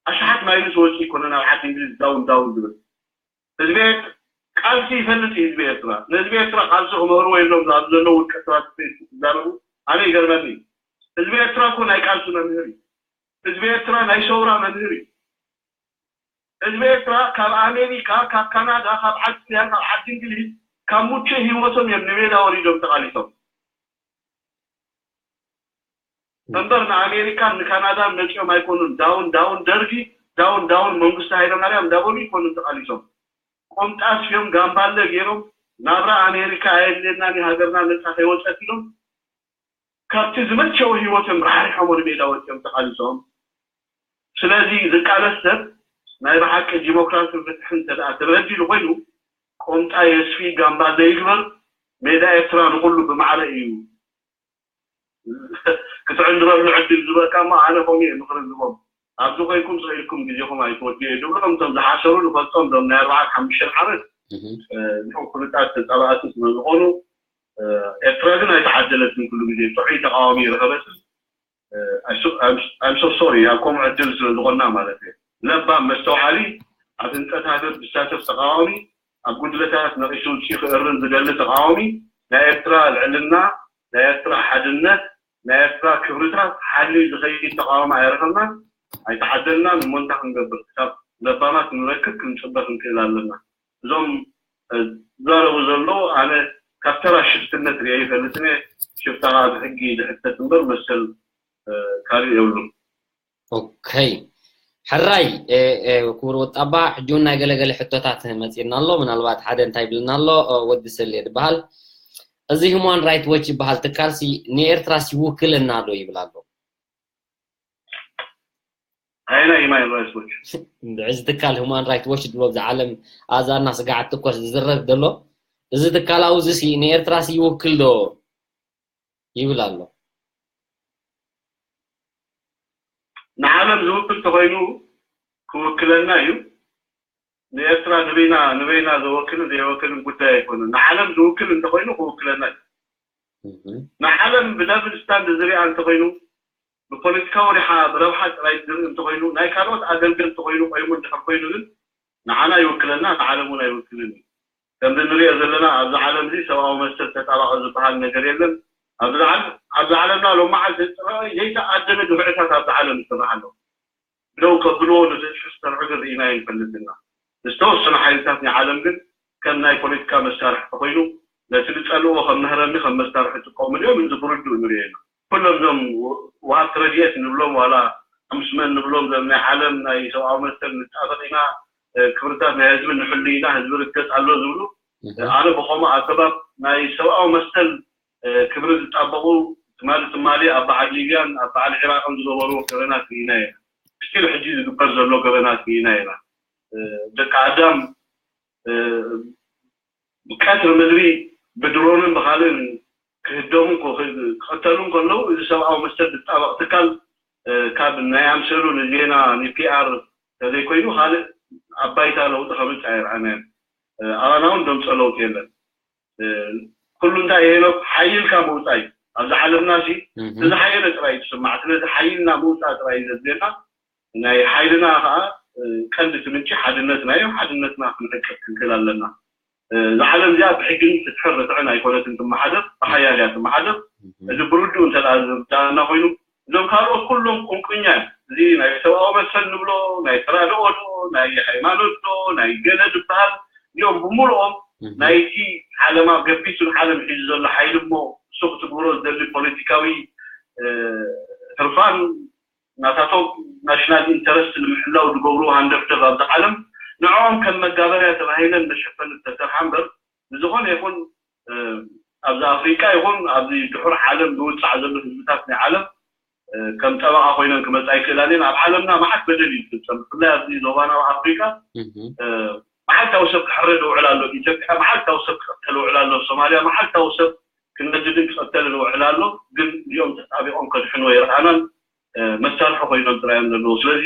ኣሽሓት ማይሉ ዝወጽእ ይኮነን ኣብ ዓዲ እንግሊዝ ዳውን ዳውን ዝብል። ህዝቢ ቃልሲ ይፈልጥ እዩ ህዝቢ ኤርትራ። ንህዝቢ ኤርትራ ቃልሲ ክምህርዎ የብሎም ኣብዚ ዘለዉ ውልቀ ሰባት ብፌስቡክ ዝዛረቡ ኣነ ይገርመኒ እዩ። ህዝቢ ኤርትራ እኮ ናይ ቃልሲ መምህር እዩ። ህዝቢ ኤርትራ ናይ ሰውራ መምህር እዩ። ህዝቢ ኤርትራ ካብ ኣሜሪካ፣ ካብ ካናዳ፣ ካብ ዓዲ ጥልያን፣ ካብ ዓዲ እንግሊዝ ካብ ሙቼ ህይወቶም እዮም ንሜዳ ወሪዶም ተቃሊሶም። እምበር ንኣሜሪካን ንካናዳን መፂኦም ኣይኮኑን ዳውን ዳውን ደርጊ ዳውን ዳውን መንግስቲ ሃይለማርያም እንዳበሉ ይኮኑን ተቃሊሶም ቆምጣ ኣስፍዮም ጋምባለ ገይሮም ናብራ ኣሜሪካ ኣየድልየናን ሃገርና ነፃ ከይወፀት ኢሎም ካብቲ ዝመቸወ ህይወቶም ራሕሪሖም ወደ ሜዳ ወፂኦም ተቃሊሶም ስለዚ ዝቃለስ ሰብ ናይ ብሓቂ ዲሞክራሲ ፍትሒ እንተ ተበዲሉ ኮይኑ ቆምጣ የስፊ ጋምባለ ይግበር ሜዳ ኤርትራ ንኩሉ ብማዕረ እዩ ክትዕንድረሉ ዕድል ዝበካ እሞ ኣነ ከምኡ እየ ምኽሪ ዝቦም ኣብዚ ኮይንኩም ስቕ ኢልኩም ግዜኹም ኣይትወድኡ እየ ዝብሎ እቶም ዝሓሰሩ ንፈልጦም እዞም ናይ ኣርባዓን ሓሙሽተን ዓመት እዚኦም ፍሉጣት ተጻባእቲ ስለ ዝኾኑ ኤርትራ ግን ኣይተዓደለትን ኩሉ ግዜ ጥዑይ ተቃዋሚ ይረኸበትን I'm so sorry ኣብ ከምኡ ዕድል ስለ ዝኾንና ማለት እየ ለባም መስተውዓሊ ኣብ ህንፀት ሃገር ዝሳተፍ ተቃዋሚ ኣብ ጉድለታት ነቒሱ ውፅኢ ክእርም ዝደሊ ተቃዋሚ ናይ ኤርትራ ልዕልና ናይ ኤርትራ ሓድነት ናይ ኤርትራ ክብርታት ሓልዩ ዝኸይድ ተቃዋሚ ኣይረኸብናን ኣይተዓደልናን እሞ እንታይ ክንገብር ክሳብ ለባማት ንረክብ ክንፅበ ክንክእል ኣለና እዞም ዝዛረቡ ዘለዉ ኣነ ካብ ተራ ሽፍትነት ሪአ ይፈልጥን እየ ሽፍታ ከዓ ብሕጊ ዝሕተት እምበር መሰል ካልእ የብሉን ኦከይ ሕራይ ክቡር ወጣባ ሕጂ እውን ናይ ገለገለ ሕቶታት መፂእና ኣሎ ምናልባት ሓደ እንታይ ይብልና ኣሎ ወዲ ሰሌ ዝበሃል እዚ human right watch ዝበሃል ትካል ሲ ንኤርትራ ሲ ይውክለና ዶ ይብል ኣሎ ኣየናይ human right watch እዚ ትካል human right watch ድሎ ኣብዚ ዓለም ኣዛና ስጋዓት ትኮስ ዝዝረብ ዘሎ እዚ ትካል ኣብዚ ሲ ንኤርትራ ሲ ይውክል ዶ ይብል ኣሎ ንዓለም ዝውክል ተኮይኑ ክውክለና እዩ ንኤርትራ ንበይና ንበይና ዘወክልን ዘይወክልን ጉዳይ ኣይኮነን ንዓለም ዝውክል እንተኮይኑ ክውክለና እዩ ንዓለም ብደብል ስታንድ ዝሪኣ እንተኮይኑ ብፖለቲካዊ ሪሓ ብረብሓ ጥራይ ዝርኢ እንተኮይኑ ናይ ካልኦት ኣገልገል ተኮይኑ ቆይሙ እንድሕር ኮይኑ ግን ንዓና ይውክለና ንዓለም እውን ኣይውክልን እዩ ከምዚ ንሪኦ ዘለና ኣብዚ ዓለም እዚ ሰብኣዊ መሰል ተጣባቂ ዝበሃል ነገር የለን ኣብዚ ዓለምና ሎም መዓልቲ ጥራይ ዘይተኣደነ ግፍዕታት ኣብዚ ዓለም ይስራሕ ኣሎ ብደው ከብልዎ ንፍትሒ ዝሰርሑ ግን ርኢና ኣይንፈልጥን ኢና ዝተወሰኑ ሓይልታት ናይ ዓለም ግን ከም ናይ ፖለቲካ መሳርሒ ተኮይኑ ነቲ ዝፀልእዎ ከም መህረሚ ከም መሳርሒ ይጥቀሙሉ እዮም እዚ ብርዱእ ንሪኦ ኢና ኩሎም እዞም ወሃብቲ ረድኤት ንብሎም ዋላ ሓሙስ መን ንብሎም ዞም ናይ ዓለም ናይ ሰብኣዊ መሰል ንጣበቕ ኢና ክብርታት ናይ ህዝቢ ንሕሉ ኢና ህዝቢ ርገፅ ኣሎ ዝብሉ ኣነ ብከምኡ ኣገባብ ናይ ሰብኣዊ መሰል ክብሪ ዝጣበቑ ትማሊ ትማሊ ኣብ በዓል ሊብያን ኣብ በዓል ዒራቅን ዝገበርዎ ገበናት ርኢና ኢና ስቲል ሕጂ ዝግበር ዘሎ ገበናት ርኢና ኢና ደቂ ኣዳም ብቀትሪ ምድሪ ብድሮንን ብካልእን ክህደሙ እንኮ- ክቐተሉ እንከለዉ፣ እዚ ሰብኣዊ መሰል ዝጣበቕ ትካል፣ እ፣ ካብ ናይ ኣምሰሉ ንዜና ንፒኣር ተዘይኮይኑ ካልእ ኣብ ባይታ ለውጢ ከምጽእ ኣይረኣናዮን። እ፣ ኣባና እውን ደምጾ ለውጢ የለን። እ፣ ኩሉ እንታይ ሄኖክ ሓይልካ ምውጻእ እዩ። ኣብዚ ዓለምና ሲ እህ፣ እዚ ሓየለ ጥራይ እዩ ዝስማዕ። ስለዚ ሓይልና ምውጻእ ጥራይ እዩ ዘድልየና። ናይ ሓይልና ከዓ፣ እ፣ ቀንዲ እቲ ምንጪ ሓድነትና እዩ። ሓድነትና ክንዕቅብ ክንክእል ኣለና። እ፣ እዛ ዓለም እዚኣ ብሕግን ፍትሕን ርትዕን ኣይኮነትን ትመሓደር፣ ብሓያል እያ ትመሓደር። እህ፣ እዚ ብርዱእ እንተ ደኣ ዝርዳእና ኮይኑ፣ እዞም ካልኦት ኩሎም ቁንቁኛ እዮም። እዚ ናይ ሰብኣዊ መሰል ንብሎ፣ ናይ ተራድኦ ዶ፣ ናይ ሃይማኖት ዶ፣ ናይ ገለ ዝበሃል፣ እዚኦም ብምሉኦም እህ፣ ናይቲ ዓለማ ገቢቱን ዓለም ሒዙ ዘሎ ሓይሊ እሞ፣ እሱ ክትግብሮ ዝደሊ ፖለቲካዊ፣ እ፣ ህርፋን ናታቶም ናሽናል ኢንተረስት ንምሕላው ዝገብርዎ ሃንደፍደፍ ኣብዚ ዓለም ንዕኦም ከም መጋበርያ ተባሂለን መሸፈኒ ዝተሰርሓ እምበር፣ ብዝኾነ ይኹን፣ እ፣ ኣብዚ ኣፍሪቃ ይኹን ኣብዚ ድሑር ዓለም ዝውጻዕ ዘሎ ህዝብታት ናይ ዓለም፣ እ፣ ከም ጠበቓ ኮይነን ክመጻ ይክእላን እየን። ኣብ ዓለምና መዓት በደል እዩ ዝፍጸም። ብፍላይ ኣብዚ ዞባና ኣብ ኣፍሪቃ፣ እህ፣ እ፣ መዓልታዊ ሰብ ክሕረድ ይውዕል ኣሎ። ኢትዮጵያ መዓልታዊ ሰብ ክቐተል ይውዕል ኣሎ። ሶማልያ መዓልታዊ ሰብ ክነድድን ክቐተልን ይውዕል ኣሎ። ግን እዚኦም ተጣቢቖም ከድሕንዎ ይረኣናን፣ እ፣ መሳርሒ ኮይኖም ጥራይ እዮም ዘለዉ። ስለዚ፣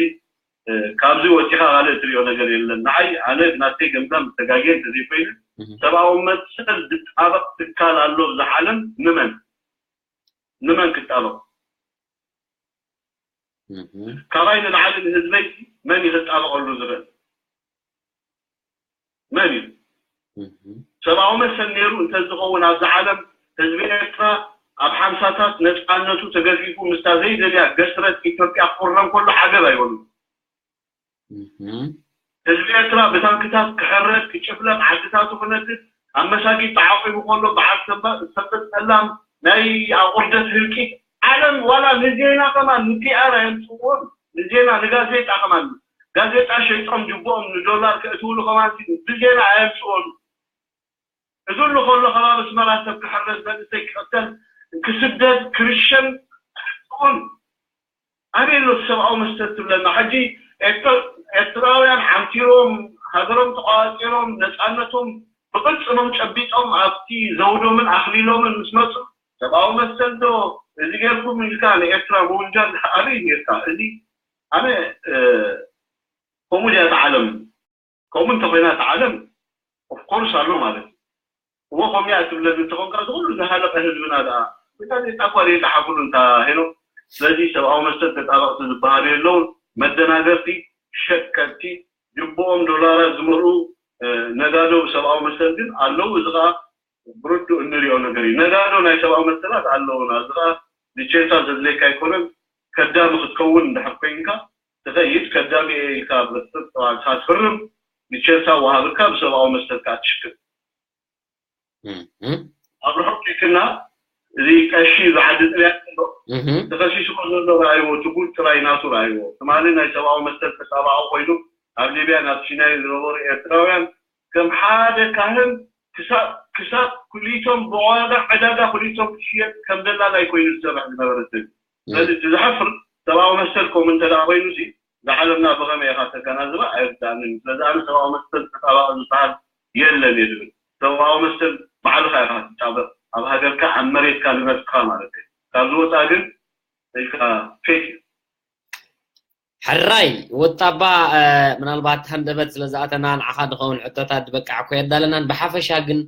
እ፣ ካብዚ ወጺኻ ካልእ እትሪኦ ነገር የለን። ንዓይ፣ ኣነ ናተይ ገምጋም ዝተጋግየ እንተዘይኮይነ፣ እህ፣ ሰብኣዊ መሰል ዝጣበቕ ትካል ኣሎ ኣብዚ ዓለም። ንመን? ንመን ክጣበቕ? እህ፣ ካባይ ንላዕሊ ንህዝበይ መን እዩ ክጣበቐሉ ዝኽእል? መን እዩ? እህ፣ ሰብኣዊ መሰል ነይሩ እንተዝኸውን ኣብዚ ዓለም ህዝቢ ኤርትራ ኣብ ሓምሳታት ነጻነቱ ተገፊፉ ምስታ ዘይደልያ ገስረት ኢትዮጵያ ክቑረን ከሎ ዓገብ ኣይበሉን። እህ፣ ህዝቢ ኤርትራ ብታንክታት ክሕረድ፣ ክጭፍለቕ፣ ዓድታቱ ክነድድ፣ ኣብ መሳጊድ ተዓቂቡ ከሎ በዓል ሰንበት፣ ሰንበት ጸላም ናይ ኣቑርደት ህልቂት ዓለም ዋላ ንዜና ከማን ንፒኣር ኣየምጽእዎን። ንዜና ንጋዜጣ ከማን ጋዜጣ ሸይጦም ጅቦኦም ንዶላር ከእትውሉ ከማን ብዜና ኣየምጽእዎን። እዚ ሁሉ ከሎ ከባቢ ኣስመራ ሰብ ክሕረድ፣ መንእሰይ ክቕተል፣ ክስደድ፣ ክርሸን፣ እውን ኣበይ ኣሎ እቲ ሰብኣዊ መሰል ትብለና? ሕጂ ኤርትራ- ኤርትራውያን ዓምቲሮም፣ ሃገሮም ተቋጺሮም፣ ነጻነቶም ብቕልጽሞም ጨቢጦም ኣብቲ ዘውዶምን ኣኽሊሎምን ምስ መጹ፣ ሰብኣዊ መሰል ዶ እዚ ጌርኩም ኢልካ ንኤርትራ ምውንጃል ኣበይ ኔርካ? እዚ ኣነ፣ እ፣ ከምኡ ድያ እታ ዓለም? ከምኡ እንተኾይና እታ ዓለም ኦፍኮርስ ኣሎ ማለት እዩ። እዎ ከምኡ እያ ትብለኒ እንተኾንካ፣ እዚ ኩሉ ዝሃለቐ ህዝብና ደኣ ብጋዜጣ እኳ ዘይጸሓፉሉ እንታ ሄኖክ። ስለዚ ሰብኣዊ መሰል ተጣበቕቲ ዝበሃሉ የለውን። መደናገርቲ፣ ሸቀጥቲ፣ ጅብኦም ዶላራት ዝመልኡ፣ እ፣ ነጋዶ ሰብኣዊ መሰል ግን ኣለዉ። እዚ ኸኣ ብርዱእ እንሪኦ ነገር እዩ። ነጋዶ ናይ ሰብኣዊ መሰላት ኣለዉና። እዚ ኸኣ ንቼልሳ ዘድልየካ ኣይኮነን። ከዳሚ ክትከውን እንድሕር ኮይንካ ትኸይድ፣ ከዳሚ እየ ኢልካ ብርጥጥ ተባልካ ትፍርም፣ ንቼልሳ ወሃብካ ብሰብኣዊ መሰል ከኣ ትሽክም። እህ፣ ኣብ ርሑቕ ኬክና እዚ ቀሺ ብዓዲ ጥልያን ዘሎ እህ፣ ተኸሲስዎ ዘሎ ረኣይዎ፣ ትጉል ጥራይ ናቱ ረኣይዎ። ትማሊ ናይ ሰብኣዊ መሰል ተጣባቒ ኮይኑ ኣብ ሊብያን ኣብ ሲናይን ዝነበሩ ኤርትራውያን ከም ሓደ ካህን ክሳብ ክሳብ ኩሊቶም ብዋጋ ዕዳጋ ኩሊቶም ክሽየጥ ከም ደላላይ ኮይኑ ዝሰርሕ ዝነበረ ሰብ እዩ። ስለዚ እቲ ዘሕፍር ሰብኣዊ መሰል ከምኡ እንተ ደኣ ኮይኑ ሲ እዛ ዓለምና ብኸመይ ኢኻ ተገናዝባ ኣይርድኣንን እዩ። ስለዚ ኣነ ሰብኣዊ መሰል ተጣባቒ ዝበሃል የለን እየ ዝብል። ሰብኣዊ መሰል ባዕልኻ ኢኻ ትጣበቕ፣ ኣብ ሃገርካ ኣብ መሬትካ ንነብስኻ ማለት እዩ። ካብዚ ወፃእ ግን ኢልካ ፌክ እዩ። ሕራይ ወጣባ፣ ምናልባት ሃንደበት ስለ ዝኣተና ንዓኻ ዝኸውን ሕቶታት ዝበቃዕ እኮ የዳለናን። ብሓፈሻ ግን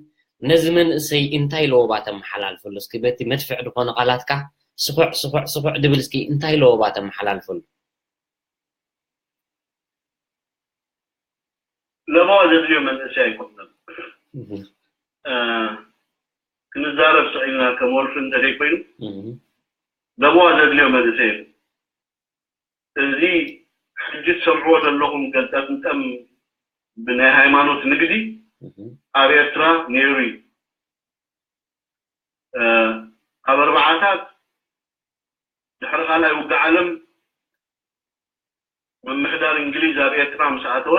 ነዚ መንእሰይ እንታይ ለወባ ተመሓላልፈሉ? እስኪ በቲ መድፍዕ ዝኾነ ቃላትካ ስኹዕ ስኹዕ ስኹዕ ድብል እስኪ እንታይ ለወባ ተመሓላልፈሉ? ለበዋ ዘድልዮ መንእሰይ ኣይኮነን። ክንዛረብ ስቕ ኢልና ከም ወልፊ እንተዘይኮይኑ ለበዋ ዘድልዮ መንእሰይ የለን። እዚ ሕጂ ትሰምዕዎ ዘለኹም ገልጠምጠም ብናይ ሃይማኖት ንግዲ ኣብ ኤርትራ ነይሩ እዩ። ኣብ ኣርባዓታት ድሕሪ ካልኣይ ውግእ ዓለም ምምሕዳር እንግሊዝ ኣብ ኤርትራ ምስ ኣተወ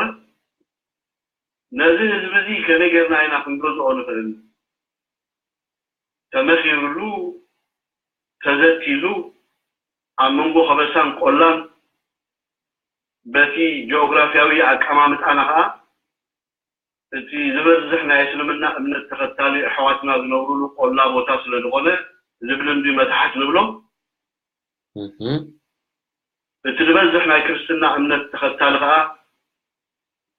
ነዚ ህዝቢ እዚ ከመይ ጌርና ኢና ክንገዝኦ ንኽእል? ተመኺሩሉ፣ ተዘቲሉ፣ ኣብ መንጎ ከበሳን ቆላን በቲ ጂኦግራፊያዊ ኣቀማምጣና ኸዓ እቲ ዝበዝሕ ናይ እስልምና እምነት ተኸታሊ ኣሕዋትና ዝነብሩሉ ቆላ ቦታ ስለ ዝኾነ፣ እዚ ብልምዲ መታሕት ንብሎ። እቲ ዝበዝሕ ናይ ክርስትና እምነት ተኸታሊ ከዓ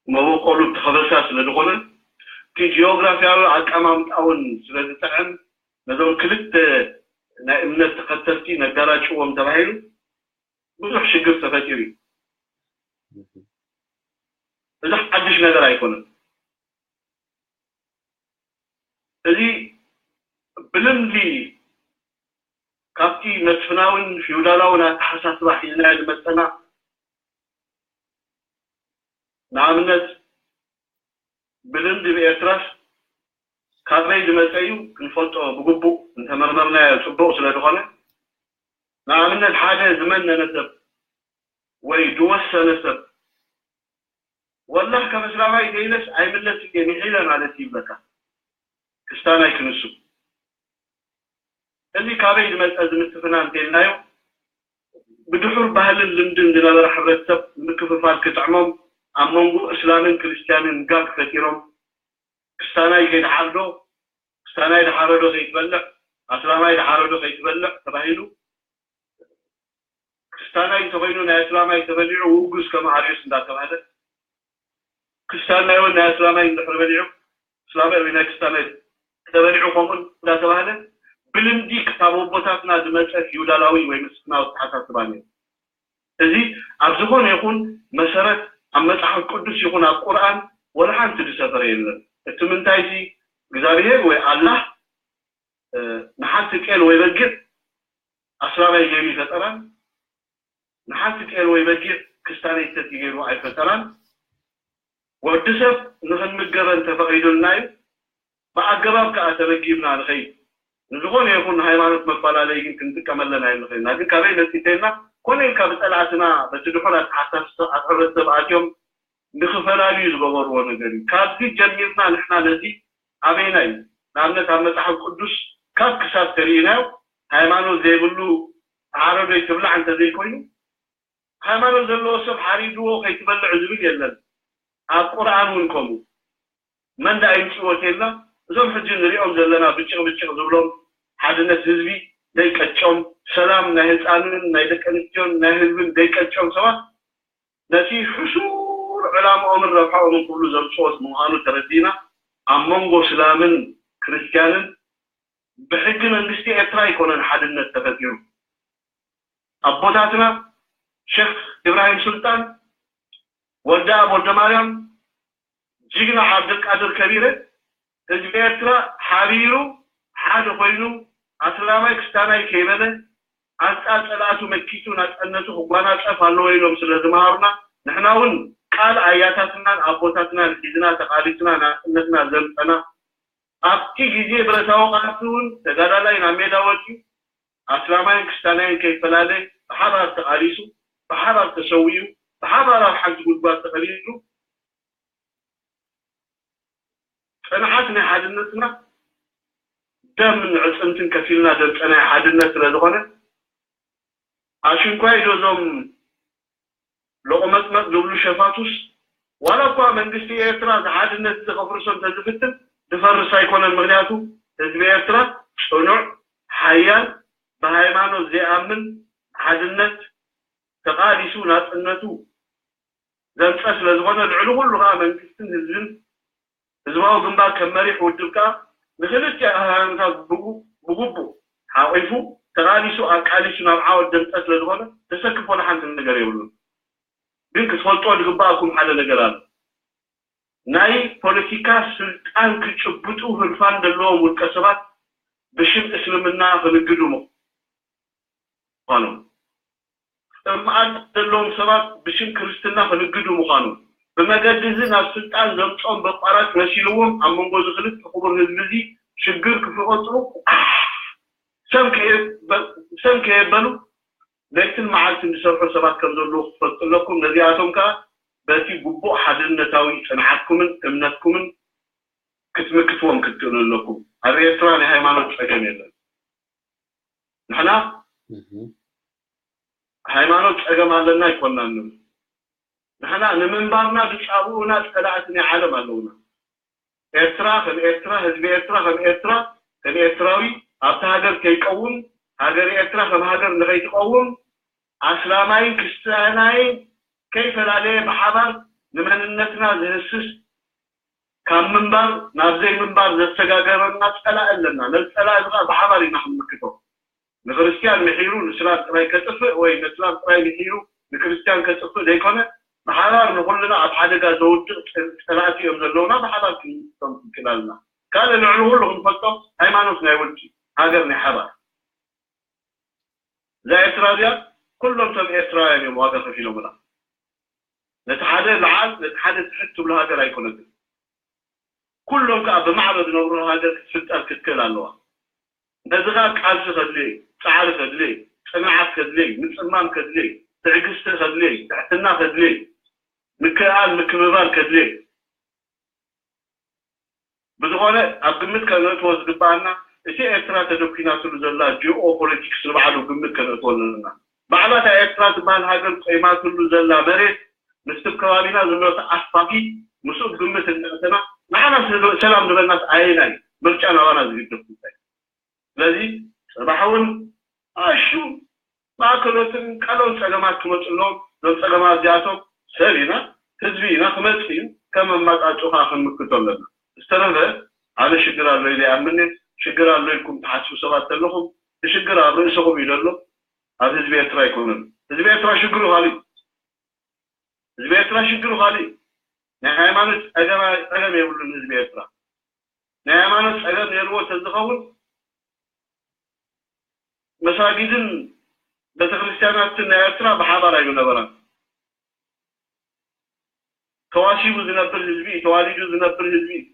መበቆሉ ተኸበሳ ስለ ዝኾነ፣ እቲ ጂኦግራፊያዊ ኣቀማምጣ እውን ስለ ዝጥዕም፣ ነዞም ክልተ ናይ እምነት ተኸተልቲ ነጋላጭዎም ተባሂሉ ብዙሕ ሽግር ተፈጢሩ እዩ። እዚ ሓድሽ ነገር ኣይኮነን። እዚ ብልምዲ ካብቲ መስፍናውን ፊውዳላውን ኣተሓሳስባ ሒዝናዮ ዝመፀና፣ ንኣብነት ብልምዲ ብኤርትራስ ካበይ ዝመፀ እዩ ክንፈልጦ ብግቡእ እንተመርመርናዮ ፅቡቕ ስለ ዝኾነ፣ ንኣብነት ሓደ ዝመነነ ሰብ ወይ ዝወሰነ ሰብ ወላህ ከም እስላማይ ዘይነስ ኣይምለስ እየ ንሒለ ማለት ይብለካ። ክስታናይ ክንሱ እዚ ካበይ ዝመፀ ዝምትፍና እንተልናዮ፣ ብድሑር ባህልን ልምድን ዝነበረ ሕብረተሰብ ምክፍፋል ክጥዕሞም ኣብ መንጎ እስላምን ክርስትያንን ጋግ ፈጢሮም፣ ክስታናይ ከይትሓርዶ፣ ክስታናይ ድሓረዶ ከይትበልዕ፣ ኣስላማይ ድሓረዶ ከይትበልዕ ተባሂሉ፣ ክስታናይ እንተኾይኑ ናይ ኣስላማይ ተበሊዑ ውጉዝ ከም ኣርዮስ እንዳተባህለ፣ ክስታናይ እውን ናይ ኣስላማይ እንድሕር በሊዑ፣ እስላማይ ወይ ናይ ክስታናይ ተበሊዑ ከምኡ እንዳተባህለ ብልምዲ ካብ ኣቦታትና ዝመፀ ፊውዳላዊ ወይ ምስፍናዊ ኣተሓሳስባ ነይሩ። እዚ ኣብ ዝኾነ ይኹን መሰረት ኣብ መፅሓፍ ቅዱስ ይኹን ኣብ ቁርኣን ወላ ሓንቲ ዝሰፈረ የለን። እቲ ምንታይ ሲ እግዚኣብሄር ወይ ኣላህ ንሓንቲ ጤል ወይ በጊዕ ኣስላማይ ገይሩ ይፈጠራን ንሓንቲ ጤል ወይ በጊዕ ክስታነይ ተቲ ገይሩ ኣይፈጠራን። ወዲ ሰብ ንኽንምገበን ተፈቒዱልና እዩ። ብኣገባብ ከኣ ተመጊብና ንኸይድ። ንዝኾነ ይኹን ሃይማኖት መፈላለይ ግን ክንጥቀመለን ኣይንኽእልና። ግን ካበይ መጺተና ኮነ ኢልካ ብጸላእትና በቲ ድሑር ኣተሓሳስባ ኣብ ሕብረተሰብ ኣትዮም ንኽፈላልዩ ዝገበርዎ ነገር እዩ። ካብዚ ጀሚርና ንሕና ነዚ ኣበይና እዩ? ንኣብነት ኣብ መጽሓፍ ቅዱስ ካብ ክሳብ ተሪኢናዮ ሃይማኖት ዘይብሉ ተሓረዶ ይትብላዕ እንተዘይኮይኑ ሃይማኖት ዘለዎ ሰብ ሓሪድዎ ከይትበልዕ ዝብል የለን። ኣብ ቁርኣን እውን ከምኡ መን ደኣ ይምፅዎ ተይልና እዞም ሕጂ ንሪኦም ዘለና ብጭቕ ብጭቕ ዝብሎም ሓድነት ህዝቢ ደይቀጮም ሰላም ናይ ህፃንን ናይ ደቂ ኣንስትዮን ናይ ህዝብን ደይቀጮም ሰባት ነቲ ሕሱር ዕላምኦምን ረብሓኦምን ክብሉ ዘምፅዎ ምዃኑ ተረዲእና ኣብ መንጎ እስላምን ክርስትያንን ብሕጊ መንግስቲ ኤርትራ ኣይኮነን ሓድነት ተፈጢሩ። ኣቦታትና ሸክ ኢብራሂም ሱልጣን፣ ወዲ ኣብ ወልደ ማርያም፣ ጅግና ዓብደልቃድር ከቢረ ህዝቢ ኤርትራ ሓቢሩ ሓደ ኮይኑ ኣስላማይ ክስታናይ ከይበለ ኣንጻር ጸላእቱ መኪቱ ናጸነቱ ክጓናጸፍ ኣለዎ ኢሎም ስለ ዝመሃሩና ንሕና እውን ቃል ኣያታትናን ኣቦታትናን ሒዝና ተቓሊስና ናጽነትና ዘምጸና ኣብቲ ግዜ ብረታዊ ቃልሲ እውን ተጋዳላይ ናብ ሜዳ ወፂኡ ኣስላማይን ክስታናይን ከይፈላለ ብሓባር ተቓሊሱ፣ ብሓባር ተሰዊኡ፣ ብሓባር ኣብ ሓንቲ ጉድጓድ ተቐቢሩ ፅንዓት ናይ ሓድነትና ደምን ዕፅምትን ከፊልና ዘምፀናዮ ሓድነት ስለ ዝኾነ ኣሽንኳይ ዶ እዞም ሎቕመጥመጥ ዝብሉ ሸፋቱስ ዋላ እኳ መንግስቲ ኤርትራ እዚ ሓድነት እዚ ከፍርሶ እንተዝፍትን ዝፈርስ ኣይኮነን። ምኽንያቱ ህዝቢ ኤርትራ ፅኑዕ፣ ሓያል፣ ብሃይማኖት ዘይኣምን፣ ሓድነት ተቓሊሱ ናፅነቱ ዘምፀ ስለ ዝኾነ ልዕሊ ኩሉ ከዓ መንግስትን ህዝብን ህዝባዊ ግንባር ከም መሪሕ ውድብ ከኣ ንክልቲኡ ሃይማኖታት ብጉ- ብግቡእ ሓቒፉ ተቓሊሱ ኣቃሊሱ ናብ ዓወት ዘምፀ ስለ ዝኾነ ዘሰክፍ ዋላ ሓንቲ ነገር የብሉን። ግን ክትፈልጦ ዝግበኣኩም ሓደ ነገር ኣሎ። ናይ ፖለቲካ ስልጣን ክጭብጡ ህርፋን ዘለዎም ውልቀ ሰባት ብሽም እስልምና ክንግዱ ምዃኖም፣ ጥምኣት ዘለዎም ሰባት ብሽም ክርስትና ክንግዱ ምዃኖም፣ ብመገዲ እዚ ናብ ስልጣን ዘምፅኦም በቋራጭ መሲልዎም ኣብ መንጎ እዚ ክልተ ክቡር ህዝቢ እዚ ሽግር ክፍጥሩ ሰም ከየ- ሰም ከየበሉ ለይትን መዓልትን ዝሰርሑ ሰባት ከም ዘለዉ ክትፈልጡ ኣለኩም። ነዚኣቶም ከኣ በቲ ግቡእ ሓድነታዊ ጽንዓትኩምን እምነትኩምን ክትምክትዎም ክትክእሉ ኣለኩም። ኣብ ኤርትራ ናይ ሃይማኖት ጸገም የለን። ንሕና ሃይማኖት ጸገም ኣለና ኣይኮናን ንብል። ንሕና ንምንባርና ዝጻብኡና ጸላእቲ ናይ ዓለም ኣለውና። ኤርትራ ከም ኤርትራ፣ ህዝቢ ኤርትራ ከም ኤርትራ፣ ከም ኤርትራዊ ኣብቲ ሃገር ከይቀውም፣ ሃገር ኤርትራ ከም ሃገር ንኸይትቀውም ኣስላማይን ክርስትያናይን ከይፈላለየ ብሓባር ንመንነትና ዝህስስ ካብ ምንባር ናብ ዘይምንባር ዘሰጋገረና ጸላኢ ኣለና። ነዚ ጸላኢ እዚ ከዓ ብሓባር ኢና ክንምክቶ። ንክርስትያን ምሒሩ ንስላም ጥራይ ከጥፍእ ወይ ንስላም ጥራይ ምሒሩ ንክርስትያን ከጥፍእ ዘይኮነ፣ ብሓባር ንኹልና ኣብ ሓደጋ ዘውድቕ ጸ- ጸላእቲ እዮም ዘለውና፣ ብሓባር ክንምክቶም ክንክእል ኣለና። ካልእ ልዕሊ ኩሉ ክንፈልጦ፣ ሃይማኖት ናይ ውልቂ፣ ሃገር ናይ ሓባር። እዛ ኤርትራ እዚኣ ኩሎም ሰብ ኤርትራውያን እዮም ዋጋ ከፊሎምላ። ነቲ ሓደ ለዓል ነቲ ሓደ ትሕት ትብሎ ሃገር ኣይኮነትን። ኩሎም ከዓ ብማዕረ ዝነብሩ ሃገር ክትፍጠር ክትክእል ኣለዋ። ነዚ ከዓ ቃልሲ ከድልየ፣ ፃዕሪ ከድልየ፣ ፅንዓት ከድልየ፣ ምፅማም ከድልየ፣ ትዕግስቲ ከድልየ፣ ትሕትና ከድልየ፣ ምክእኣል ምክብባር ከድልየ። ብዝኾነ ኣብ ግምት ከነእትዎ ዝግባኣና እቲ ኤርትራ ተደኲናትሉ ዘላ ጂኦ ፖለቲክስ ንባዕሉ ግምት ከነእትዎ ኣለና። ባዕላ እታ ኤርትራ ትበሃል ሃገር ቆይማትሉ ዘላ መሬት ምስቲ ከባቢና ዘሎ ተኣፋፊ ምስኡ ግምት እናእተና ንዓና ሰላም ዝበልናስ ኣየናይ ምርጫ ናባና ዝግድፍ ጉዳይ። ስለዚ ፅባሕ እውን ኣሹ ማእከሎትን ቀለውን ፀገማት ክመፁ ኣለዎም። እዞም ፀገማት እዚኣቶም ሰብ ኢና ህዝቢ ኢና ክመፅእ እዩ። ከም ኣማፃፅኡ ከዓ ክንምክቶ ኣለና። ዝተረፈ ኣነ ሽግር ኣሎ ኢለ ይኣምን ሽግር ኣሎ ኢልኩም ትሓስቡ ሰባት ዘለኹም እቲ ሽግር ኣብ ርእስኹም እዩ ዘሎ። ኣብ ህዝቢ ኤርትራ ኣይኮነን። ህዝቢ ኤርትራ ሽግሩ ካሊእ ህዝቢ ኤርትራ ሽግሩ ካሊእ ናይ ሃይማኖት ፀገም የብሉን ህዝቢ ኤርትራ። ናይ ሃይማኖት ፀገም ነርዎ ተዝኸውን መሳጊድን ቤተክርስትያናትን ናይ ኤርትራ ብሓባር ኣይምነበራን። ተዋሲቡ ዝነብር ህዝቢ እዩ፣ ተዋሊዱ ዝነብር ህዝቢ እዩ።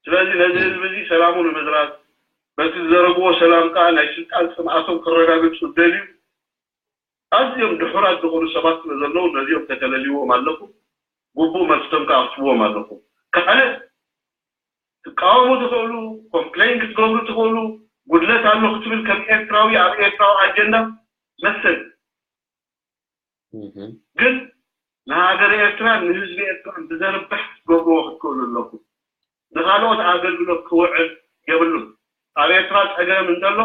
ስለዚ ነዚ ህዝቢ እዚ ሰላሙ ንምዝራግ በቲ ዝዘረግዎ ሰላም ከዓ ናይ ስልጣን ፅምኣቶም ክረጋግፁ ዝደልዩ ኣዝዮም ድሑራት ዝኾኑ ሰባት ስለ ዘለዉ ነዚኦም ተተለልይዎም ኣለኹም። ግቡእ መልስቶም ከዓ ክትህብዎም ኣለኹም። ካልእ ትቃወሙ ትኽእሉ፣ ኮምፕሌን ክትገብሩ ትኽእሉ፣ ጉድለት ኣሎ ክትብል ከም ኤርትራዊ ኣብ ኤርትራዊ ኣጀንዳ መሰል ግን ንሃገር ኤርትራን ንህዝቢ ኤርትራን ብዘርብሕ ክትገብርዎ ክትክእሉ ኣለኩም። ንኻልኦት ኣገልግሎት ክውዕል የብሉን። ኣብ ኤርትራ ጸገም እንተሎ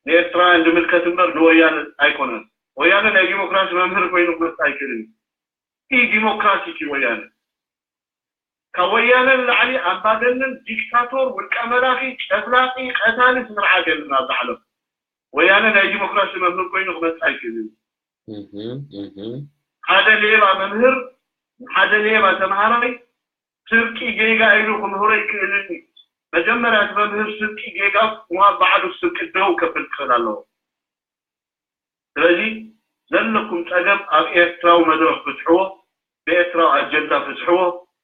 ንኤርትራውያን ዝምልከት እምበር ንወያነ ኣይኮነን። ወያነ ናይ ዲሞክራሲ መምህር ኮይኑ ክመጽእ ኣይክእልን እዩ። ኢ ዲሞክራቲክ እዩ ወያነ። ካብ ወያነ ንላዕሊ ኣምባገነን፣ ዲክታቶር፣ ውልቀ መላኺ፣ ጨፍላቂ፣ ቀታሊ ስርዓት የለን ኣብዚ ዓለም። ወያነ ናይ ዲሞክራሲ መምህር ኮይኑ ክመጽእ ኣይክእልን። ሓደ ሌባ መምህር ንሓደ ሌባ ተምሃራይ ስርቂ ጌጋ ኢሉ ክምህሮ ኣይክእልን እዩ። መጀመርያ እቲ መምህር ስርቂ ጌጋ ምዃን ባዕሉ ስርቂ ደው ከብል ክኽእል ኣለዎ። ስለዚ ዘለኩም ጸገም ኣብ ኤርትራዊ መድረኽ ፍትሕዎ፣ ብኤርትራዊ ኣጀንዳ ፍትሕዎ፣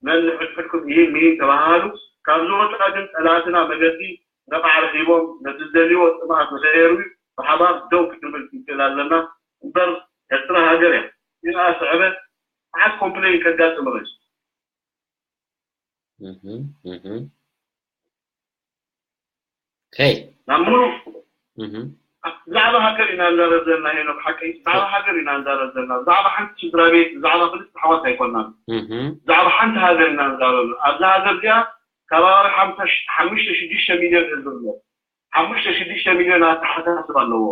ነንሕድሕድኩም ኢሂን ሚሂን ተባሃሃሉ። ካብ ዝወጻ ግን ጸላእትና መገዲ ነቓዕ ረኺቦም ነቲ ዝደልይዎ ጥምኣት ንኸየርዊ ብሓባር ደው ክንብል ክንክእል ኣለና። እምበር ኤርትራ ሃገር እያ። ይንኣ ስዕበ መዓት ኮምፕሌን ከጋጥም ርእ ይ ናብ ምሉእ ብዛዕባ ሃገር ኢና ንዛረብ ዘለና ሄኖክ ሓቀይ ብዛዕባ ሃገር ኢና ንዛረብ ዘለና ብዛዕባ ሓንቲ ስድራ ቤት ብዛዕባ ክልተ ኣሕዋት ኣይኮናን ብዛዕባ ሓንቲ ሃገር ኢና ንዛረብ ኣብዛ ሃገር እዚኣ ከባቢ ሓምሳ ሽ- ሓሙሽተ ሽዱሽተ ሚልዮን ህዝቢ ኣሎ ሓሙሽተ ሽዱሽተ ሚልዮን ኣተሓሳስብ ኣለዎ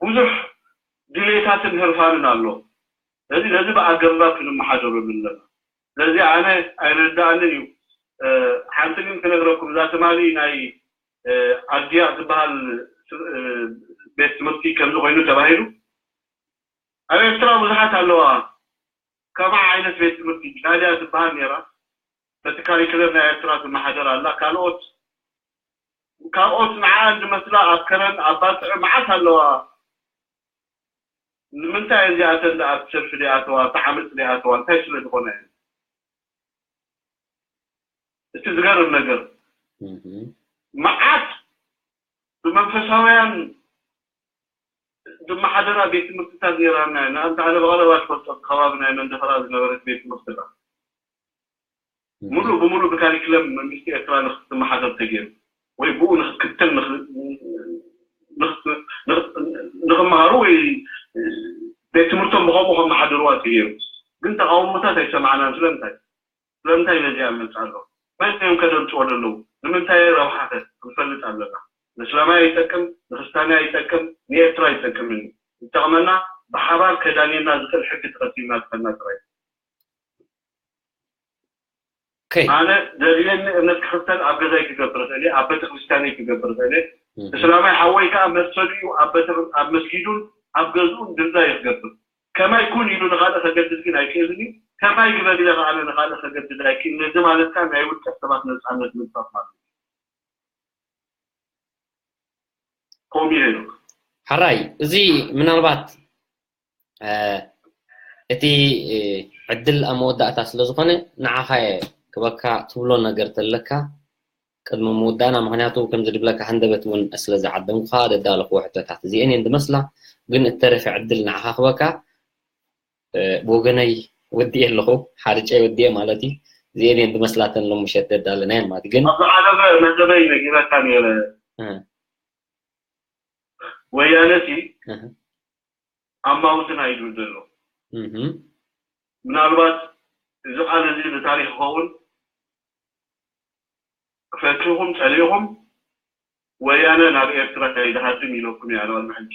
ብዙሕ ድሌታትን ህርፋንን ኣሎ ስለዚ ነዚ ብኣገባብ ክንመሓደረሉ ኣለና ስለዚ ኣነ ኣይርዳእንን እዩ ሓንቲ ግን ክነግረኩም እዛ ትማሊ ናይ ኣድያ ዝበሃል ቤት ትምህርቲ ከምዚ ኮይኑ ተባሂሉ ኣብ ኤርትራ ብዙሓት ኣለዋ ከማዓ ዓይነት ቤት ትምህርቲ ጃልያ ዝበሃል ነራ በቲ ካሪክለም ናይ ኤርትራ ትመሓደር ኣላ ካልኦት ካልኦት ንዓ ዝመስላ ኣብ ከረን ኣብ ባጽዕ መዓት ኣለዋ ንምንታይ እዚኣተን ኣብ ሰልፊ ዲኣተዋ ተዓመፅ ዲኣተዋ እንታይ ስለ ዝኾነ እቲ ዝገርም ነገር መዓት ብመንፈሳውያን ዝመሓደራ ቤት ትምህርትታት ነይራና ኢና። እንተ ኣነ ብቐረባ ዝፈልጦ እቲ ከባቢ ናይ መንደፈራ ዝነበረት ቤት ትምህርቲ እያ። ሙሉእ ብሙሉእ ብካሪክለም መንግስቲ ኤርትራ ንክትመሓደር ተገይሩ ወይ ብኡ ንክትክተል ንክመሃሩ ወይ ቤት ትምህርቶም ብከምኡ ከመሓድርዋ ተገይሩ። ግን ተቃውሞታት ኣይሰማዕናን። ስለምንታይ? ስለምንታይ ነዚኣ መጽእ ኣሎ? መን እዮም ከደምጽዎ ዘለዉ? ንምንታይ ረብሓኸ ክንፈልጥ ኣለና። ንእስላማይ ኣይጠቅም፣ ንክስታንያ ኣይጠቅም፣ ንኤርትራ ኣይጠቅምን እዩ። ዝጠቕመና ብሓባር ከዳንየና ዝኽእል ሕጊ ተኸቲልና ዝኸድና ጥራይ። ኣነ ዘድልየኒ እምነት ክኽተል ኣብ ገዛይ ክገብር እኽእል እየ፣ ኣብ ቤተክርስትያነይ ክገብር እኽእል እየ። እስላማይ ሓወይ ከኣ መሰሉ እዩ ኣብ መስጊዱን ኣብ ገዝኡን ድላዩ ክገብር። ከማይ ኩን ኢሉ ንኻልእ ከገድድ ግን ኣይክእልን እዩ። ከማይ ግበር ኢለ ከኣ ኣነ ንኻልእ ከገድድ ኣይክእልን። እዚ ማለት ከኣ ናይ ውልቀ ሰባት ነጻነት ምንጻፍ ማለት እዩ። ከምኡ ኢለ ኢሉ። ሓራይ፣ እዚ ምናልባት እቲ ዕድል ኣብ መወዳእታ ስለ ዝኾነ ንዓኻ ክበካ ትብሎ ነገር ተለካ ቅድሚ ምውዳእና፣ ምክንያቱ ከምዚ ድብለካ ሃንደበት እውን ስለ ዝዓደምኩኻ ደዳለኽዎ ሕቶታት እዚአን እየን ዝመስላ። ግን እተረፈ ዕድል ንዓኻ ክበካ ብወገነይ ወዲኤ ኣለኹ፣ ሓርጨይ ወዲኤ ማለት እዩ። እዚአን እየን ዝመስላተን ሎምሸት ደዳለናየን ማለት እዩ። ግን ኣብ ዝሓለፈ መደበይ ነጊረካ ነይረ። ወያነ ሲ ኣማውትና እዩ ዝብል ዘሎ። ምናልባት እዚ ቃል እዚ ንታሪክ ይኸውን፣ ፈቲኹም ጸሊእኹም ወያነ ናብ ኤርትራ ይድሃድም ኢለኩም እያ ቅድሚ ሕጂ።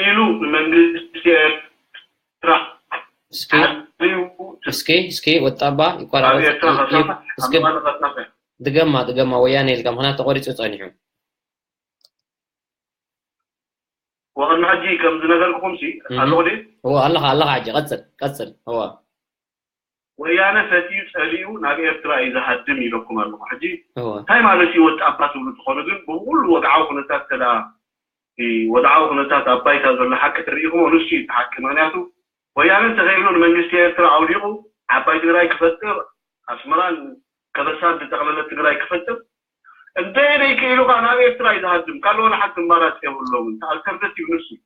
ኢሉ ንመንግስቲ ኤርትራ እስኪ እስኪ እስኪ ወጣባ ይቆራረጽ። እስኪ ድገማ ድገማ ወያነ ኢልካ፣ ምክንያቱ ተቆሪጹ ጸኒሑ። ወቅድሚ ሕጂ ከም ዝነገርኩኹም ሲ ኣለኹ ድዩ? እዎ ኣለኻ ኣለኻ። ሕጂ ቀጽል ቀጽል። እዎ ወያነ ፈትዩ ጸሊኡ ናብ ኤርትራ እዩ ዝሃድም ኢለኩም ኣለኹ። ሕጂ እንታይ ማለት እዩ ወጣባ ትብሉ ትኾኑ፣ ግን ብኩሉ ወግዓዊ ኩነታት ተዳ ወድዓዊ ኩነታት ኣብ ባይታ ዘሎ ሓቂ ተሪኢኹሞ ንሱ እዩ እቲ ሓቂ። ምክንያቱ ወያነ እንተኸይብሉ ንመንግስቲ ኤርትራ ኣውዲቑ ዓባይ ትግራይ ክፈጥር ኣስመራን ከበሳን ዝጠቕለለት ትግራይ ክፈጥር እንተ ዘይክኢሉ ከዓ ናብ ኤርትራ እዩ ዝሃድም። ካልእ ወላ ሓንቲ ኣማራፂ የብሎም። እቲ ኣልተርናቲቭ ንሱ እዩ።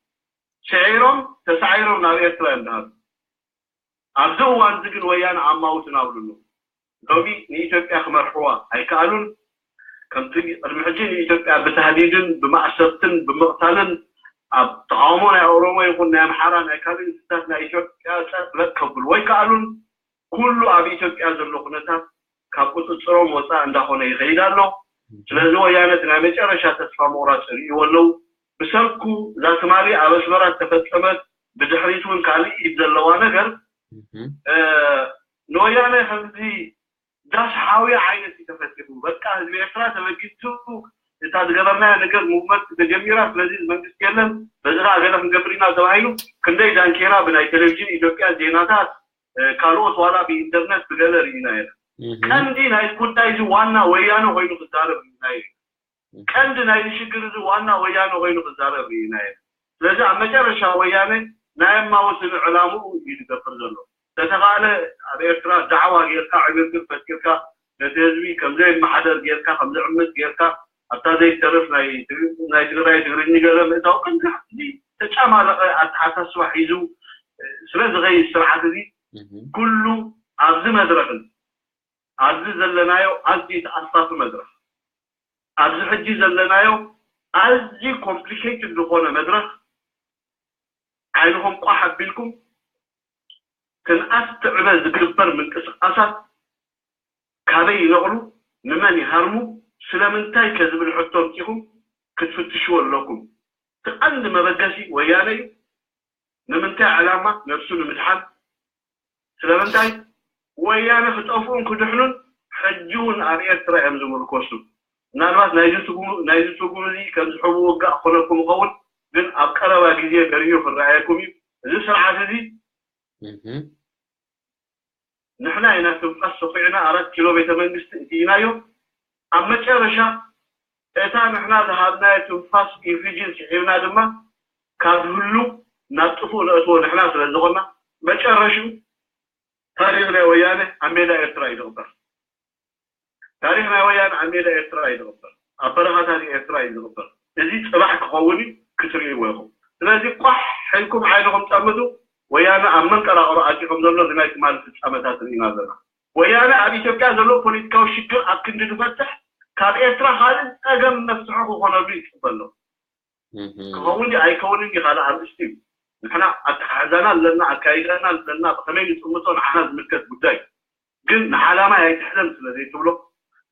ስዒሮም ተሳዒሮም ናብ ኤርትራ እዮም ዝሃድሙ። ኣብዚ እዋን እዚ ግን ወያነ ኣማውትና ኣብሉ ኣሎ። ሎሚ ንኢትዮጵያ ክመርሕዋ ኣይከኣሉን። ከምቲ ቅድሚ ሕጂ ንኢትዮጵያ ብታህዲድን ብማእሰርትን ብምቕታልን ኣብ ተቓውሞ ናይ ኦሮሞ ይኹን ናይ ኣምሓራ ናይ ካልእ ህዝብታት ናይ ኢትዮጵያ ጸጥ ለጥ ከብሉ ኣይከኣሉን። ኩሉ ኣብ ኢትዮጵያ ዘሎ ኩነታት ካብ ቁፅፅሮም ወፃእ እንዳኾነ ይኸይድ ኣሎ። ስለዚ ወያነ እቲ ናይ መጨረሻ ተስፋ ምቑራፅ ይርእይዎ ኣለዉ። ብሰንኩ እዛ ትማሊ ኣብ ኣስመራ ዝተፈፀመት ብድሕሪት እውን ካልእ ኢድ ዘለዋ ነገር ንወያነ ከምዚ ዳስ ሓውያ ዓይነት እዩ ተፈጢሩ። በቃ ህዝቢ ኤርትራ ተበጊሱ እታ ዝገበርናዮ ነገር ሙቭመንት ተጀሚራ፣ ስለዚ መንግስቲ የለን፣ በዚ ከዓ ገለ ክንገብር ኢና ተባሂሉ ክንደይ ዳንኬራ ብናይ ቴሌቪዥን ኢትዮጵያ ዜናታት ካልኦት ዋላ ብኢንተርነት ብገለ ርኢና ኢና። ቀንዲ ናይ ጉዳይ እዚ ዋና ወያነ ኮይኑ ክዛረብ ርኢና ኢና። ቀንዲ ናይዚ ሽግር እዚ ዋና ወያነ ኮይኑ ክዛረብ ርኢና ኢና። ስለዚ ኣብ መጨረሻ ወያነ ናይ ኣማውስን ዕላምኡ እዩ ዝገብር ዘሎ። ተተኻለ ኣብ ኤርትራ ዳዕዋ ጌርካ ዕግርግር ፈጢርካ ነቲ ህዝቢ ከምዘይመሓደር ጌርካ ከምዝዕምፅ ጌርካ ኣብታ ዘይተርፍ ናይ ትግራይ ትግርኝ ገለ ምእታው ከምዚ ተጫማለቐ ኣተሓሳስባ ሒዙ ስለ ዝኸይድ ስርዓት እዚ ኩሉ ኣብዚ መድረኽን ኣብዚ ዘለናዮ ኣዝዩ ተኣፋፊ መድረኽ ኣብዚ ሕጂ ዘለናዮ ኣዝዩ ኮምፕሊኬትድ ዝኾነ መድረኽ ዓይንኹም ቋሕ ኣቢልኩም ክንኣስ ትዕበ ዝግበር ምንቅስቃሳት ካበይ ይነቕሉ፣ ንመን ይሃርሙ፣ ስለምንታይ ከ ዝብል ሕቶ ኣምጺኹም ክትፍትሽዎ ኣለኩም። እቲ ቀንዲ መበገሲ ወያነ እዩ። ንምንታይ ዕላማ? ነብሱ ንምድሓን። ስለምንታይ? ወያነ ክጠፍኡን ክድሕኑን ሕጂ እውን ኣብ ኤርትራ እዮም ዝምርኮሱ። ምናልባት ናይዚ ትርጉም እዚ ከም ዝሕቡ ውግእ ክኾነኩም ይኸውን፣ ግን ኣብ ቀረባ ግዜ በሪሁ ክረኣየኩም እዩ። እዚ ስርዓት እዚ ንሕና ኢና ትንፋስ ሰኺዕና ኣራት ኪሎ ቤተ መንግስቲ እትኢናዮ። ኣብ መጨረሻ እታ ንሕና ዝሃብናዮ ትንፋስ ኢንፊጅን ስሒብና ድማ ካብ ህሉ ናብ ጥፉእ ነእትዎ ንሕና ስለ ዝኾና መጨረሽኡ ታሪኽ ናይ ወያነ ኣብ ሜዳ ኤርትራ እዩ ዝቕበር። ታሪኽ ናይ ወያነ ኣብ ሜዳ ኤርትራ እዩ ዝቕበር፣ ኣብ በረኻታት ኤርትራ እዩ ዝቕበር። እዚ ፅባሕ ክኸውን እዩ ክትርእይዎ ኢኹም። ስለዚ ቋሕ ኢልኩም ዓይንኹም ጠምቱ። ወያነ ኣብ መንቀራቕሮ ኣትዩ ከም ዘሎ እዚ ናይ ትማሊ ፍፃመታት ርኢና ኣለና። ወያነ ኣብ ኢትዮጵያ ዘሎ ፖለቲካዊ ሽግር ኣብ ክንዲ ዝፈትሕ ካብ ኤርትራ ካልእ ፀገም መፍትሒ ክኾነሉ ይፅበ ኣሎ። ክኸውን ድዩ ኣይከውንን ድዩ ካልእ ኣርእስቲ እዩ። ንሕና ኣተሓሕዛና ኣለና፣ ኣካይዳና ኣለና፣ ብኸመይ ንጥምቶ ንዓና ዝምልከት ጉዳይ። ግን ንዓላማይ ኣይትሕዘን ስለ ዘይትብሎ፣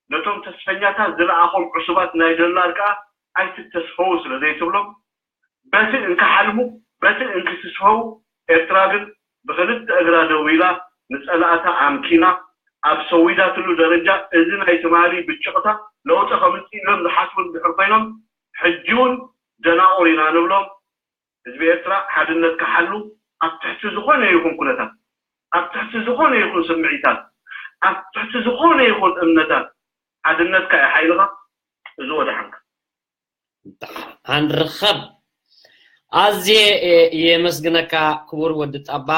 ነቶም ተስፈኛታት ዝለኣኾም ዕሱባት ናይ ደላር ከኣ ኣይትተስፈዉ ስለ ዘይትብሎም፣ በቲ እንክሓልሙ፣ በቲ እንክትስፈዉ፣ ኤርትራ ግን ብኽልተ እግራ ደው ኢላ፣ ንጸላእታ ኣምኪና፣ ኣብ ሰዊዳትሉ ደረጃ፣ እዚ ናይ ትማሊ ብጭቕታ ለውጢ ከምጽእ ኢሎም ዝሓስቡ እንድሕር ኮይኖም፣ ሕጂ እውን ደናቑር ኢና ንብሎም። ህዝቢ ኤርትራ ሓድነት ክሓሉ ኣብ ትሕቲ ዝኾነ ይኹን ኩነታት፣ ኣብ ትሕቲ ዝኾነ ይኹን ስምዒታት፣ ኣብ ትሕቲ ዝኾነ ይኹን እምነታት ሓድነትካ እዩ ሓይልኻ። እዚ ወደሓንካ። ደሓን ርኸብ። ኣዝየ የመስግነካ ክቡር ወዲ ጣባ።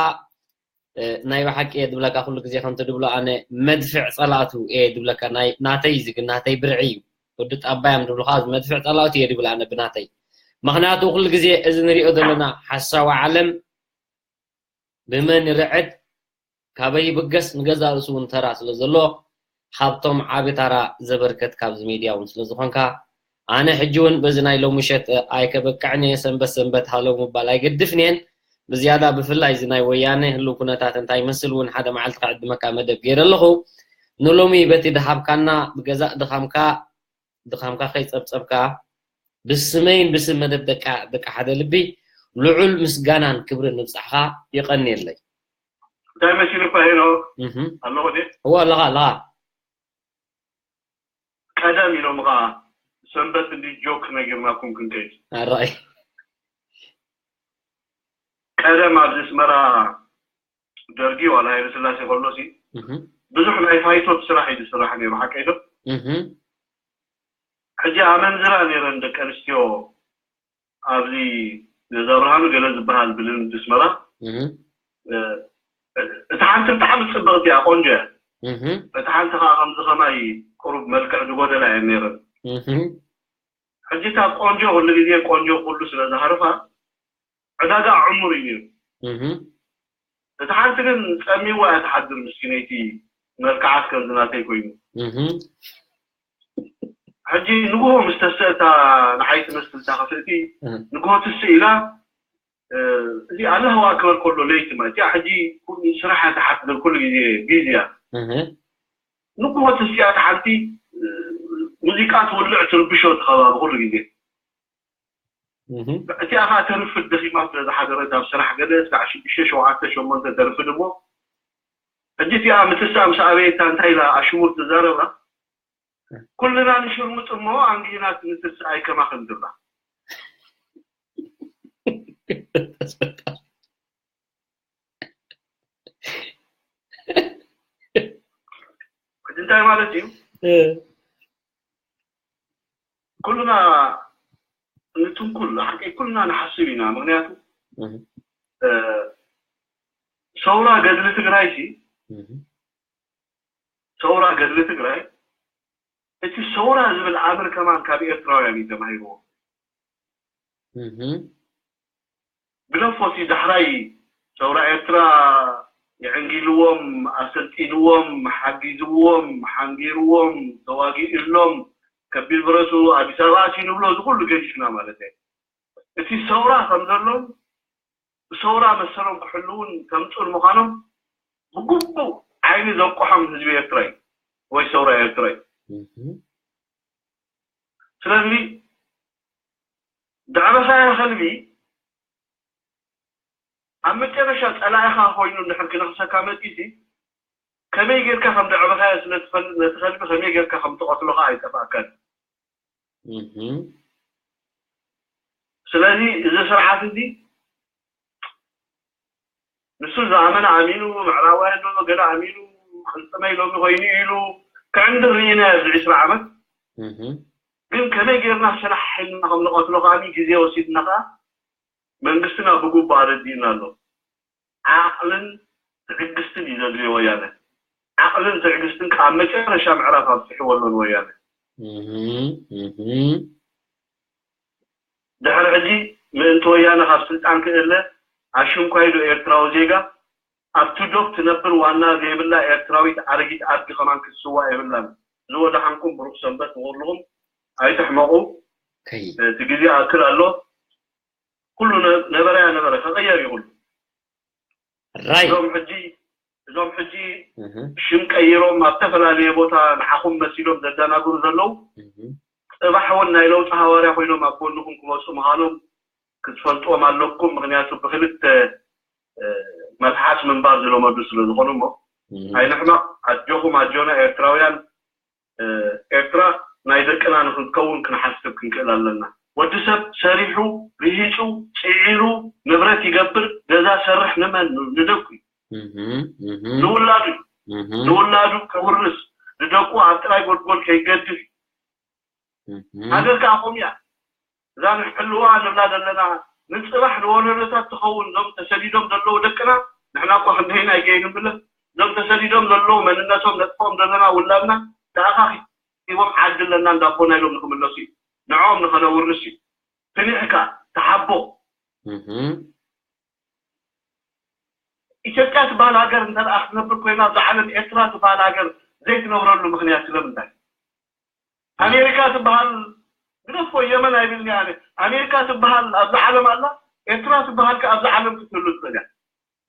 ናይ ብሓቂ እየ ድብለካ፣ ኩሉ ግዜ ከምቲ ድብሎ ኣነ መድፍዕ ጸላእቱ እየ ድብለካ። ናይ ናተይ እዚ ግን ናተይ ብርዒ እዩ። ወዲ ጣባ እዮም ድብሉኻ፣ መድፍዕ ጸላእቱ እየ ድብል ኣነ ብናተይ። ምኽንያቱ ኩሉ ግዜ እዚ ንሪኦ ዘለና ሓሳዊ ዓለም ብመን ይርዕድ፣ ካበይ ይብገስ፣ ንገዛእ ርእሱ እውን ተራ ስለ ዘሎ፣ ካብቶም ዓቢ ታራ ዘበርከት ካብዚ ሜድያ እውን ስለ ዝኾንካ፣ ኣነ ሕጂ እውን በዚ ናይ ሎሚ ምሸት ኣይከበቅዕን እየ፣ ሰንበት ሰንበት ሃለው ምባል ኣይገድፍን እየን። ብዝያዳ ብፍላይ እዚ ናይ ወያነ ህልው ኩነታት እንታይ ይመስል እውን ሓደ መዓልቲ ክዕድመካ መደብ ገይረ ኣለኹ። ንሎሚ በቲ ድሃብካና ብገዛእ ድኻምካ ድኻምካ ከይጸብጸብካ ብስመይን ብስም መደብ ደቂ ሓደ ልቢ ልዑል ምስጋናን ክብርን ንብጻሕኻ። የቐንየለይ። እንታይ መሲሉካ ሄኖ? ኣለኹ ድየ? እወ ኣለኻ ኣለኻ። ቀደም ኢሎም ኸዓ ሰንበት እንዲ ጆክ ነጊርናኩም ክንከይድ። ኣራይ ቀደም ኣብዚ ኣስመራ ደርጊ ዋላ ሃይለ ስላሴ ከሎ ሲ ብዙሕ ናይ ፋይቶት ስራሕ እዩ ዝስራሕ ነይሩ፣ ሓቀይ ዶ? ሕጂ ኣመንዝራ ነይረን ደቂ ኣንስትዮ ኣብዚ ገዛ ብርሃኑ ገለ ዝበሃል ብልምዲ ኣስመራ። እታ ሓንቲ ብጣዕሚ ፅብቕቲ እያ፣ ቆንጆ እያ። እታ ሓንቲ ከዓ ከምዚ ከማይ ቁሩብ መልክዕ ዝጎደላ እየን ነይረን። ሕጂ እታ ቆንጆ ኩሉ ግዜ ቆንጆ ኩሉ ስለ ዝሃርፋ ዕዳጋ ዕሙር እዩ ነይሩ። እታ ሓንቲ ግን ጸሚዋ እያ ትሓድር ምስኪነይቲ፣ መልክዓት ከምዚ ናተይ ኮይኑ። ሕጂ ንግሆ ምስ ተስእ እታ ንዓይ ትመስል እታ ክፍእቲ ንግሆ ትስእ ኢላ፣ እዚ ኣላሁ ኣክበር ከሎ ለይቲ ማለት እያ። ሕጂ ስራሕ እያ ትሓድር ኩሉ ግዜ ቢዚ እያ። ንግሆ ትስእ እያ እታ ሓንቲ ሙዚቃ ትውልዕ ትርብሾ እቲ ከባቢ ኩሉ ግዜ። እቲኣ ከዓ ተርፍድ ደኺማ ስለ ዝሓደረት ኣብ ስራሕ ገለ እስካዕ ሽዱሽተ ሸውዓተ ሸሞንተ ተርፍድ እሞ ሕጂ እቲኣ ምትሳእ ምስ ኣበየታ እንታይ ኢላ ኣሽሙር ትዛረባ? ኩልና ንሽርሙጥ እሞ ኣንጊና ንትስእ ኣይከማኽን ትብላ። ሕጂ እንታይ ማለት እዩ? ኩልና ንትንኩል ሓቂ ኩልና ንሓስብ ኢና። ምክንያቱ ሰውራ ገድሊ ትግራይ ሲ ሰውራ ገድሊ ትግራይ እቲ ሰውራ ዝብል ኣምር ከማን ካብ ኤርትራውያን እዩ ተማሂርዎ። ግደፎ እቲ ዳሕራይ ሰውራ ኤርትራ የዕንጊልዎም፣ ኣሰልጢንዎም፣ ሓጊዝዎም፣ ሓንጊርዎም፣ ተዋጊእሎም፣ ከቢድ ብረቱ ኣዲስ ኣበባ ኣትዩ ንብሎ እዚ ኩሉ ገዲፍና ማለት እየ። እቲ ሰውራ ከም ዘሎን ብሰውራ መሰሎም ክሕልውን ከምፁን ምዃኖም ብግቡእ ዓይኒ ዘብቅሖም ህዝቢ ኤርትራ እዩ ወይ ሰውራ ኤርትራ እዩ። ስለዚ ደዕበኻያ ከልቢ ኣብ መጨረሻ ፀላኢኻ ኮይኑ እንድሕር ክነኽሰካ መፂሲ ከመይ ጌርካ ከም ደዕበኻያ ስለ ትፈልጥ ነቲ ከልቢ ከመይ ጌርካ ከም ትቐትሎ ከዓ ኣይጠፍኣካን። ስለዚ እዚ ስርዓት እዚ ንሱ ዝኣመነ ኣሚኑ ምዕራባውያን ዶ ገለ ኣሚኑ ቅልጥመይ ሎሚ ኮይኑ ኢሉ ክዕንድር ርኢና ኣብዚ ዕስራ ዓመት ግን ከመይ ጌርና ሰላሕ ኢልና ከም ንቐትሎ ከዓኒ ግዜ ወሲድና ከዓ መንግስትና ብግቡእ ኣረዲእና ኣሎ። ዓቕልን ትዕግስትን እዩ ዘድልዮ ወያነ። ዓቕልን ትዕግስትን ከዓ መጨረሻ ምዕራፍ ኣብፅሕዎ ኣሎ ንወያነ። ድሕሪ ሕጂ ምእንቲ ወያነ ካብ ስልጣን ክእለ ኣሽንኳይ ዶ ኤርትራዊ ዜጋ ኣብቲ ዶብ ትነብር ዋና ዘይብላ ኤርትራዊት ኣረጊት ኣድጊ ከማን ክትስዋእ የብላን። ዝወደሓንኩም ብሩኽ ሰንበት ንኹልኹም። ኣይትሕመቑ። እቲ ግዜ ኣክል ኣሎ። ኩሉ ነ- ነበረ ያ ነበረ ከቐየር ይኽእሉ። ራይ እዞም ሕጂ እዞም ሕጂ ሽም ቀይሮም ኣብ ዝተፈላለየ ቦታ ንዓኹም መሲሎም ዘደናግሩ ዘለዉ፣ ጽባሕ እውን ናይ ለውጢ ሃዋርያ ኮይኖም ኣብ ጎንኹም ክመፁ ምዃኖም ክትፈልጥዎም ኣለኩም። ምክንያቱ ብክልተ መልሓስ ምንባር ዝለመዱ ስለ ዝኾኑ እሞ ኣይንሕመቕ። ኣጆኹም ኣጆና ኤርትራውያን። ኤርትራ ናይ ደቅና ንክትከውን ክንሓስብ ክንክእል ኣለና። ወዲ ሰብ ሰሪሑ ርሂፁ ፅዒሩ ንብረት ይገብር። ገዛ ሰርሕ ንመን? ንደቁ እዩ፣ ንውላዱ እዩ። ንውላዱ ከውርስ፣ ንደቁ ኣብ ጥራይ ጎድጎድ ከይገድፍ እዩ። ሃገር ከዓ ከምኡ እያ። እዛ ንሕልዋ ንብላ ዘለና ንፅባሕ ንወለዶታት ትኸውን እዞም ተሰዲዶም ዘለዉ ደቅና ንሕና እኳ ክንደይና ኣይገይንብለን። እዞም ተሰዲዶም ዘለዉ መንነቶም ነጥፎም ዘለና ውላድና ተኣኻኺቦም ዓዲ ኣለና እንዳቦና ኢሎም ንክምለሱ እዩ። ንዕኦም ንኸነውርስ እዩ። ፍኒሕካ ተሓቦ ኢትዮጵያ ትበሃል ሃገር እንተ ደኣ ክትነብር ኮይና ኣብዛ ዓለም ኤርትራ ትበሃል ሃገር ዘይትነብረሉ ምክንያት ስለምንታይ? ኣሜሪካ ትበሃል ግደፎ የመን ኣይብልኒ ኣነ። ኣሜሪካ ትበሃል ኣብዛ ዓለም ኣላ፣ ኤርትራ ትበሃል ከ ኣብዛ ዓለም ክትህሉ ትኽእል እያ።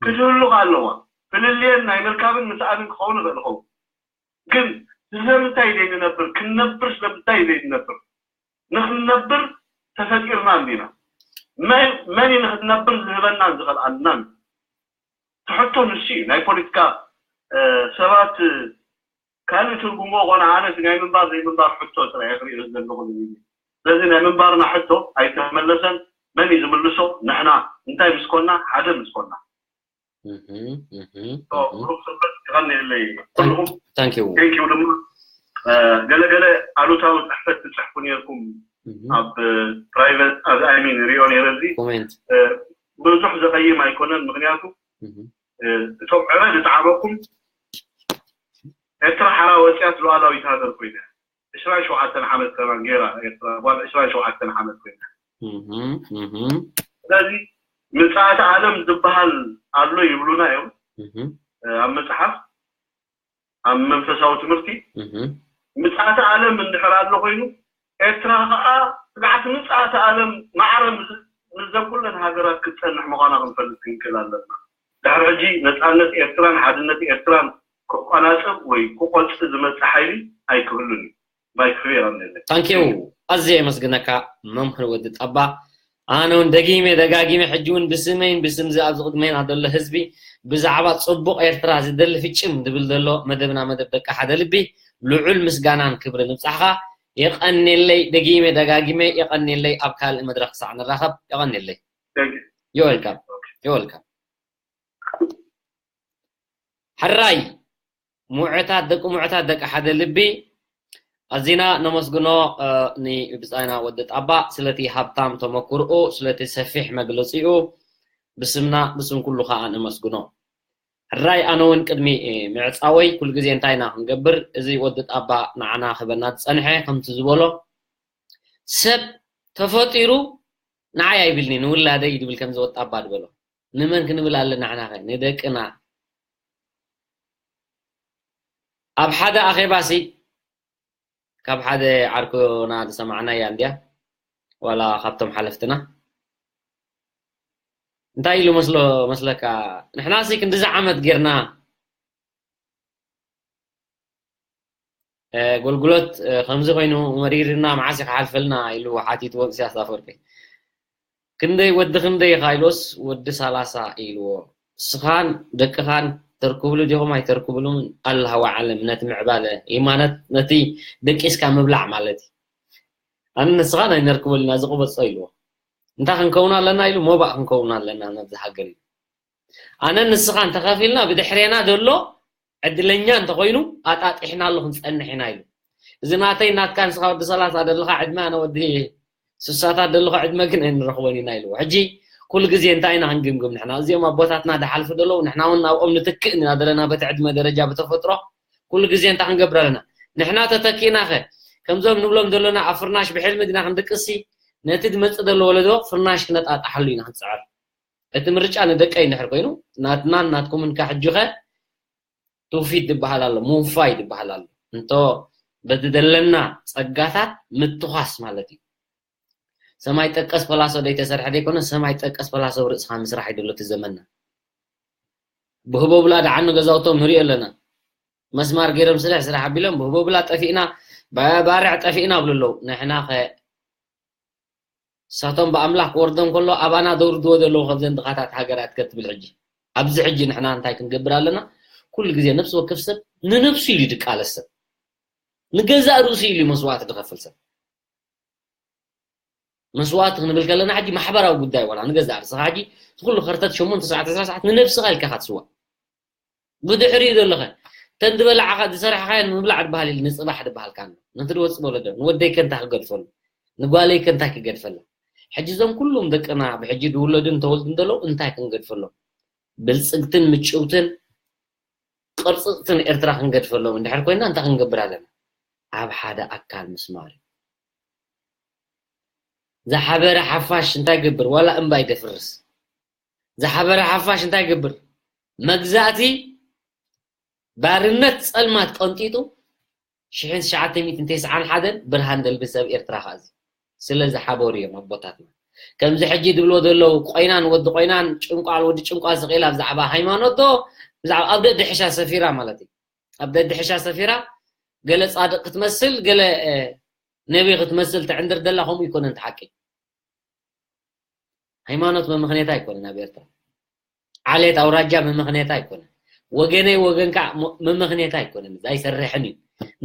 ክትህሉ ከ ኣለዋ። ፍልልየን ናይ ምርካብን ምስኣንን ክኸውን ይኽእል ይኸውን። ግን ስለምንታይ ዘይንነብር? ክንነብር ስለምንታይ ዘይንነብር? ንክንነብር ተፈጢርና እንዲና። መን መን እዩ ንክንነብር ዝህበናን ዝኸልኣልናን? ትሕቶ ንሱ እዩ። ናይ ፖለቲካ ሰባት ካልእ ትርጉሞ ኾነ ኣነስ ናይ ምንባር ዘይምንባር ሕቶ ጥራይ ክሪኦ ዘለኹ። ስለዚ ናይ ምንባርና ሕቶ ኣይተመለሰን። መን እዩ ዝምልሶ? ንሕና እንታይ ምስ ኮና? ሓደ ምስ ኮና። ብሩክ ሰንበት ይቐንየለይ ኩልኹም። ታንኪዩ። ቴንኪዩ ድማ ገለገለ ኣሉታዊ ፅሕፈት ትፅሕፉ ነርኩም ኣብ ፕራይቨት ኣብ ኣይሚን ሪኦ ነረ እዚ ኮሜንት ብዙሕ ዘቐይም ኣይኮነን። ምክንያቱ እቶም ዕረ ዝጠዓመኩም ኤርትራ ሓራ ወፅያት ሉዓላዊት ሃገር ኮይና ዕስራን ሸውዓተን ዓመት ከማን ገይራ ኤርትራ ጓል ዕስራን ሸውዓተን ዓመት ኮይና። ስለዚ ምፅኣተ ዓለም ዝበሃል ኣሎ ይብሉና እዮም ኣብ መፅሓፍ ኣብ መንፈሳዊ ትምህርቲ። ምፅኣተ ዓለም እንድሕር ኣሎ ኮይኑ ኤርትራ ከዓ ስግዓት ምፅኣተ ዓለም ማዕረ ምስዘን ኩለን ሃገራት ክትፀንሕ ምዃና ክንፈልጥ ክንክእል ኣለና። ድሕሪ ሕጂ ነፃነት ኤርትራን ሓድነት ኤርትራን ክቋናፀብ ወይ ክቆፅእ ዝመፅእ ሓይሊ ኣይክህሉን እዩ። ማይክ ፍሬ ይቐንየለይ። ታንኪዩ። ኣዝየ የመስግነካ መምህር ወዲ ጣባ። ኣነ እውን ደጊመ ደጋጊመ ሕጂ እውን ብስመይን ብስም እዚ ኣብዚ ቅድመይና ዘሎ ህዝቢ ብዛዕባ ፅቡቕ ኤርትራ ዝደሊ ፍጭም ዝብል ዘሎ መደብና መደብ ደቂ ሓደ ልቢ ልዑል ምስጋናን ክብርን ይብጻሕኻ። የቐንየለይ፣ ደጊመ ደጋጊመ የቐንየለይ። ኣብ ካልእ መድረኽ ክሳዕ ንራኸብ የቐንየለይ። You're welcome. You're welcome. ሕራይ ሙዕታት ደቂ ሙዕታት ደቂ ሓደ ልቢ ኣዚና ነመስግኖ ንብጻይና ወዲ ጣባ ስለቲ ሃብታም ተመክርኡ ስለቲ ሰፊሕ መግለጺኡ ብስምና ብስም ኩሉ ከዓ ነመስግኖ። ሕራይ ኣነ እውን ቅድሚ ምዕጻወይ ኩሉ ግዜ እንታይ ኢና ክንገብር እዚ ወዲ ጣባ ንዓና ክህበና ዝጸንሐ ከምቲ ዝበሎ ሰብ ተፈጢሩ ንዓይ ኣይብልኒ ንውላደይ ድብል ከምዚ ወዲ ጣባ ድበሎ። ንመን ክንብል ኣለና ንሕና ከ ንደቅና ኣብ ሓደ ኣኼባሲ ካብ ሓደ ዓርኩና ዝሰማዕናያ እንድያ ዋላ ካብቶም ሓለፍትና እንታይ ኢሉ መስሎ መስለካ ንሕናሲ ክንድዚ ዓመት ጌርና ጎልጉሎት ከምዚ ኮይኑ መሪርና መዓስ ክሓልፈልና ኢሉ ሓቲትዎ ኢሳያስ ኣፈወርቂ። ክንደይ ወዲ ክንደይ ኢኻ ኢልዎስ ወዲ ሰላሳ ኢልዎ። እስኻን ደቅኻን ተርክብሉ ዲኹም ኣይተርክብሉን ኣላህ ወዓለም ነቲ ምዕባለ ማለት ነቲ ደቂስካ ምብላዕ ማለት እዩ። ኣነ ንስኻን ኣይነርክበሉን ኢና ዝቕበጾ ኢልዎ። እንታይ ክንከውን ኣለና ኢሉ ሞባእ ክንከውን ኣለና ነብዚ ሃገር ኢሉ። ኣነ ንስኻን ተኸፊልና ብድሕሬና ዘሎ ዕድለኛ እንተኾይኑ ኣጣጢሕናሉ ክንፀንሕ ኢና ኢሉ። እዚ ናተይ ናትካ ንስኻ ወዲ ሰላሳ ደለኻ ዕድመ ኣነ ወዲ ስሳታት ደለኹ ዕድመ ግን ኣይንረኽቦን ኢና ኢልዎ። ሕጂ ኩሉ ግዜ እንታይ ኢና ክንግምግም ንሕና እዚኦም ኣቦታትና ድሓልፉ ደለዉ ንሕና እውን ናብኦም ንትክእ ኢና ዘለና በቲ ዕድመ ደረጃ ብተፈጥሮ ኩሉ ግዜ እንታይ ክንገብር ኣለና ንሕና ተተኪእናኸ ከምዞም ንብሎም ዘለና ኣብ ፍርናሽ ብሕልሚ ድና ክንድቅሲ ነቲ ድመፅእ ዘሎ ወለዶ ፍርናሽ ክነጣጣሓሉ ኢና ክንፅዕር እቲ ምርጫ ንደቀይ እንድሕር ኮይኑ ናትናን ናትኩምን ከ ሕጂ ከ ትውፊት ዝበሃል ኣሎ ምውፋይ ዝበሃል ኣሎ እንቶ በቲ ዘለና ፀጋታት ምትኳስ ማለት እዩ ሰማይ ጠቀስ ፓላሶ ዘይተሰርሐ ዘይኮነ፣ ሰማይ ጠቀስ ፓላሶ ርእስኻ ምስራሕ ይደሎ እቲ ዘመንና። ብህቦብላ ደዓኑ ገዛውቶም ንሪኦ ኣለና። መስማር ገይሮም ስራሕ ስራሕ ኣቢሎም ብህቦብላ ጠፊእና፣ ባርዕ ጠፊእና ብሉ ኣለዉ። ንሕና ኸ እሳቶም ብኣምላኽ ክወርዶም ከሎ ኣባና ዘውርድዎ ዘለዉ ከምዘን ድኻታት ሃገራት ከትብል ሕጂ። ኣብዚ ሕጂ ንሕና እንታይ ክንገብር ኣለና? ኩሉ ግዜ ነፍሲ ወከፍ ሰብ ንነፍሱ ኢሉ ድቃለስ ሰብ። ንገዛእ ርእሱ ኢሉ መስዋዕቲ ድኸፍል ሰብ። መስዋዕቲ ክንብል ከለና ሕጂ ማሕበራዊ ጉዳይ ዋላ ንገዛእ ርእስኻ ሕጂ እቲ ኩሉ ከርተት ሸሞንተ ሰዓት፣ ዕስራ ሰዓት ንነብስኻ ኢልካ ኢኻ ትስዋእ። ብድሕሪኡ ዘለኸ እተን ዝበላዕኻ ዝሰራሕኻየን ምብላዕ ድበሃል ኢሉ ንጽባሕ ድበሃል ካን ነቲ ድወጽእ ወለዶ ንወደይ ከንታ ክገድፈሉ ንጓለይ ከንታ ክገድፈላ። ሕጂ እዞም ኩሎም ደቅና ብሕጂ ድውለዱን ተወልዱን ዘለዉ እንታይ ክንገድፈሎም? ብልጽግትን ምጭውትን ቅርጽጽትን ኤርትራ ክንገድፈሎም እንድሕር ኮይና እንታይ ክንገብር ኣለና? ኣብ ሓደ ኣካል ምስማር እዩ። ዝሓበረ ሓፋሽ እንታይ ገብር? ዋላ እምባ ይደፍርስ። ዝሓበረ ሓፋሽ እንታይ ገብር? መግዛእቲ ባርነት ጸልማት ቀንጢጡ ሽሕን ትሽዓተ ሚእትን ተስዓን ሓደን ብርሃን ደልቢ ሰብ ኤርትራ ኸኣ እዚ ስለ ዝሓበሩ እዮም ኣቦታትና። ከምዚ ሕጂ ድብሎ ዘለዉ ቆይናን ወዲ ቆይናን ጭንቋል ወዲ ጭንቋል ስቕ ኢላ ብዛዕባ ሃይማኖት ዶ ብዛዕባ ኣብ ደድሕሻ ሰፊራ ማለት እዩ። ኣብ ደድሕሻ ሰፊራ ገለ ጻድቕ ክትመስል ገለ ነቢ ክትመስል ትዕንድር ደላ ከምኡ ይኮነን ትሓቂ። ሃይማኖት መመኽኔታ ኣይኮነን ኣብ ኤርትራ። ዓሌት ኣውራጃ መመኽኔታ ኣይኮነን። ወገነይ ወገንካ መመኽኔታ ኣይኮነን። እዚ ኣይሰርሕን እዩ።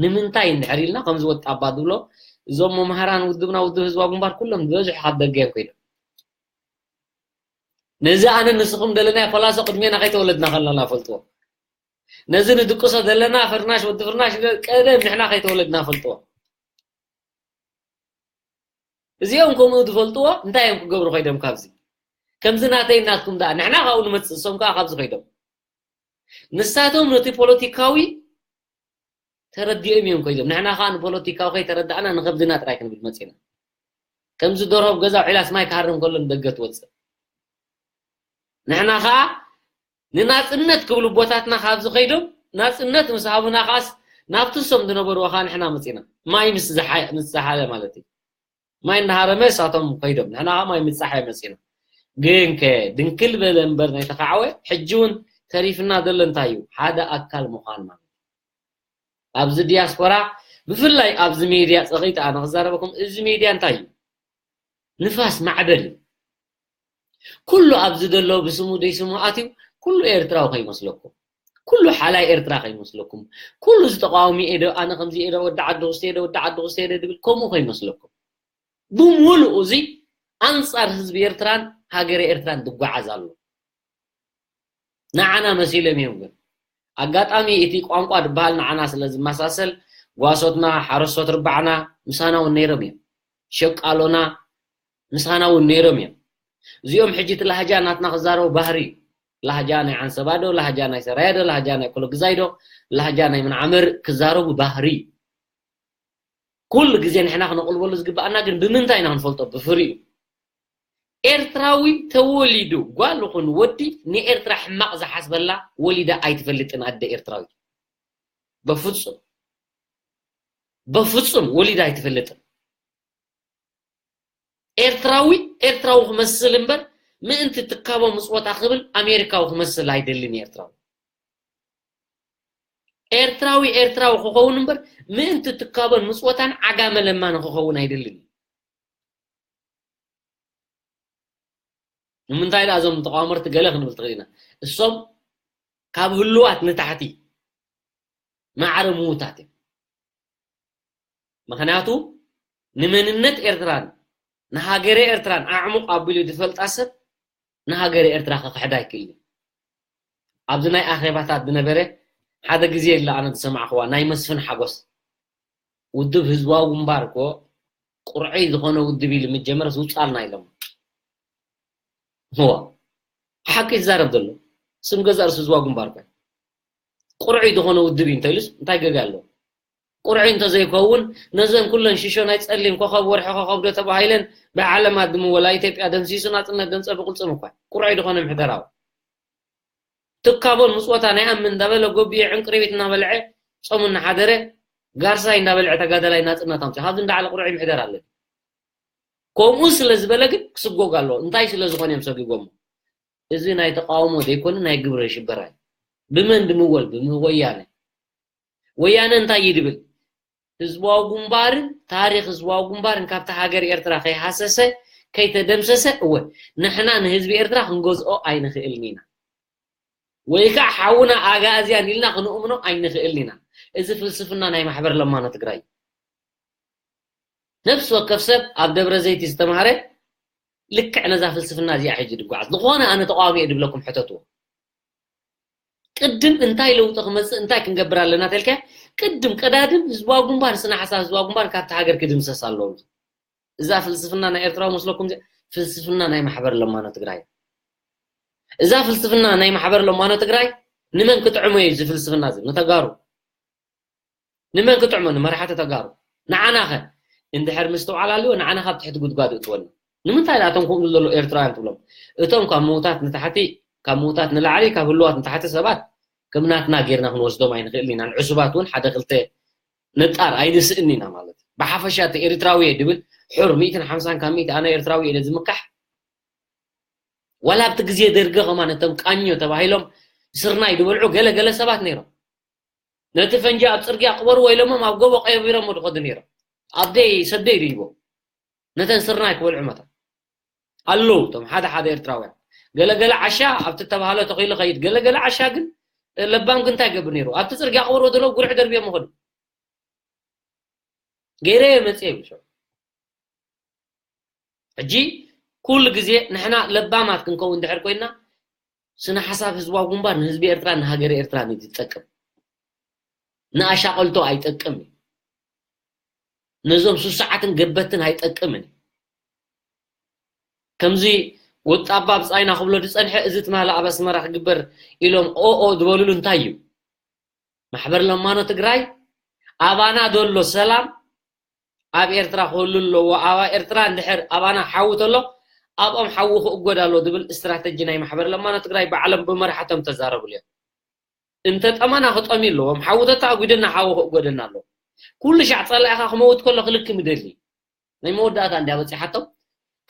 ንምንታይ እንድሕር ኢልና ከምዚ ወጣ ኣባ ድብሎ እዞም መምሃራን ውድብና ውድብ ህዝባዊ ግንባር ኩሎም ዝበዝሑ ካብ ደገ እዮም ኮይኖም። ነዚ ኣነ ንስኹም ደለናዮ ፈላሶ ቅድሜና ከይተወለድና ከለና ፈልጥዎ። ነዚ ንድቅሶ ዘለና ፍርናሽ ወዲ ፍርናሽ ቀደም ንሕና ከይተወለድና ፈልጥዎ። እዚኦም ከምኡ ዝፈልጥዎ እንታይ እዮም ክገብሩ ኮይዶም ካብዚ? ከምዚ ናተይ ናትኩም ደኣ ንሕና ካብኡ ንመጽእ እሶም ከኣ ካብዚ ኮይዶም። ንሳቶም ነቲ ፖለቲካዊ ተረዲኦም እዮም ኮይዶም። ንሕና ከኣ ንፖለቲካዊ ከይተረዳእና ንከብድና ጥራይ ክንብል መጺና። ከምዚ ደርሆ ኣብ ገዛ ውዒላስ ማይ ክሃርም ከሎ ንደገ ትወጽእ። ንሕና ከኣ ንናጽነት ክብሉ ቦታትና ካብዚ ከይዶም ናጽነት ምስ ሃቡና ከኣስ ናብቲ እሶም ዝነበርዎ ከኣ ንሕና መጺና። ማይ ምስ ዝሓ- ምስ ዝሓለ ማለት እዩ። ማይ እናሃረመ እሳቶም ከይዶም ንሕና ከኣ ማይ ምጻሓ መጺና። ግን ከ ድንክል በለ እምበር ናይ ተኻዕወ ሕጂ እውን ተሪፍና ዘሎ እንታይ እዩ? ሓደ ኣካል ምዃን ማለት እዩ። ኣብዚ ዲያስፖራ ብፍላይ ኣብዚ ሜድያ ጸቒጠ ኣነ ክዛረበኩም እዚ ሜድያ እንታይ እዩ? ንፋስ ማዕበል እዩ። ኩሉ ኣብዚ ዘሎ ብስሙ ደይስሙ ኣትዩ ኩሉ ኤርትራዊ ከይመስለኩም። ኩሉ ሓላይ ኤርትራ ከይመስለኩም። ኩሉ ዝተቃወሚ ኤዶ ኣነ ከምዚ ኤዶ ወዲ ዓዲ ውስተ ኤዶ ወዲ ዓዲ ውስተ ኤዶ ድብል ከምኡ ከይመስለኩም። ብምሉኡ እዚ ኣንጻር ህዝቢ ኤርትራን ሃገረ ኤርትራን ዝጓዓዝ ኣሎ። ንዓና መሲሎም እዮም ግን ኣጋጣሚ እቲ ቋንቋ ዝበሃል ንዓና ስለ ዝመሳሰል ጓሶትና ሓረስቶት ርባዕና ምሳና እውን ነይሮም እዮም። ሸቃሎና ምሳና እውን ነይሮም እዮም። እዚኦም ሕጂ እቲ ላህጃ ናትና ክዛረቡ ባህሪ እዩ። ላህጃ ናይ ዓንሰባ ዶ ላህጃ ናይ ሰራየ ዶ ላህጃ ናይ ኮሎግዛይ ዶ ላህጃ ናይ ምንዓምር ክዛረቡ ባህሪ እዩ። ኩሉ ግዜ ንሕና ክነቕልበሉ ዝግብኣና ግን ብምንታይ ኢና ክንፈልጦ? ብፍሪኡ። ኤርትራዊ ተወሊዱ ጓል ይኹን ወዲ ንኤርትራ ሕማቕ ዝሓስበላ ወሊዳ ኣይትፈልጥን ኣደ ኤርትራዊ። በፍጹም በፍጹም ወሊዳ ኣይትፈልጥን። ኤርትራዊ ኤርትራዊ ክመስል እምበር ምእንቲ ትካቦ ምጽወታ ክብል ኣሜሪካዊ ክመስል ኣይደልን። ኤርትራዊ ኤርትራዊ ኤርትራዊ ክኸውን እምበር ምእንቲ ትካቦን ምጽወታን ዓጋመ ለማኒ ክኸውን ኣይደልን። ንምንታይ ደኣ እዞም ተቃወመርቲ ገለ ክንብል ትኽእል ኢና። እሶም ካብ ህልዋት ንታሕቲ ማዕረ ምዉታት እዮም። ምኽንያቱ ንመንነት ኤርትራን ንሃገረ ኤርትራን ኣዕሙቕ ኣቢሉ ዝፈልጣ ሰብ ንሃገረ ኤርትራ ክኽሕዳ ኣይክእልን። ኣብዚ ናይ ኣኼባታት ዝነበረ ሓደ ግዜ ኢላ ኣነ ዝሰማዕኽዋ ናይ መስፍን ሓጎስ ውድብ ህዝባዊ ግንባር እኮ ቁርዐይ ዝኾነ ውድብ ኢሉ ምጀመረስ ውጻልና ኢሎም። እዋ ሓቂ ይዛረብ ዘሎ ስም ገዛ ርእሱ ህዝባዊ ግንባር እኮ ቁርዐይ ዝኾነ ውድብ እዩ እንተኢሉስ እንታይ ገጋ ኣለዎ? ቁርዐይ እንተዘይከውን ነዘን ኩለን ሽሾ ናይ ጸሊም ኮኸብ ወርሒ ኮኸብ ዶ ተባሂለን ብዓለም ኣድሚ ወላ ኢትዮጵያ ደምሲሱ ናጽነት ደምጸ ብቁልጽም እኳ ቁርዐይ ዝኾነ ምሕደራዊ ትካቦን ምጽወታ ናይ ኣምን እንዳበለ ጎብየ ዕንቅሪቢት እናበልዐ ጾሙ እናሓደረ ጋርሳይ እንዳበልዐ ተጋዳላይ ናጽነት ኣምጽ ካብዚ እንዳዓለ ቁርዐይ ምሕደር ኣለ። ከምኡ ስለ ዝበለ ግን ክስጎግ ኣለዎ። እንታይ ስለ ዝኾነ እዮም ሰጊጎሞ? እዚ ናይ ተቃውሞ ዘይኮነ ናይ ግብረ ሽበራ እዩ። ብመን ድምወል? ብወያነ። ወያነ እንታይ እዩ ድብል? ህዝባዊ ግንባርን ታሪኽ ህዝባዊ ግንባርን ካብቲ ሃገር ኤርትራ ከይሃሰሰ ከይተደምሰሰ፣ እወ፣ ንሕና ንህዝቢ ኤርትራ ክንገዝኦ ኣይንኽእልን ኢና፣ ወይ ከዓ ሓውና ኣጋእዝያን ኢልና ክንእምኖ ኣይንኽእልን ኢና። እዚ ፍልስፍና ናይ ማሕበር ለማኖ ትግራይ። ነፍሲ ወከፍ ሰብ ኣብ ደብረ ዘይቲ ዝተምሃረ ልክዕ ነዛ ፍልስፍና እዚኣ ሕጂ ድጓዓዝ። ዝኾነ ኣነ ተቃዋሚ እየ ድብለኩም ሕተትዎ። ቅድም እንታይ ለውጢ ክመጽእ እንታይ ክንገብር ኣለና ተልካ፣ ቅድም ቀዳድም ህዝባዊ ግንባር፣ ስነ ሓሳብ ህዝባዊ ግንባር ካብቲ ሃገር ክድምሰስ ኣለዎ። እዛ ፍልስፍና ናይ ኤርትራዊ መስለኩም እዚኣ ፍልስፍና ናይ ማሕበር ለማኖ ትግራይ። እዛ ፍልስፍና ናይ ማሕበር ለማኖ ትግራይ ንመን ክጥዕሞ እዩ እዚ ፍልስፍና እዚ? ንተጋሩ። ንመን ክጥዕሞ? ንመራሕቲ ተጋሩ። ንዓናኸ እንድሕር ምስትውዓል ኣልዎ ንዓና ካብ ትሕቲ ጉድጓድ እትወና። ንምንታይ ደኣ እቶም ከምኡ ዘለዉ ኤርትራውያን ትብሎም? እቶም ካብ ምውታት ንታሕቲ፣ ካብ ምውታት ንላዕሊ፣ ካብ ህልዋት ንታሕቲ ሰባት ከም ናትና ጌርና ክንወስዶም ኣይንኽእልን ኢና። ንዕሱባት እውን ሓደ ክልተ ንጣር ኣይንስእን ኢና ማለት። ብሓፈሻ እቲ ኤርትራዊ እየ ድብል ሕር ሚእትን ሓምሳን ካብ ሚእቲ ኣነ ኤርትራዊ እየ ኢለ ዝምካሕ፣ ዋላ ኣብቲ ግዜ ደርገ ከማን እቶም ቃኞ ተባሂሎም ስርናይ ዝበልዑ ገለ ገለ ሰባት ነይሮም። ነቲ ፈንጂ ኣብ ጽርግያ ቅበርዎ ኢሎሞም ኣብ ጎቦ ቀቢሮሞ ድኸዱ ነይሮም። ኣብ ደይ ሰደይ ድይቦ ነተን ስርናይ ክበልዑ መታ ኣለዉ። እቶም ሓደ ሓደ ኤርትራውያን ገለ ገለ ዓሻ ኣብቲ ተባህለ ተኺሉ ኸይድ፣ ገለ ገለ ዓሻ ግን ለባም ግን እንታይ ገብር ነይሩ? ኣብቲ ጽርግያ ቅበርዎ ተለው ጉርዕ ደርብዮም መኸዱ። ገይረ መጽየ ይብሉ። ሕጂ ኩሉ ግዜ ንሕና ለባማት ክንከውን ድሕር ኮይና፣ ስነ ሓሳብ ህዝባዊ ግንባር ንህዝቢ ኤርትራ ንሃገር ኤርትራ እዩ ዝጠቅም። ንኣሻቐልቶ ኣይጠቅም እዩ። ነዞም ስሱዓትን ገበትን ኣይጠቅምን እዩ። ከምዚ ወጣባ ብጻይና ክብሎ ዝጸንሐ፣ እዚ ትማሊ ኣብ ኣስመራ ክግበር ኢሎም ኦኦ ዝበሉሉ እንታይ እዩ? ማሕበር ለማኖ ትግራይ ኣባና ዘሎ ሰላም ኣብ ኤርትራ ክህሉ ኣለዎ። ኣብ ኤርትራ እንድሕር ኣባና ሓዊ ተሎ ኣብኦም ሓዊ ክእጎድ ኣሎ ዝብል ስትራተጂ ናይ ማሕበር ለማኖ ትግራይ ባዕሎም ብመርሓቶም ተዛረብሉ እዮም። እንተ ጠማና ክጠምዩ ኣለዎም። ሓዊ ተተኣጒደና ሓዊ ክእጎደና ኣለዎ። ኩሉ ሻዕ ጸላኢኻ ክመውት ከሎ ክልክም ይደሊ። ናይ መወዳእታ እንድያ በጺሓቶም።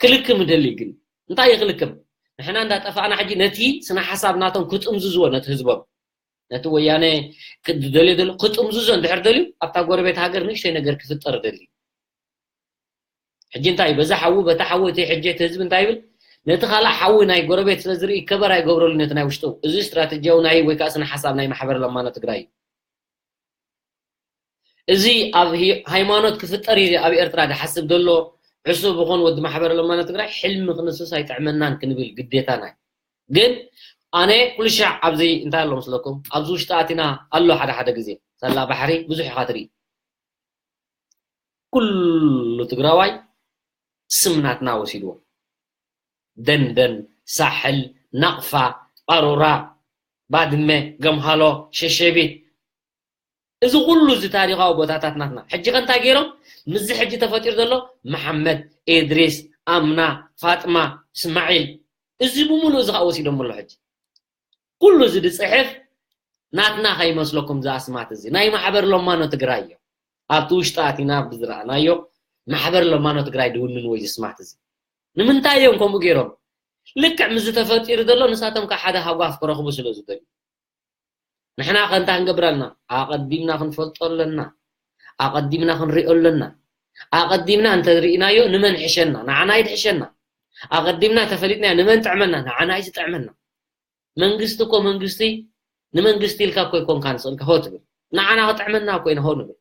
ክልክም ይደሊ ግን እንታይ እዩ ክልክም? ንሕና እንዳጠፋእና ሕጂ ነቲ ስነ ሓሳብ ናቶም ክጥምዝዝዎ ነቲ ህዝቦም። ነቲ ወያነ ክደልዮ ደሎ ክጥምዝዞ እንድሕር ደልዩ ኣብታ ጎረቤት ሃገር ንእሽተይ ነገር ክፍጠር ደሊ። ሕጂ እንታይ በዛ ሓዊ በታ ሓዊ እቲ ሕጂ እቲ ህዝቢ እንታይ ይብል? ነቲ ካልእ ሓዊ ናይ ጎረቤት ስለ ዝርኢ ከበር ኣይገብረሉ ነቲ ናይ ውሽጡ። እዚ ስትራተጂያዊ ናይ ወይ ከዓ ስነ ሓሳብ ናይ ማሕበር ለማኖ ትግራይ እዩ። እዚ ኣብ ሂ- ሃይማኖት ክፍጠር እዩ ኣብ ኤርትራ ዝሓስብ ዘሎ ዕሱብ ይኹን ወዲ ማሕበር ለማኖ ትግራይ ሕልሚ ክንስስ ኣይጥዕመናን ክንብል ግዴታና እዩ። ግን ኣነ ኩሉ ሻዕ ኣብዚ እንታይ ኣሎ መስለኩም? ኣብዚ ውሽጢ ኣቲና ኣሎ ሓደ ሓደ ግዜ ሳላ ባሕሪ ብዙሕ ኢኻ ትርኢ። ኩሉ ትግራዋይ ስም ናትና ወሲድዎ። ደንደን፣ ሳሕል፣ ናቕፋ፣ ቃሮራ፣ ባድመ፣ ገምሃሎ፣ ሸሸቢት፣ እዚ ኩሉ እዚ ታሪኻዊ ቦታታት ናትና። ሕጂ ከ እንታይ ገይሮም? ምስዚ ሕጂ ተፈጢሩ ዘሎ መሓመድ፣ ኤድሪስ፣ ኣምና፣ ፋጥማ፣ እስማዒል፣ እዚ ብምሉእ እዚ ከዓ ወሲዶም ኣሎ። ሕጂ ኩሉ እዚ ዝፅሕፍ ናትና ከይመስለኩም፣ ዝኣስማት እዚ ናይ ማሕበር ለማኖ ትግራይ እዮም። ኣብቲ ውሽጢ ኣቲና ብዝረኣናዮ ማሕበር ለማኖ ትግራይ ድውንን ወይ ዝስማት እዚ ንምንታይ እዮም ከምኡ ገይሮም? ልክዕ ምስ ዝተፈጢሩ ዘሎ ንሳቶም ካብ ሓደ ሃጓፍ ክረኽቡ ስለ ዝደልዩ። ንሕና ከ እንታይ ክንገብር ኣለና? ኣቐዲምና ክንፈልጦ ኣለና። ኣቐዲምና ክንሪኦ ኣለና። ኣቐዲምና እንተሪእናዮ ንመን ሕሸና? ንዓና ይድሕሸና። ኣቐዲምና ተፈሊጥናዮ ንመን ጥዕመና? ንዓና እዩ ዝጥዕመና። መንግስቲ እኮ መንግስቲ ንመንግስቲ ኢልካ እኮ ይኮንካ ንስእልካ ሆ ትብል። ንዓና ክጥዕመና እኮ ኢና ሆ ንብል።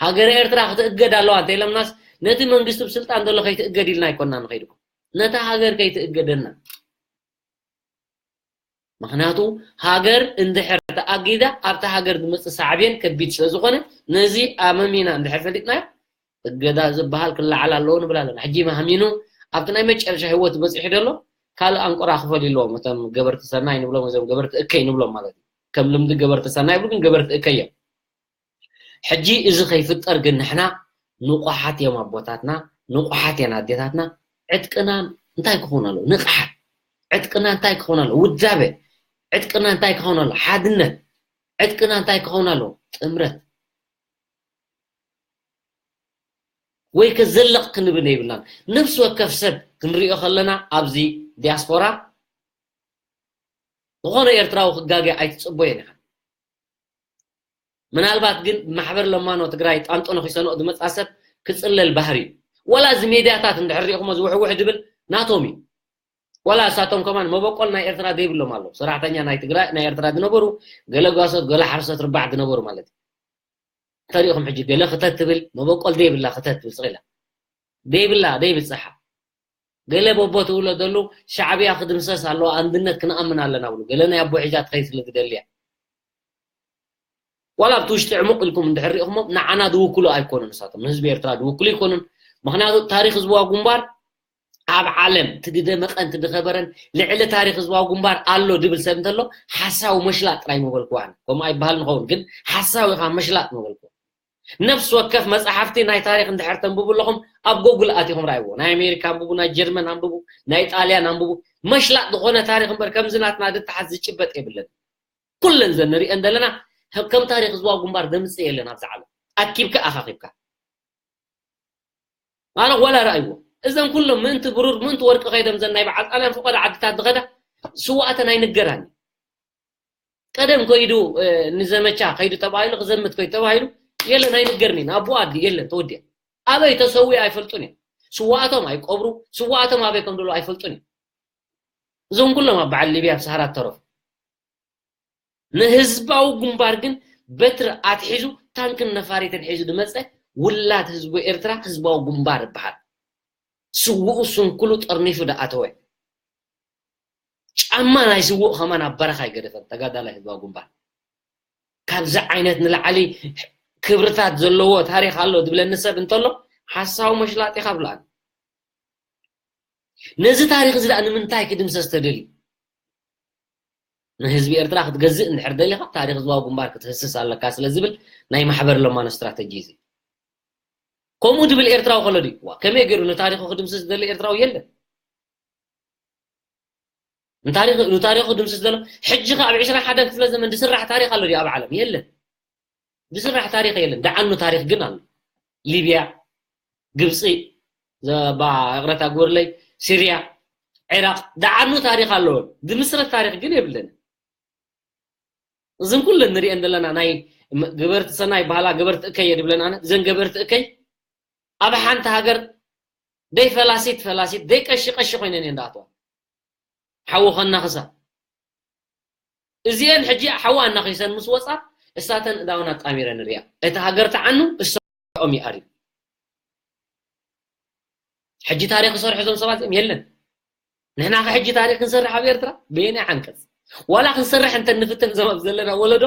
ሃገረ ኤርትራ ክትእገድ ኣለዋ እንተኢሎምናስ ነቲ መንግስቲ ብስልጣን ዘሎ ከይትእገድ ኢልና ኣይኮና ንኸይድኩም። ነታ ሃገር ከይትእገደና። ምኽንያቱ ሃገር እንድሕር ተኣጊዳ ኣብታ ሃገር ዝመፅእ ሳዕቤን ከቢድ ስለ ዝኾነ ነዚ ኣመሚና እንድሕር ፈሊጥናዮ እገዳ ዝበሃል ክለዓል ኣለዎ ንብል ኣለና። ሕጂ ማህሚኑ ኣብቲ ናይ መጨረሻ ህይወት በፂሑ ዘሎ ካልእ ኣንቆራ ክፈል ኣለዎም። እቶም ገበርቲ ሰናይ ንብሎም፣ እዞም ገበርቲ እከይ ንብሎም ማለት እዩ። ከም ልምዲ ገበርቲ ሰናይ ይብሉ፣ ግን ገበርቲ እከይ እዮም። ሕጂ እዚ ከይፍጠር ግን ንሕና ንቑሓት እዮም ኣቦታትና፣ ንቑሓት እየን ኣዴታትና። ዕጥቅና እንታይ ክኾን ኣለዎ? ንቕሓት። ዕጥቅና እንታይ ክኾን ኣለዎ? ውዳበ። ዕጥቅና እንታይ ክኾን ኣለዎ? ሓድነት። ዕጥቅና እንታይ ክኾን ኣለዎ? ጥምረት። ወይ ከዘለቕ ክንብል የብልናን። ነፍሲ ወከፍ ሰብ ክንሪኦ ከለና ኣብዚ ዲያስፖራ ዝኾነ ኤርትራዊ ክጋገ ኣይትጽበዮን ኢኻ። ምናልባት ግን ማሕበር ለማኖ ትግራይ ጣንጦ ነኺሰንኦ ዝመጽኣ ሰብ ክጽለል ባህሪ እዩ። ዋላ እዚ ሜድያታት እንድሕር ሪኢኹሞ ዝውሕውሕ ድብል ናቶም እዩ። ዋላ እሳቶም ከማን መበቆል ናይ ኤርትራ ዘይብሎም ኣለዉ። ሰራሕተኛ ናይ ትግራይ፣ ናይ ኤርትራ ዝነበሩ፣ ገለ ጓሶት፣ ገለ ሓርሶት ርባዕ ዝነበሩ ማለት እዩ። እንተሪኢኹም ሕጂ ገለ ክተት ትብል፣ መበቆል ዘይብላ ክተት ትብል ስቕ ኢላ። ዘይብላ፣ ዘይብጽሓ። ገለ በቦ ትብሎ ዘለዉ ሻዕብያ ክድምሰስ ኣለዎ፣ ኣንድነት ክንኣምን ኣለና ብሉ። ገለ ናይ ኣቦ ሒዛ ትኸይድ ስለ ዝደልያ። ዋላ ኣብቲ ውሽጢ ዕሙቕ ኢልኩም እንድሕር ሪኢኹሞም ንዓና ዝውክሉ ኣይኮኑን ንሳቶም። ንህዝቢ ኤርትራ ዝውክሉ ኣይኮኑን። ምኽንያቱ ታሪኽ ህዝባዊ ግንባር ኣብ ዓለም እቲ ዝደመቐን እቲ ዝኸበረን ልዕሊ ታሪኽ ህዝባዊ ግንባር ኣሎ ድብል ሰብ እንተሎ ሓሳዊ መሽላጥ ጥራይ ምበልኩ ኣነ። ከምኡ ኣይበሃል ንኸውን፣ ግን ሓሳዊ ኢኻ መሽላጥ ምበልኩ። ነፍሲ ወከፍ መጽሓፍቲ ናይ ታሪኽ እንድሕር ተንብቡ ኣለኹም፣ ኣብ ጎግል ኣቲኹም ረኣይዎ። ናይ ኣሜሪካ ኣንብቡ፣ ናይ ጀርመን ኣንብቡ፣ ናይ ጣልያን ኣንብቡ። መሽላጥ ዝኾነ ታሪኽ እምበር ከምዚ ናትና ዝተሓዝ ዝጭበጥ የብለን። ኩለን ዘን ንሪአን ዘለና ከም ታሪኽ ህዝባዊ ግንባር ዘምጽእ የለን ኣብዚ ዓለም። ኣኪብካ ኣኻኺብካ። ኣነ ወላ ረኣይዎ። እዘን ኩሎም ምእንቲ ብሩር፣ ምእንቲ ወርቂ ከይዶም ዘን ናይ በዓል ጣልያን ፈቐዶ ዓድታት ዝኸዳ ስዋኣተን ኣይንገራን እዩ። ቀደም ከይዱ፣ እ፣ ንዘመቻ ከይዱ ተባሂሉ፣ ክዘምት ከይዱ ተባሂሉ፣ የለን ኣይንገርን እዩ። ኣቦ ኣዲ የለን ተወዲኣ። ኣበይ ተሰዊኡ ኣይፈልጡን እዮም። ስዋኣቶም ኣይቀብሩ፣ ስዋኣቶም ኣበይ ከም ዘለዉ ኣይፈልጡን እዮም። እዞም ኩሎም ኣብ በዓል ሊብያ ኣብ ሰሃራ ተረፉ። ንህዝባዊ ግንባር ግን በትሪ ኣትሒዙ ታንክን ነፋሪትን ሒዙ ዝመጸ ውላድ ህዝቢ ኤርትራ ህዝባዊ ግንባር ይበሃል። ስውኡ ስንኩሉ ጠርኒፉ ዝኣተወ፣ ጫማ ናይ ስውእ ከማን ኣብ በረኻ ኣይገደፈን ተጋዳላይ ህዝባዊ ግንባር። ካብዚ ዓይነት ንላዕሊ ክብርታት ዘለዎ ታሪኽ ኣሎ ዝብለኒ ሰብ እንተሎ ሓሳዊ መሽላጥ ኢኻ ብለኣኒ። ነዚ ታሪኽ እዚ ደኣ ንምንታይ ክድምሰስ ተደልዩ? ንህዝቢ ኤርትራ ክትገዝእ እንድሕር ደሊኻ ታሪኽ ህዝባዊ ግንባር ክትህስስ ኣለካ ስለ ዝብል ናይ ማሕበር ለማኖ ስትራተጂ እዚ። ከምኡ ድብል ኤርትራዊ ከሎ ድዩ? ዋ፣ ከመይ ገይሩ ንታሪኹ ክድምስስ ዝደሊ ኤርትራዊ የለን። ንታሪኽ፣ ንታሪኹ ክድምስስ ዘሎ ሕጂ ከ ኣብ ዕስራን ሓደን ክፍለ ዘመን ዝስራሕ ታሪኽ ኣሎ ድዩ ኣብ ዓለም? የለን። ዝስራሕ ታሪኽ የለን። ደዓኑ ታሪኽ ግን ኣሎ። ሊብያ፣ ግብጺ፣ ዘባ ይቕረታ ግበሩለይ፣ ሲርያ፣ ዒራቕ፣ ደዓኑ ታሪኽ ኣለወን። ዝምስረት ታሪኽ ግን የብለን። እዝን ኩለን ንሪአን ዘለና ናይ ም-፣ ገበርቲ ሰናይ በሃላ ገበርቲ እከይ እየ ድብለን ኣነ። እዘን ገበርቲ እከይ ኣብ ሓንቲ ሃገር ደይ ፈላሲት ፈላሲት፣ ደይ ቀሺ ቀሺ ኮይነን እየን ዝኣትዋ። ሓዊ ከናኽሳ። እዚአን ሕጂ ሓዊ ኣናኺሰን ምስ ወጻ፣ እሳተን እዳውን ኣጣሚረን ንሪኣ። እቲ ሃገር ተዓኑ፣ እሶም ይኣርዩ። ሕጂ ታሪኽ ክሰርሑ እዞም ሰባት እዚኦም የለን። ንሕና ከ ሕጂ ታሪኽ ክንሰርሕ ኣብ ኤርትራ? በየናይ ዓንቀጽ? ዋላ ክንሰርሕ እንተ ንፍትን እዞም ኣብ ዘለና ወለዶ፣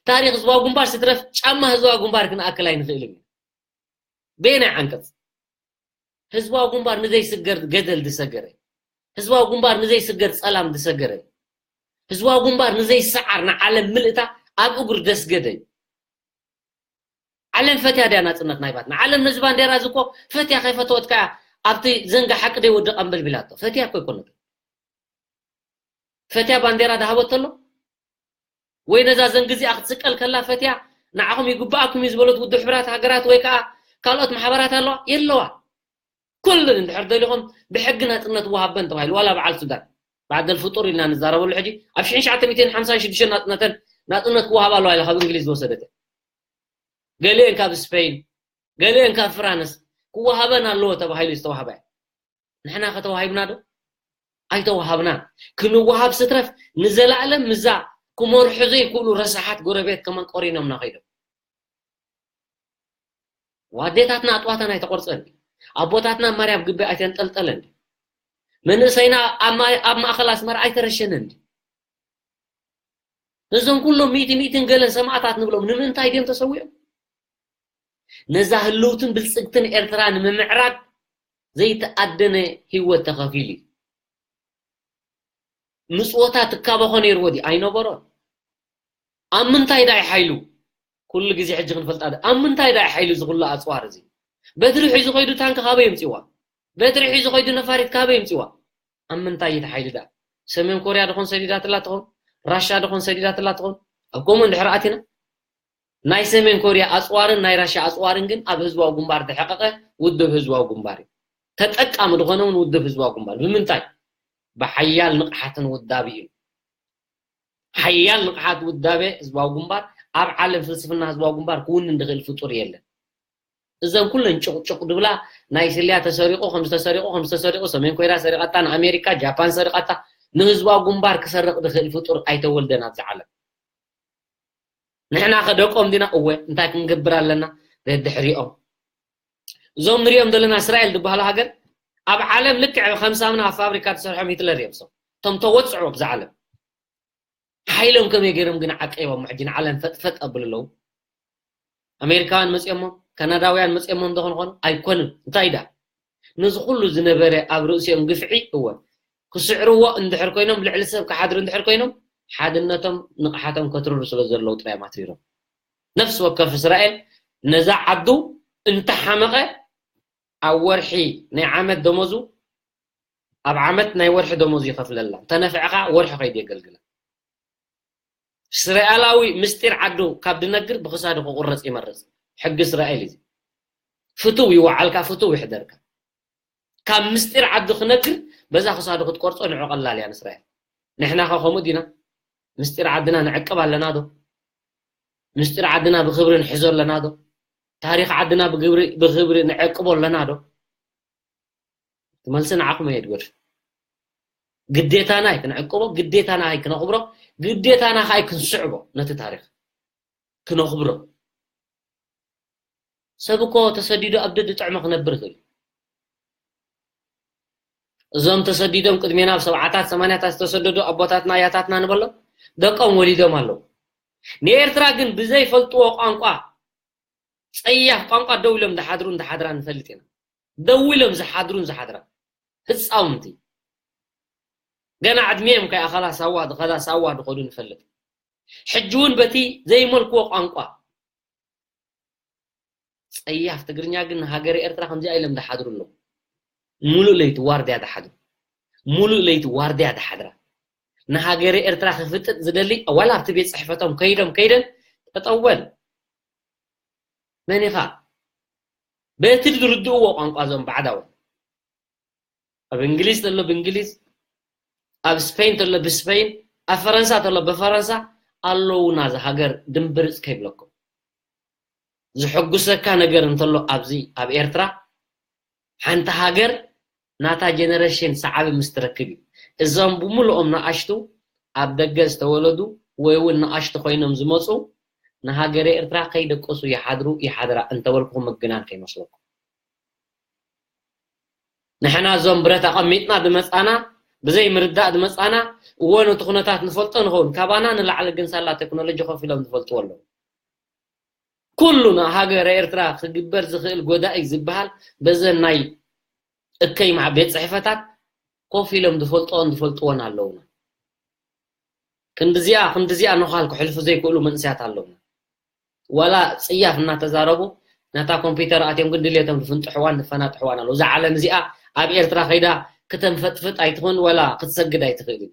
ታሪኽ ህዝባዊ ግንባር ስትረፍ ጫማ ህዝባዊ ግንባር ክንኣክል ኣይንኽእልን እዩ። በየናይ ዓንቀጽ? ህዝባዊ ግንባር ንዘይስገር ገደል ዝሰገረ፣ ህዝባዊ ግንባር ንዘይስገር ጸላም ዝሰገረ፣ ህዝባዊ ግንባር ንዘይሰዓር ንዓለም ምልእታ ኣብ እግሩ ዘስገደ እዩ። ዓለም ፈትያ ድያ ናጽነት ናይባትና? ዓለም ነዚ ባንዴራ እዚ እኮ ፈትያ ከይፈተወት ከኣ ኣብቲ ዘንጋ ሓቂ ደይወድቕ ኣንበልቢላቶ። ፈትያ እኮ ኣይኮነትን። ፈትያ ባንዴራ ዝሃበቶ ኣሎ? ወይ ነዛ ዘንጊ እዚኣ ክትስቀል ከላ ፈትያ ንዓኹም ይግብኣኩም እዩ ዝበለት ውድብ ሕቡራት ሃገራት ወይ ከኣ ካልኦት ማሕበራት ኣለዋ? የለዋ። ኩለን እንድሕር ደሊኹም ብሕጊ ናጽነት ወሃበን ተባሂሉ፣ ዋላ በዓል ሱዳን ባዕደል ፍጡር ኢልና ንዛረበሉ ሕጂ ኣብ ሽሕን ትሽዓተ ሚእትን ሓምሳን ሽዱሽተን ናጽነተን ናጽነት ክወሃባ ኣለዋ ኢላ ካብ እንግሊዝ ዝወሰደተ። ገሊአን ካብ ስፔን፣ ገሊአን ካብ ፍራንስ ክወሃበን ኣለዎ ተባሂሉ ዝተዋህባ እየን። ንሕና ከተዋሂብና ዶ? ኣይተዋሃብናን። ክንወሃብ ስትረፍ ንዘላለም ምዛ ክመርሑ ዘይክእሉ ረሳሓት ጎረቤት ከመን ቆሪኖምና ከይዶም። ዋዴታትና ኣጥዋተን ኣይተቆርጸን ድዩ? ኣቦታትና ኣብ ማርያም ግቢ ኣይተንጠልጠለን ድዩ? መንእሰይና ኣብ ማ-፣ ኣብ ማእከል ኣስመራ ኣይተረሸነን ድዩ? ነዞም ኩሎም ሚእቲ ሚእትን ገለን ሰማእታት ንብሎም ንምንታይ ድዮም ተሰዊኦም? ነዛ ህልውትን ብልጽግትን ኤርትራ ንምምዕራግ ዘይተኣደነ ህይወት ተኸፊሉ እዩ። ምጽወታ ትካበኾ ነይርዎ ድዩ? ኣይነበሮን። ኣብ ምንታይ ደኣ ሓይሉ? ኩሉ ግዜ ሕጂ ክንፈልጣ ዶ-፣ ኣብ ምንታይ ደኣ ሓይሉ እዚ ኩሉ ኣጽዋር እዚ? በትሪ ሒዙ ከይዱ ታንክ ካበይ የምጽዋ? በትሪ ሒዙ ከይዱ ነፋሪት ካበይ የምጽዋ? ኣብ ምንታይ እቲ ሓይሊ ደኣ? ሰሜን ኮርያ ድኾን ሰዲዳትላ ትኾን? ራሻ ድኾን ሰዲዳትላ ትኾን? ኣብ ከምኡ እንድሕር ኣቲና፣ ናይ ሰሜን ኮርያ ኣፅዋርን ናይ ራሽያ ኣፅዋርን ግን ኣብ ህዝባዊ ግንባር ዝሐቀቀ ውድብ ህዝባዊ ግንባር እዩ። ተጠቃሚ ዝኾነ እውን ውድብ ህዝባዊ ግንባር። ብምንታይ? ብሓያል ንቕሓትን ውዳቤ እዩ። ሓያል ንቕሓት ውዳቤ ህዝባዊ ግንባር ኣብ ዓለም ፍልስፍና ህዝባዊ ግንባር ክውንን ዝኽእል ፍጡር የለን። እዘን ኩለን ጭቕጭቕ ድብላ ናይ ስልያ ተሰሪቑ ከም ዝተሰሪቑ ከም ዝተሰሪቑ ሰሜን ኮርያ ሰሪቓታ ንኣሜሪካ ጃፓን ሰሪቓታ ንህዝባዊ ግንባር ክሰርቕ ዝኽእል ፍጡር ኣይተወልደን ኣብዚ ዓለም። ንሕና ከደቆም ዲና እወ እንታይ ክንገብር ኣለና? ደድሕሪኦም እዞም ንሪኦም ዘለና እስራኤል ዝበሃሉ ሃገር ኣብ ዓለም ልክዕ ከም ሳምና ኣብ ፋብሪካ ተሰርሖም ሂትለር እዮም። እቶም ተወፅዑ ኣብዚ ዓለም ሓይሎም ከመይ ገይሮም ግን ዓቀይቦም ሕጂ ንዓለም ፈጥፈጥ ኣብሉ ኣለዉ። ኣሜሪካውያን መፅኦሞ ካናዳውያን መፅኦሞ እንተኾን ኾኑ ኣይኮንን። እንታይ ዳ ነዚ ኩሉ ዝነበረ ኣብ ርእሲኦም ግፍዒ እወ ክስዕርዎ እንድሕር ኮይኖም ልዕሊ ሰብ ክሓድሩ እንድሕር ኮይኖም ሓድነቶም ንቕሓቶም ከትርሩ ስለ ዘለዉ ጥራይ እዮም ኣትሪሮም። ነፍሲ ወከፍ እስራኤል ነዛ ዓዱ እንተሓመቐ ኣብ ወርሒ ናይ ዓመት ደሞዙ ኣብ ዓመት ናይ ወርሒ ደሞዙ ይኸፍለላ እንተነፍዕኻ ወርሒ ከይዱ የገልግላ። እስራኤላዊ ምስጢር ዓዱ ካብ ድነግር ብክሳዱ ክቁረፅ ይመርፅ። ሕጊ እስራኤል እዩ። ፍትው ይወዓልካ ፍትው ይሕደርካ። ካብ ምስጢር ዓዱ ክነግር በዛ ክሳዱ ክትቆርፆ ንዑ ቀላል እያ ንእስራኤል። ንሕና ከ ከምኡ ዲና? ምስጢር ዓድና ንዕቅብ ኣለና ዶ? ምስጢር ዓድና ብክብሪ ንሕዞ ኣለና ዶ? ታሪክ ዓድና ብግብሪ ብክብሪ ንዕቅቦ ኣለና ዶ? ትመልሲ ንዓኹም እየ ድገድፍ። ግዴታና እዩ ክንዕቅቦ፣ ግዴታና እዩ ክነኽብሮ፣ ግዴታና ከዓ እዩ ክንስዕቦ ነቲ ታሪክ ክነኽብሮ። ሰብ እኮ ተሰዲዱ ኣብ ደዲ ጥዕመ ክነብር ይኽእል። እዞም ተሰዲዶም ቅድሜና ኣብ ሰብዓታት ሰማንያታት ዝተሰደዱ ኣቦታትና ኣያታትና ንበሎም ደቆም ወሊዶም ኣለዉ። ንኤርትራ ግን ብዘይፈልጥዎ ቋንቋ ጸያፍ ቋንቋ ደው ኢሎም ዝሓድሩን ዝሓድራ ንፈልጥ ኢና። ደው ኢሎም ዝሓድሩን ዝሓድራ ህፃውንቲ ገና ዕድሜኦም ከይኣኸላ ሳዋ ዝኸዳ ሳዋ ዝኸዱ ንፈልጥ። ሕጂ እውን በቲ ዘይመልክዎ ቋንቋ ጸያፍ ትግርኛ ግን ንሃገረ ኤርትራ ከምዚኣ ኢሎም ዝሓድሩ ኣለዉ። ሙሉእ ለይቲ ዋርድያ ዝሓድሩ፣ ሙሉእ ለይቲ ዋርድያ ዝሓድራ ንሃገረ ኤርትራ ክፍጥጥ ዝደሊ ዋላ ኣብቲ ቤት ጽሕፈቶም ከይዶም ከይደን ጠጠወል መን ኢኻ በቲ ዝርድእዎ ቋንቋ እዞም ባዕዳውን ኣብ እንግሊዝ ተሎ ብእንግሊዝ ኣብ ስፔን ተሎ ብስፔን ኣብ ፈረንሳ ተሎ ብፈረንሳ ኣለዉ ናዚ ሃገር ድምብርፅ ከይብለኩም ዝሕጉሰካ ነገር እንተሎ ኣብዚ ኣብ ኤርትራ ሓንቲ ሃገር ናታ ጀነሬሽን ሰዓቢ ምስ ትረክብ እዩ እዞም ብምልኦም ንኣሽቱ ኣብ ደገ ዝተወለዱ ወይ እውን ንኣሽቱ ኮይኖም ዝመፁ ንሃገረ ኤርትራ ከይደቀሱ ይሓድሩ ይሓድራ እንተበልኩኹም ምግናን ከይመስለኩም ንሕና እዞም ብረት ኣቐሚጥና ዝመፃና ብዘይ ምርዳእ ዝመፃና እወ ነቲ ኩነታት ንፈልጦ ንኸውን ካባና ንላዕሊ ግን ሳላ ቴክኖሎጂ ኮፍ ኢሎም ዝፈልጥዎ ኣለዉ ኩሉ ንሃገረ ኤርትራ ክግበር ዝኽእል ጎዳኢ ዝበሃል በዘን ናይ እከይ ቤት ፅሕፈታት ኮፍ ኢሎም ዝፈልጥኦን ዝፈልጥዎን ኣለዉና ክንድዚኣ ክንድዚኣ ነዃል ክሕልፉ ዘይክእሉ መንእሰያት ኣለዉና ዋላ ፅያፍ እናተዛረቡ ነታ ኮምፒተር ኣትዮም ግን ድሌቶም ዝፍንጥሕዋን ዝፈናጥሕዋን ኣለዉ እዛ ዓለም እዚኣ ኣብ ኤርትራ ከይዳ ክተንፈጥፍጥ ኣይትኹን ዋላ ክትሰግድ ኣይትኽእል እዩ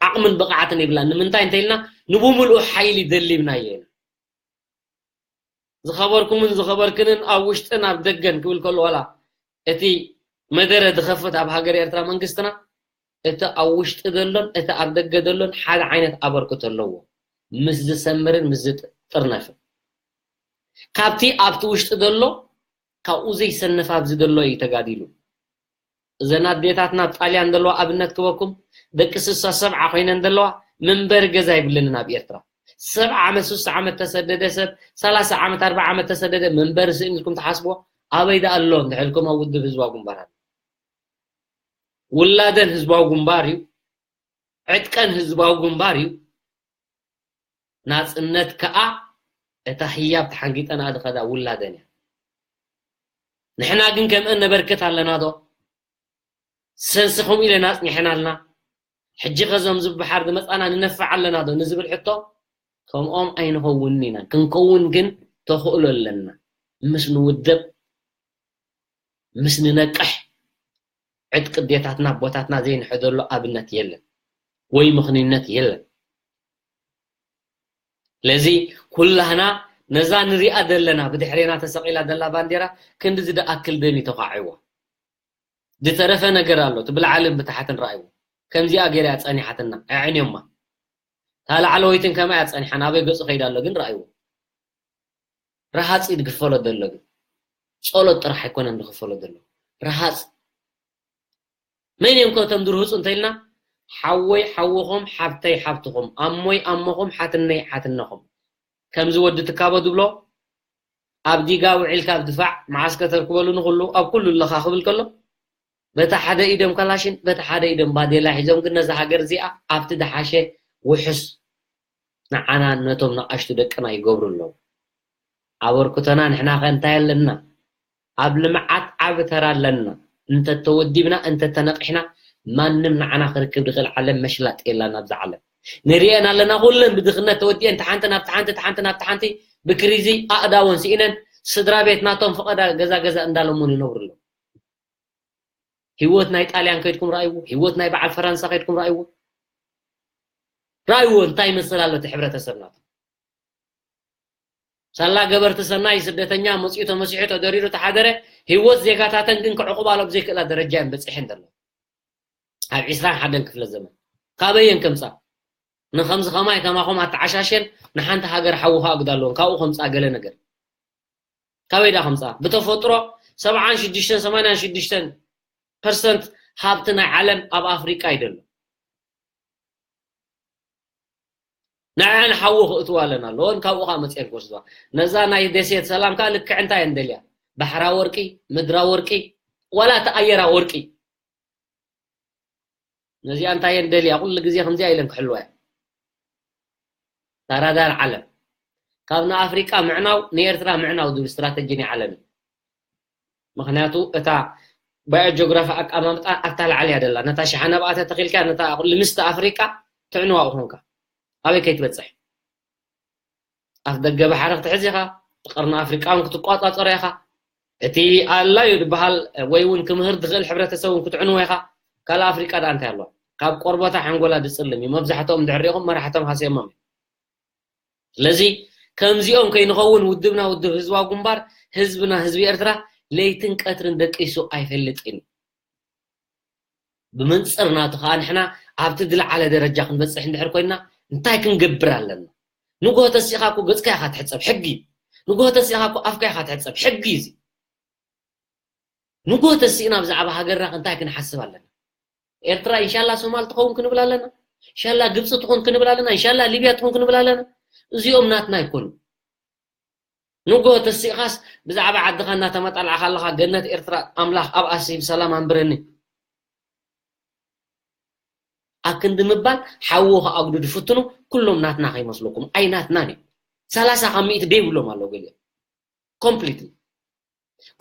ዓቕምን ብቕዓትን ይብላ ንምንታይ እንተኢልና ንብምልኡ ሓይሊ ደሊብናዮ ኢና ዝኸበርኩምን ዝኸበርክንን ኣብ ውሽጥን ኣብ ደገን ክብል ከሎ ዋላ እቲ መደረ ዝኸፍት ኣብ ሃገር ኤርትራ መንግስትና እቲ ኣብ ውሽጢ ዘሎን እቲ ኣብ ደገ ዘሎን ሓደ ዓይነት ኣበርክቶ ኣለዎ ምስ ዝሰምርን ምስ ዝጥርነፍን ካብቲ ኣብቲ ውሽጢ ዘሎ ካብኡ ዘይሰንፍ ኣብዚ ዘሎ እዩ ተጋዲሉ እዘን ኣዴታትና ኣብ ጣልያን ዘለዋ ኣብነት ክበኩም ደቂ ስሳ ሰብዓ ኮይነን ዘለዋ መንበሪ ገዛ ይብልንን ኣብ ኤርትራ ሰብዓ ዓመት ሱሳ ዓመት ተሰደደ ሰብ ሰላሳ ዓመት ኣርባ ዓመት ተሰደደ መንበሪ ስእን ኢልኩም ትሓስብዎ ኣበይ ደኣ ኣሎ እንድሕልኩም ኣብ ውድብ ህዝባዊ ግንባር ኣሎ ውላደን ህዝባዊ ግንባር እዩ ዕጥቀን ህዝባዊ ግንባር እዩ ናጽነት ከኣ እታ ህያብ ተሓንጊጠንኣ ዝኸዳ ውላደን እያ። ንሕና ግን ከምአን ነበርክት ኣለና ዶ? ሰንሲ ከምኡ ኢለን ኣጽኒሐናልና። ሕጂ ከ እዞም ዝብሓር ዝመጻና ንነፍዕ ኣለና ዶ ንዝብል ሕቶ ከምኦም ኣይንኸውንን ኢና። ክንከውን ግን ተኽእሎ ኣለና። ምስ ንውደብ፣ ምስ ንነቅሕ፣ ዕጥቂ ኣዴታትና ኣቦታትና ዘይንሕዘሉ ኣብነት የለን ወይ ምኽንዩነት የለን። ስለዚ ኩላህና ነዛ ንሪኣ ዘለና ብድሕሬና ተሰቒላ ዘላ ባንዴራ ክንድዚ ድኣክል ደም እዩ ተዃዒዋ። ዝተረፈ ነገር ኣሎ፣ እቲ ብላዕልን ብታሕትን ረኣይዎ። ከምዚኣ ገይራ እያ ጸኒሓትና፣ ኣዕንዮማ። እታ ላዕለወይትን ከማይ እያ ጸኒሓ፣ ናበይ ገጹ ከይዳ ኣሎ ግን ረኣይዎ። ረሃጽ እዩ ዝኽፈሎ ዘሎ ግን። ጸሎት ጥራሕ ኣይኮነን ዝኽፈሎ ዘሎ። ረሃጽ። መን እዮም ከ እቶም ዝርህጹ እንተኢልና፣ ሓወይ ሓውኹም፣ ሓብተይ ሓብትኹም፣ ኣሞይ ኣሞኹም፣ ሓትነይ ሓትነኹም። ከምዚ ወዲ ትካቦ ዝብሎ፣ ኣብ ዲጋ ውዒልካ ኣብ ድፋዕ መዓስ ከተርክበሉ ንኹሉ ኣብ ኩሉ ኣለኻ ክብል ከሎ፣ በታ ሓደ ኢዶም ካላሽን በታ ሓደ ኢዶም ባዴላ ሒዞም ግን ነዛ ሃገር እዚኣ ኣብቲ ድሓሸ ውሑስ ንዓና ነቶም ንኣሽቱ ደቅና ይገብሩ ኣለዉ። ኣበርክቶና ንሕና ከ እንታይ ኣለና? ኣብ ልምዓት ዓቢ ተራ ኣለና። እንተተወዲብና፣ እንተተነቂሕና፣ ማንም ንዓና ክርክብ ዝኽእል ዓለም መሽላጥ የላን ኣብዛ ዓለም። ንሪኤን ኣለና ኩለን ብድኽነት ተወዲኤን፣ እታ ሓንቲ ናብታ ሓንቲ፣ እታ ሓንቲ ናብታ ሓንቲ፣ ብክሪዚ ኣእዳወን ስኢነን፣ ስድራ ቤት ናቶም ፈቐዳ ገዛ ገዛ እንዳለመኑ ይነብሩ ኣለዉ። ህይወት ናይ ጣልያን ከይድኩም ረኣይዎ፣ ህይወት ናይ በዓል ፈረንሳ ከይድኩም ረኣይዎ። ረኣይዎ እንታይ ይመስል ኣሎ እቲ ሕብረተሰብ ናቶም። ሳላ ገበርቲ ሰናይ ስደተኛ መጺኡ ተመሲሑ ተደሪሩ ተሓደረ፣ ህይወት ዜጋታተን ግን ክዕቑባሎም ዘይክእላ ደረጃ እየን በጺሐን ዘለዋ። ኣብ ዒስራን ሓደን ክፍለ ዘመን ካበየን ከምጻ? ንኸምዚ ኸማይ ከማኹም ኣተዓሻሽየን ንሓንቲ ሃገር ሓዊ ከኣጉዳ ኣለወን፣ ካብኡ ከምጻ ገለ ነገር። ካበይ ዳ ከምጻ? ብተፈጥሮ ሰብዓን ሽዱሽተን ሰማንያን ሽዱሽተን ፐርሰንት ሃብቲ ናይ ዓለም ኣብ ኣፍሪቃ እዩ ዘሎ። ንዐን ሓዊ ክእትዋ ኣለና ኣለወን፣ ካብኡ ኸኣ መጺአን ክወስድዋ። ነዛ ናይ ደሴት ሰላም ከኣ ልክዕ እንታይ እየን ደልያ? ባሕራ ወርቂ፣ ምድራ ወርቂ፣ ዋላ እቲ ኣየራ ወርቂ። ነዚኣ እንታይ እየን ደልያ? ኩሉ ግዜ ከምዚኣ ኢለን ክሕልዋ እየን። ታራዳር ዓለም። ካብ ንኣፍሪቃ ምዕናው፣ ንኤርትራ ምዕናው ዝብል ስትራተጂ ናይ ዓለም እዩ። ምኽንያቱ እታ ባዮ ጂኦግራፊ ኣቀማምጣ ኣብታ ላዕሊ እያ ደላ። ነታ ሸሓነ ብኣ ተተኺልካ፣ ነታ ልምስቲ ኣፍሪቃ ትዕንዋ ኮንካ። ኣበይ ከይትበጽሕ? ኣፍ ደገ ባሕሪ ክትሕዝ ኢኻ፣ እቲ ቀርኒ ኣፍሪቃ እውን ክትቋጻጸሮ ኢኻ። እቲ ኣላ እዩ ዝበሃል ወይ እውን ክምህር ዝኽእል ሕብረተሰብ እውን ክትዕንዎ ኢኻ። ካልእ ኣፍሪቃ ደኣ እንታይ ኣለዋ? ካብ ቆርበታ ሓንጎላ ዝጽልም እዩ። መብዛሕትኦም እንድሕር ሪኢኹም መራሕቶም ሃስዮሞም እዮም። ስለዚ ከምዚኦም ከይንኸውን ውድብና ውድብ ህዝባዊ ግንባር፣ ህዝብና ህዝቢ ኤርትራ ለይትን ቀትርን ደቂሱ ኣይፈልጥን እዩ። ብመንጽር ናቱ ከኣ ንሕና ኣብቲ ዝለዓለ ደረጃ ክንበጽሕ እንድሕር ኮይንና እንታይ ክንገብር ኣለና? ንግሆ ተሲእኻ እኮ ገጽካ ኢኻ ትሕጸብ፣ ሕጊ እዩ። ንግሆ ተሲእኻ እኮ ኣፍካ ኢኻ ትሕጸብ፣ ሕጊ እዩ እዚ። ንግሆ ተሲእና ብዛዕባ ሃገርና እንታይ ክንሓስብ ኣለና? ኤርትራ ኢንሻላ ሶማል ትኸውን ክንብል ኣለና? ኢንሻላ ግብጺ ትኹን ክንብል ኣለና? ኢንሻላ ሊብያ ትኹን ክንብል ኣለና? እዚኦም ናትና ኣይኮኑን። ንግሆ ተሲእኻስ ብዛዕባ ዓድኻ እናተመጣላዕኻ ኣለኻ፣ ገነት ኤርትራ ኣምላኽ ኣብኣሲ ብሰላም ኣንብረኒ ኣክንዲ ምባል፣ ሓዊ ከኣጉዱ ዝፍትኑ ኩሎም ናትና ከይመስለኩም፣ ኣይናትናን እዮም። ሰላሳ ካብ ሚእቲ ደይብሎም ኣለዉ ገሊኦም። ኮምፕሊትሊ።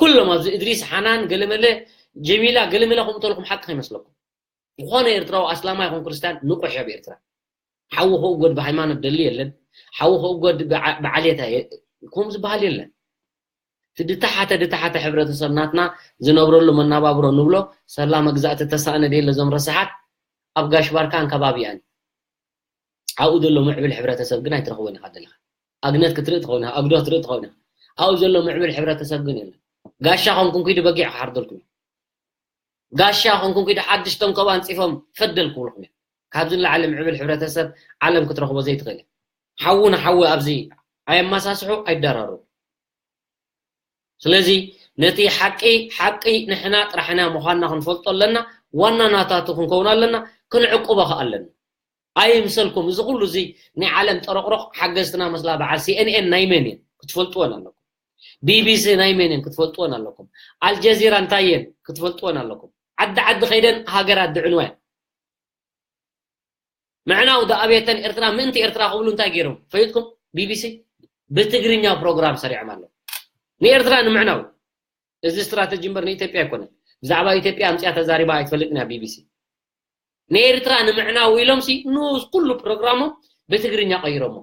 ኩሎም ኣብዚ እድሪስ፣ ሓናን፣ ገለመለ፣ ጀሚላ፣ ገለመለ ከምኡ ተልኩም ሓቂ ከይመስለኩም። ዝኾነ ኤርትራዊ ኣስላማይ ይኹን ክርስትያን ንቑሕ እዩ ኣብ ኤርትራ። ሓዊ ክእጎድ ብሃይማኖት ደሊ የለን። ሓዊ ክእጎድ ብዓ-፣ ብዓሌታ የ-፣ ከምኡ ዝበሃል የለን። እቲ ድተሓተ፣ ድተሓተ ሕብረተሰብ ናትና ዝነብረሉ መናባብሮ ንብሎ፣ ሰላ መግዛእቲ ተሳእነ ደየለ እዞም ረሳሓት ኣብ ጋሽ ባርካን ከባቢኣን። ኣብኡ ዘሎ ምዕብል ሕብረተሰብ ግን ኣይትረኽቦን ኢኻ ዘለኻ። ኣግነት ክትርኢ ትኸውን ኢኻ፣ ኣጉዶ ክትርኢ ትኸውን ኢኻ። ኣብኡ ዘሎ ምዕብል ሕብረተሰብ ግን የለን። ጋሻ ኾንኩም ኪዱ በጊዕ ክሓርደልኩም እዩ። ጋሻ ኾንኩም ኪዱ ሓድሽ ተንኮብ ኣንጺፎም ፈደል ክብልኩም እዮም። ካብዚ ንላዕሊ ምዕብል ሕብረተሰብ ዓለም ክትረኽቦ ዘይትኽእል እያ። ሓዊ ንሓዊ ኣብዚ ኣየመሳስሑ፣ ኣይደራረቡ። ስለዚ ነቲ ሓቂ ሓቂ ንሕና ጥራሕና ምዃንና ክንፈልጦ ኣለና። ዋና ናታቱ ክንከውን ኣለና፣ ክንዕቅቦ ከኣ ኣለና። ኣይምሰልኩም፣ እዚ ኩሉ እዚ ናይ ዓለም ጠረቕሮቕ ሓገዝትና መስላ በዓል ሲ ኤን ኤን ናይ መን እየን ክትፈልጥወን ኣለኩም። ቢ ቢ ሲ ናይ መን እየን ክትፈልጥወን ኣለኩም። ኣልጀዚራ እንታይ እየን ክትፈልጥወን ኣለኩም። ዓዲ ዓዲ ከይደን ሃገር ኣድዕንወን። ምዕናው ደኣ ቤተን ኤርትራ ምእንቲ ኤርትራ ክብሉ እንታይ ገይሮም ፈሊጥኩም? ቢ ቢ ሲ ብትግርኛ ፕሮግራም ሰሪዖም ኣለዉ። ንኤርትራ ንምዕናው። እዚ ስትራተጂ እምበር ንኢትዮጵያ ኣይኮነን። ብዛዕባ ኢትዮጵያ ኣምፅያ ተዛሪባ ኣይትፈልጥን እያ ቢ ቢ ሲ። ንኤርትራ ንምዕናው ኢሎም ሲ ንስ ኩሉ ፕሮግራሞም ብትግርኛ ቀይሮሞ።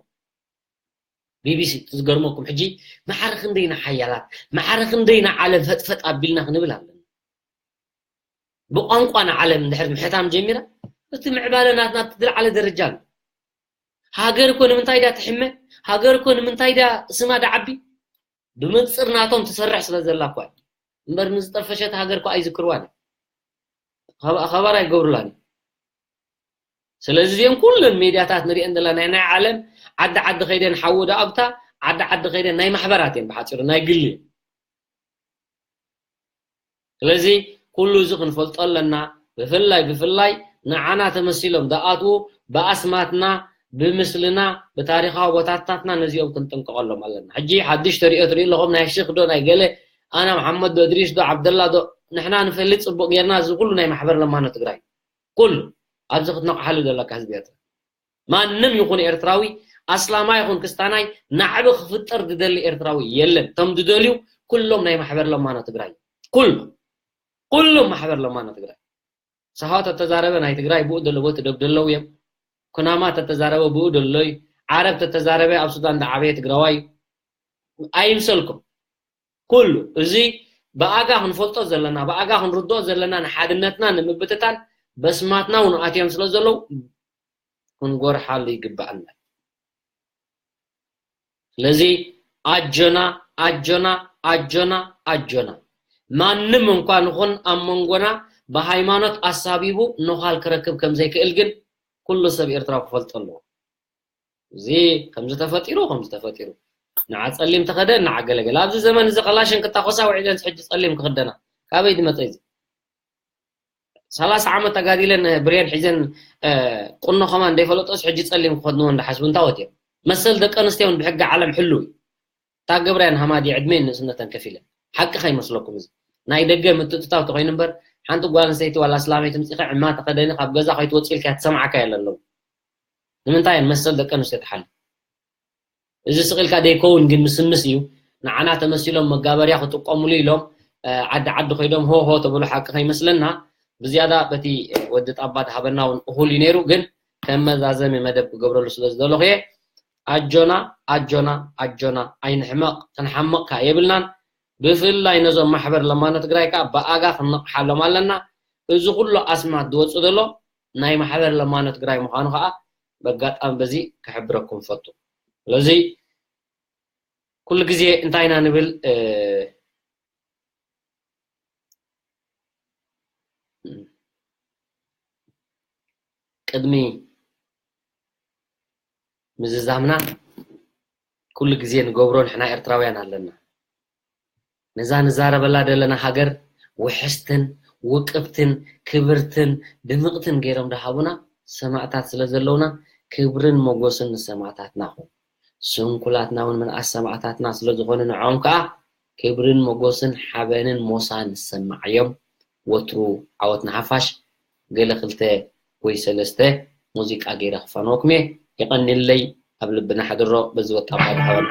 ቢ ቢ ሲ ዝገርመኩም ሕጂ ማዕረ ክንደይ ኢና ሓያላት፣ ማዕረ ክንደይ ኢና ዓለም ፈጥፈጥ ኣቢልና ክንብል ኣለና። ብቋንቋ ንዓለም እንድሕር ምሕታም ጀሚራ፣ እቲ ምዕባለ ናትና ኣብቲ ዝለዓለ ደረጃ ኣሎ። ሃገር እኮ ንምንታይ ድያ ትሕመ? ሃገር እኮ ንምንታይ ድያ ስማ ድዓቢ? ብመንፅር ናቶም ትሰርሕ ስለ ዘላ እኳ እዩ። እምበር ንዝጠፈሸት ሃገር እኳ ኣይዝክርዋን እዩ። ኸባ- ኸባር ኣይገብሩላን እዩ። ስለዚ እዚኦም ኩለን ሜድያታት ንሪአን ዘለና ናይ ናይ ዓለም ዓዲ ዓዲ ኸይደን ሓዊ ዳኣጉታ ዓዲ ዓዲ ኸይደን ናይ ማሕበራት እየን፣ ብሓፂሩ ናይ ግሊ እየን። ስለዚ ኩሉ እዚ ክንፈልጦ ኣለና። ብፍላይ ብፍላይ ንዓና ተመሲሎም ዝኣትዉ ብኣስማትና፣ ብምስልና፣ ብታሪኻዊ ቦታታትና ነዚኦም ክንጥንቀቐሎም ኣለና። ሕጂ ሓድሽ ተሪኦ ትሪኡ ኣለኹም፣ ናይ ሽኽ ዶ ናይ ገለ፣ ኣና መሓመድ ዶ እድሪስ ዶ ዓብደላ ዶ፣ ንሕና ንፈልጥ ጽቡቕ ጌርና። እዚ ኩሉ ናይ ማሕበር ለማኖ ትግራይ ኩሉ ኣብዚ ክትነቕሓሉ ዘለካ ህዝቢ ኤርትራ። ማንም ይኹን ኤርትራዊ፣ ኣስላማይ ይኹን ክስታናይ፣ ናዕቢ ክፍጠር ዝደሊ ኤርትራዊ የለን። እቶም ዝደልዩ ኩሎም ናይ ማሕበር ለማኖ ትግራይ፣ ኩሎም ኩሎም ማሕበር ለማኖ ትግራይ። ሳሆ ተተዛረበ ናይ ትግራይ ብኡ ደለዎ ትደብ ደለው እዮም። ኩናማ ተተዛረበ ብኡ ደሎ እዩ። ዓረብ ተተዛረበ ኣብ ሱዳን ዝዓበየ ትግራዋይ እዩ። ኣይምሰልኩም። ኩሉ እዚ ብኣጋ ክንፈልጦ ዘለና፣ ብኣጋ ክንርድኦ ዘለና፣ ንሓድነትና ንምብትታን በስማትና እውን ኣትዮም ስለ ዘለዉ ክንጎርሓሉ ይግባኣና። ስለዚ ኣጆና ኣጆና ኣጆና ኣጆና፣ ማንም እንኳ ንኹን ኣብ መንጎና ብሃይማኖት ኣሳቢቡ ነዃል ክረክብ ከም ዘይክእል ግን ኩሉ ሰብ ኤርትራዊ ክፈልጦ ኣለዎ። እዚ ከምዚ ተፈጢሩ ከምዚ ተፈጢሩ፣ ንዓ ጸሊም ተኸደ፣ ንዓ ገለገለ። ኣብዚ ዘመን እዚ ከላሽን ክታኮሳ ውዒለን ሕጂ ጸሊም ክኽደና ካበይ ዝመጸ እዚ? ሰላሳ ዓመት ተጋዲለን ብሬን ሒዘን ቁኖ ከማን ዘይፈለጦስ ሕጂ ጸሊም ክኸድንዎ እንዳሓስቡ እንታወት እዮም? መሰል ደቂ ኣንስትዮ እውን ብሕጊ ዓለም ሕሉ እዩ። እታ ገብራያን ሃማዲ ዕድመን ንእስነተን ከፊለን ሓቂ ከይመስለኩም። እዚ ናይ ደገ ምትእትታው ተኮይኑ እምበር ሓንቲ ጓል ኣንስተይቲ ዋላ ኣስላመይቲ ምፂኻ ዕማ ተኸደኒ ካብ ገዛ ከይትወፂ ኢልካ ትሰምዓካ የለ ኣለዉ። ንምንታይ እየን መሰል ደቂ ኣንስትዮ ትሓሊ? እዚ ስቕ ኢልካ ደይከውን ግን ምስምስ እዩ። ንዓና ተመሲሎም መጋበርያ ክጥቀሙሉ ኢሎም ዓዲ ዓዲ ከይዶም ሆ ሆ ተብሉ ሓቂ ከይመስለና። ብዝያዳ በቲ ወዲ ጣባ ድሃበና እውን እኹል እዩ ነይሩ፣ ግን ከም መዛዘሚ መደብ ክገብረሉ ስለ ዝደለኹ እየ። ኣጆና ኣጆና ኣጆና ኣይንሕመቕ፣ ክንሓምቕ ከኣ የብልናን። ብፍላይ ነዞም ማሕበር ለማኖ ትግራይ ከኣ ብኣጋ ክንነቕሓሎም ኣለና። እዚ ኩሉ ኣስማት ዝወፅእ ዘሎ ናይ ማሕበር ለማኖ ትግራይ ምዃኑ ከኣ በጋጣሚ በዚ ክሕብረኩም ፈቱ። ስለዚ ኩሉ ግዜ እንታይ ኢና ንብል? ቅድሚ ምዝዛምና ኩሉ ግዜ ንገብሮ ንሕና ኤርትራውያን ኣለና። ነዛ ንዛረበላ ዘለና ሃገር ውሕስትን ውቅብትን ክብርትን ድምቕትን ገይሮም ድሃቡና ሰማእታት ስለ ዘለውና ክብርን ሞጎስን ንሰማእታትና ኹን። ስንኩላትና እውን ምንኣስ ሰማእታትና ስለ ዝኾኑ ንዕኦም ከኣ ክብርን ሞጎስን ሓበንን ሞሳን ንሰማዓዮም። ወትሩ ዓወት ንሓፋሽ። ገለ ክልተ ወይ ሰለስተ ሙዚቃ ገይረ ክፋንወኩም እየ። የቐንየለይ። ኣብ ልብና ሓድሮ በዚ ወጣ ባዶ ሓበን።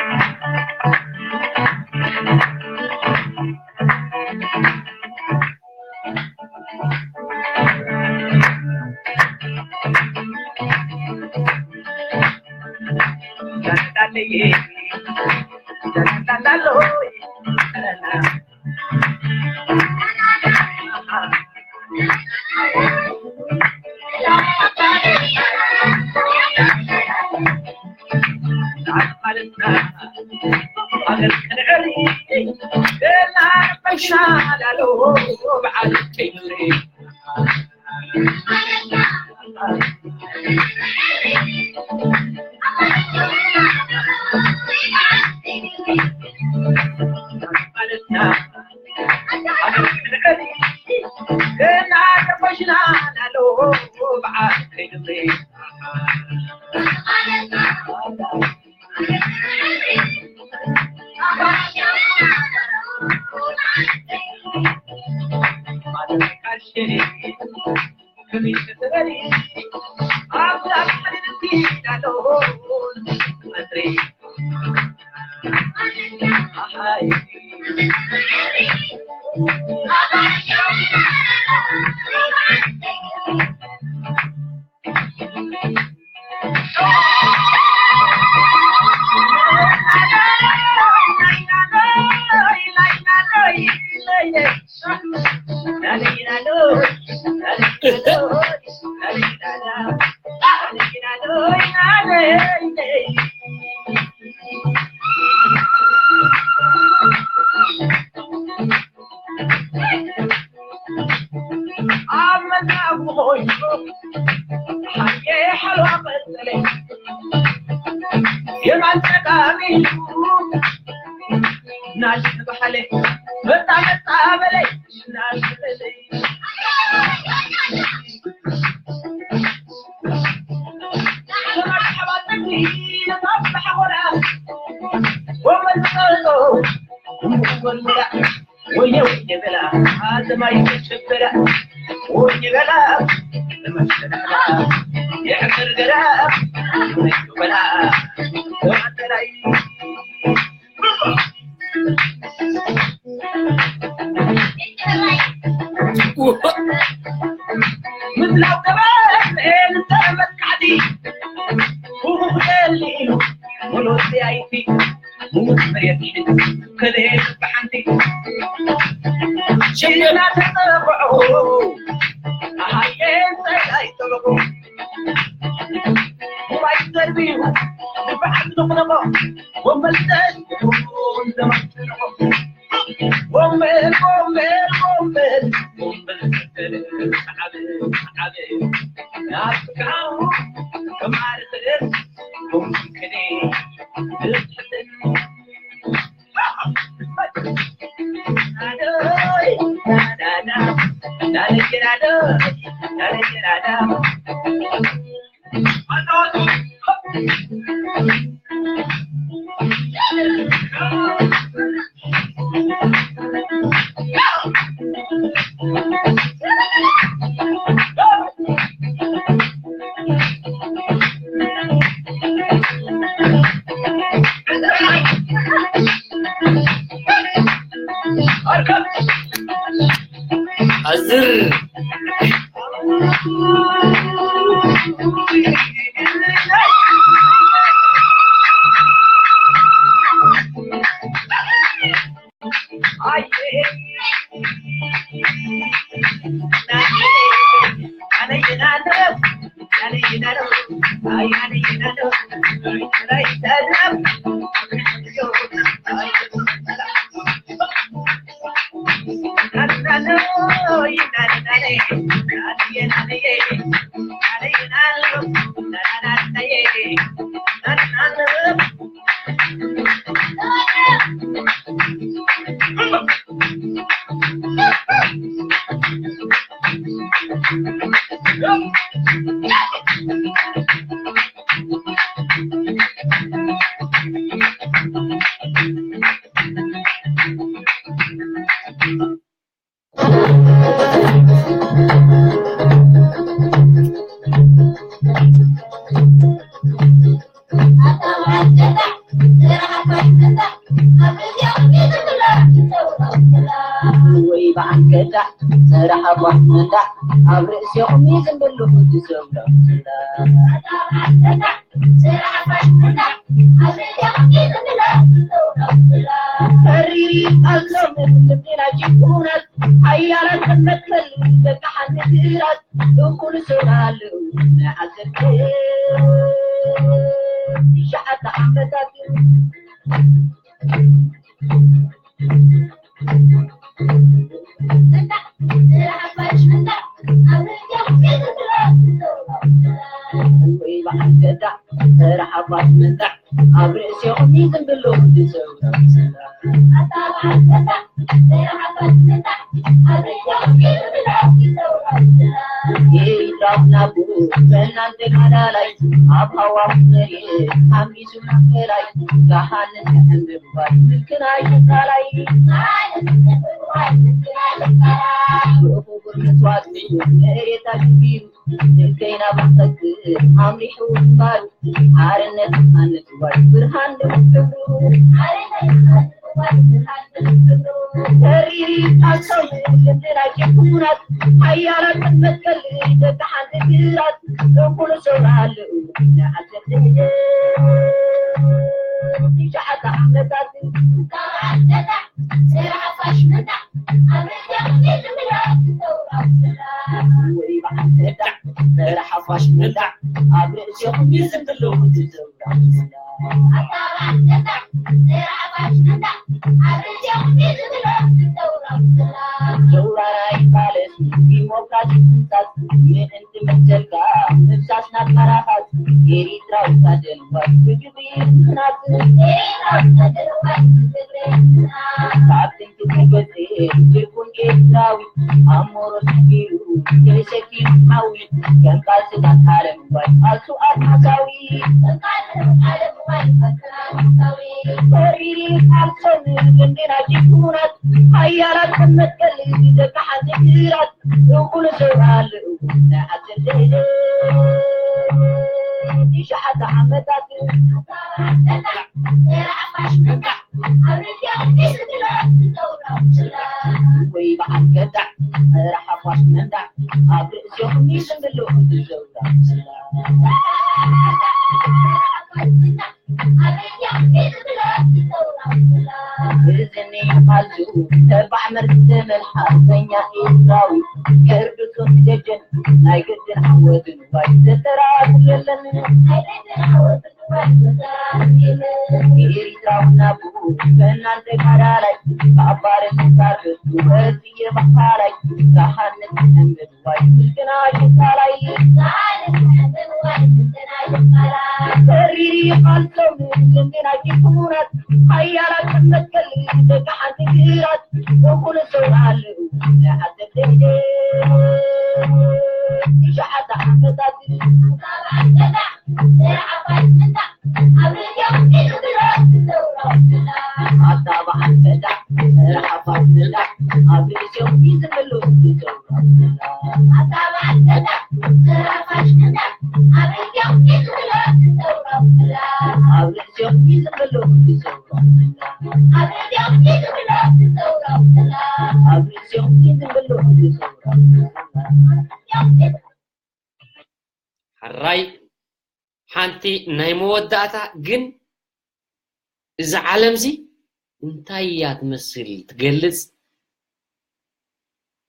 ኣብ መናጉ ኮይኑ ሓየ ሓልዋ ቀጸለ። የማን ጸጋም ኢሉ ናሽ በሃለ። መጣ መጣ በለ ናሽ በለ። ወየ ወየ በላ፣ ኣዘማይ ተሸበራ። ወየ በላ፣ ተመሸበራ። የዕቅር ገራ፣ ወየ በላ፣ ተዋተላይ። ምድላው ገበሬ ንተመካዕቲ፣ ውሁድ ደሊሉ፣ ወሎት ያይቲ፣ ውሁድ መሬት፣ ከደት ብሓንቲ። ሽልና ተጠብዖ፣ ኣሃየን ጸላይ ጠበቆ። ሙባይ ተርቢዩ፣ ብዓል ዝነቕነቖ፣ ወንበል ተሽኩ፣ ዘማን ተሽኩ። ወንበል፣ ወንበል፣ ወንበል፣ ወንበል፣ ሰዓብ፣ ሰዓብ፣ ናፍቃ፣ ከማርኽን፣ ወንበል ከኔ፣ ብትሕትን። ኣዝር ወይ በዓል ከዳዕ፣ ሰራሕ ኣቧሕ መንዳዕ፣ ኣብ ርእሲኹም እዩ ዝንብልኹ ዝሰብሎ። ተሪሪ ኣዞም ልምዲ ናይ ጅቡናት፣ ሓያላት መትከል ደቂ ሓንቲ ግራት፣ እኩል ሰው ኣለዉ ናይ ዓሰርተ ትሽዓተ ዓመታት። ወይ በዓል ገዳ፣ ተራ ሓፋሽ መንዳዕ፣ ኣብ ርእሲኹም ይዝንብሉ ዝሰብሩ። ኢሎም ናቡ በናን ተጋዳላይ፣ ኣብ ሃዋፍ መሬት ሓሚሱ ናፈላይ፣ ካህን ንሕምብባይ ምልክናይ ቃላይ። ብኽቡር መስዋእቲ መሬት ኣሽጊሩ፣ ንከይና ብኽትል ኣምሪሑ ግንባሩ። ሓርነት ኣነትዋይ ብርሃን ድምፅ ክብሩ። ተሪሪ ቃልሶም ልምድና ጅቡናት፣ ሓያላት መትከል ደቂ ሓንቲ ግራት፣ እኩል ሰው ኣለዉ ንዓዘብ ትሽዓተ ዓመታት። ተራ ሓፋሽ መንዳዕ፣ ኣብ ርእሲኹም ይዝንብሉ ዝሰብሩ። ወይ በዓል መንዳዕ፣ ተራ ሓፋሽ መንዳዕ፣ ኣብ ርእሲኹም ይዝንብሉ ዝሰብሩ። ኣታ በዓል መንዳዕ፣ ተራ ሓፋሽ መንዳዕ፣ ኣብ ርእሲኹም ይዝንብሉ ዝሰብሩ። ጀውራና ይፋለስ ዲሞክራሲ ህንጻት ምእንቲ መሰልካ ምፍሳስ ናብ መራኻት ኤሪትራዊ ታደልዋይ ብግብሪ ምናት ካብ ጥንቲ ገጽ ትርጉም ኤርትራዊ ኣሞሮ ሰጊሩ ተሰኪሙ ሓዊ ከም ቃልስታት ዓለም ዋይ ኣሱ ኣድማሳዊ ተሪሪ ቃልሶም ግንድና ጅጉናት ሓያላት ከም መትከል ደቂ ሓንቲ ግራት እኹል ሰውራ ኣለዉ ናይ ዓሰብ ልዕሊ ትሽዓተ ዓመታት ወይ በዓል ገዳዕ ረሓፋሽ መንዳዕ ኣብ ርእሲኦም ይስምሉ ዝዘውራ እዝኒ ቃልሱ ተባዕ መርዚ ዘመን ሓርበኛ ኤርትራዊ ከርድሱ ደጀን ናይ ግድን ዓወትን ዋይ ዘተራቱ የለን ናይ ግድን ዓወትን ዋይ ዘተራቱ የለን ኤርትራዊ ናቡ ፈናን ተጋዳላይ ካብ ባርን ታርክ ወፂ የባህላይ ካሃነት እምነት ዋይ ምስግና ሽታላይ ካሃነት እምነት ዋይ ምስግና ሽታላይ ተሪሪ ቃልሶም ምስግና ሽኩራት ሓያላት መትከል ደቂ ሓንቲ ግራት እኹል ሰውራ ኣለዉ ናይ ዓሰብ ደይደ ትሽዓተ ዓመታት ዓባይ ምንዳዕ ኣብ ርእሲኦም ይዝምብሎ ዝዘውሮ ኣታ በዓል ፈዳዕ ረሓፋሽ ምንዳዕ ኣብ ርእሲኦም ይዝምብሎ ዝዘውሮ ኣታ በዓል ፈዳዕ ረሓፋሽ ምንዳዕ ኣብ ርእሲኦም ይዝምብሎ ዝዘውሮ ኣብ ርእሲኦም ይዝምብሎ ዝዘውሮ ኣብ ርእሲኦም ይዝምብሎ ዝዘውሮ ኣብ ርእሲኦም ይዝምብሎ ዝዘውሮ ሕራይ ሓንቲ ናይ መወዳእታ ግን እዛ ዓለምዚ እንታይ እያ ትመስል ትገልጽ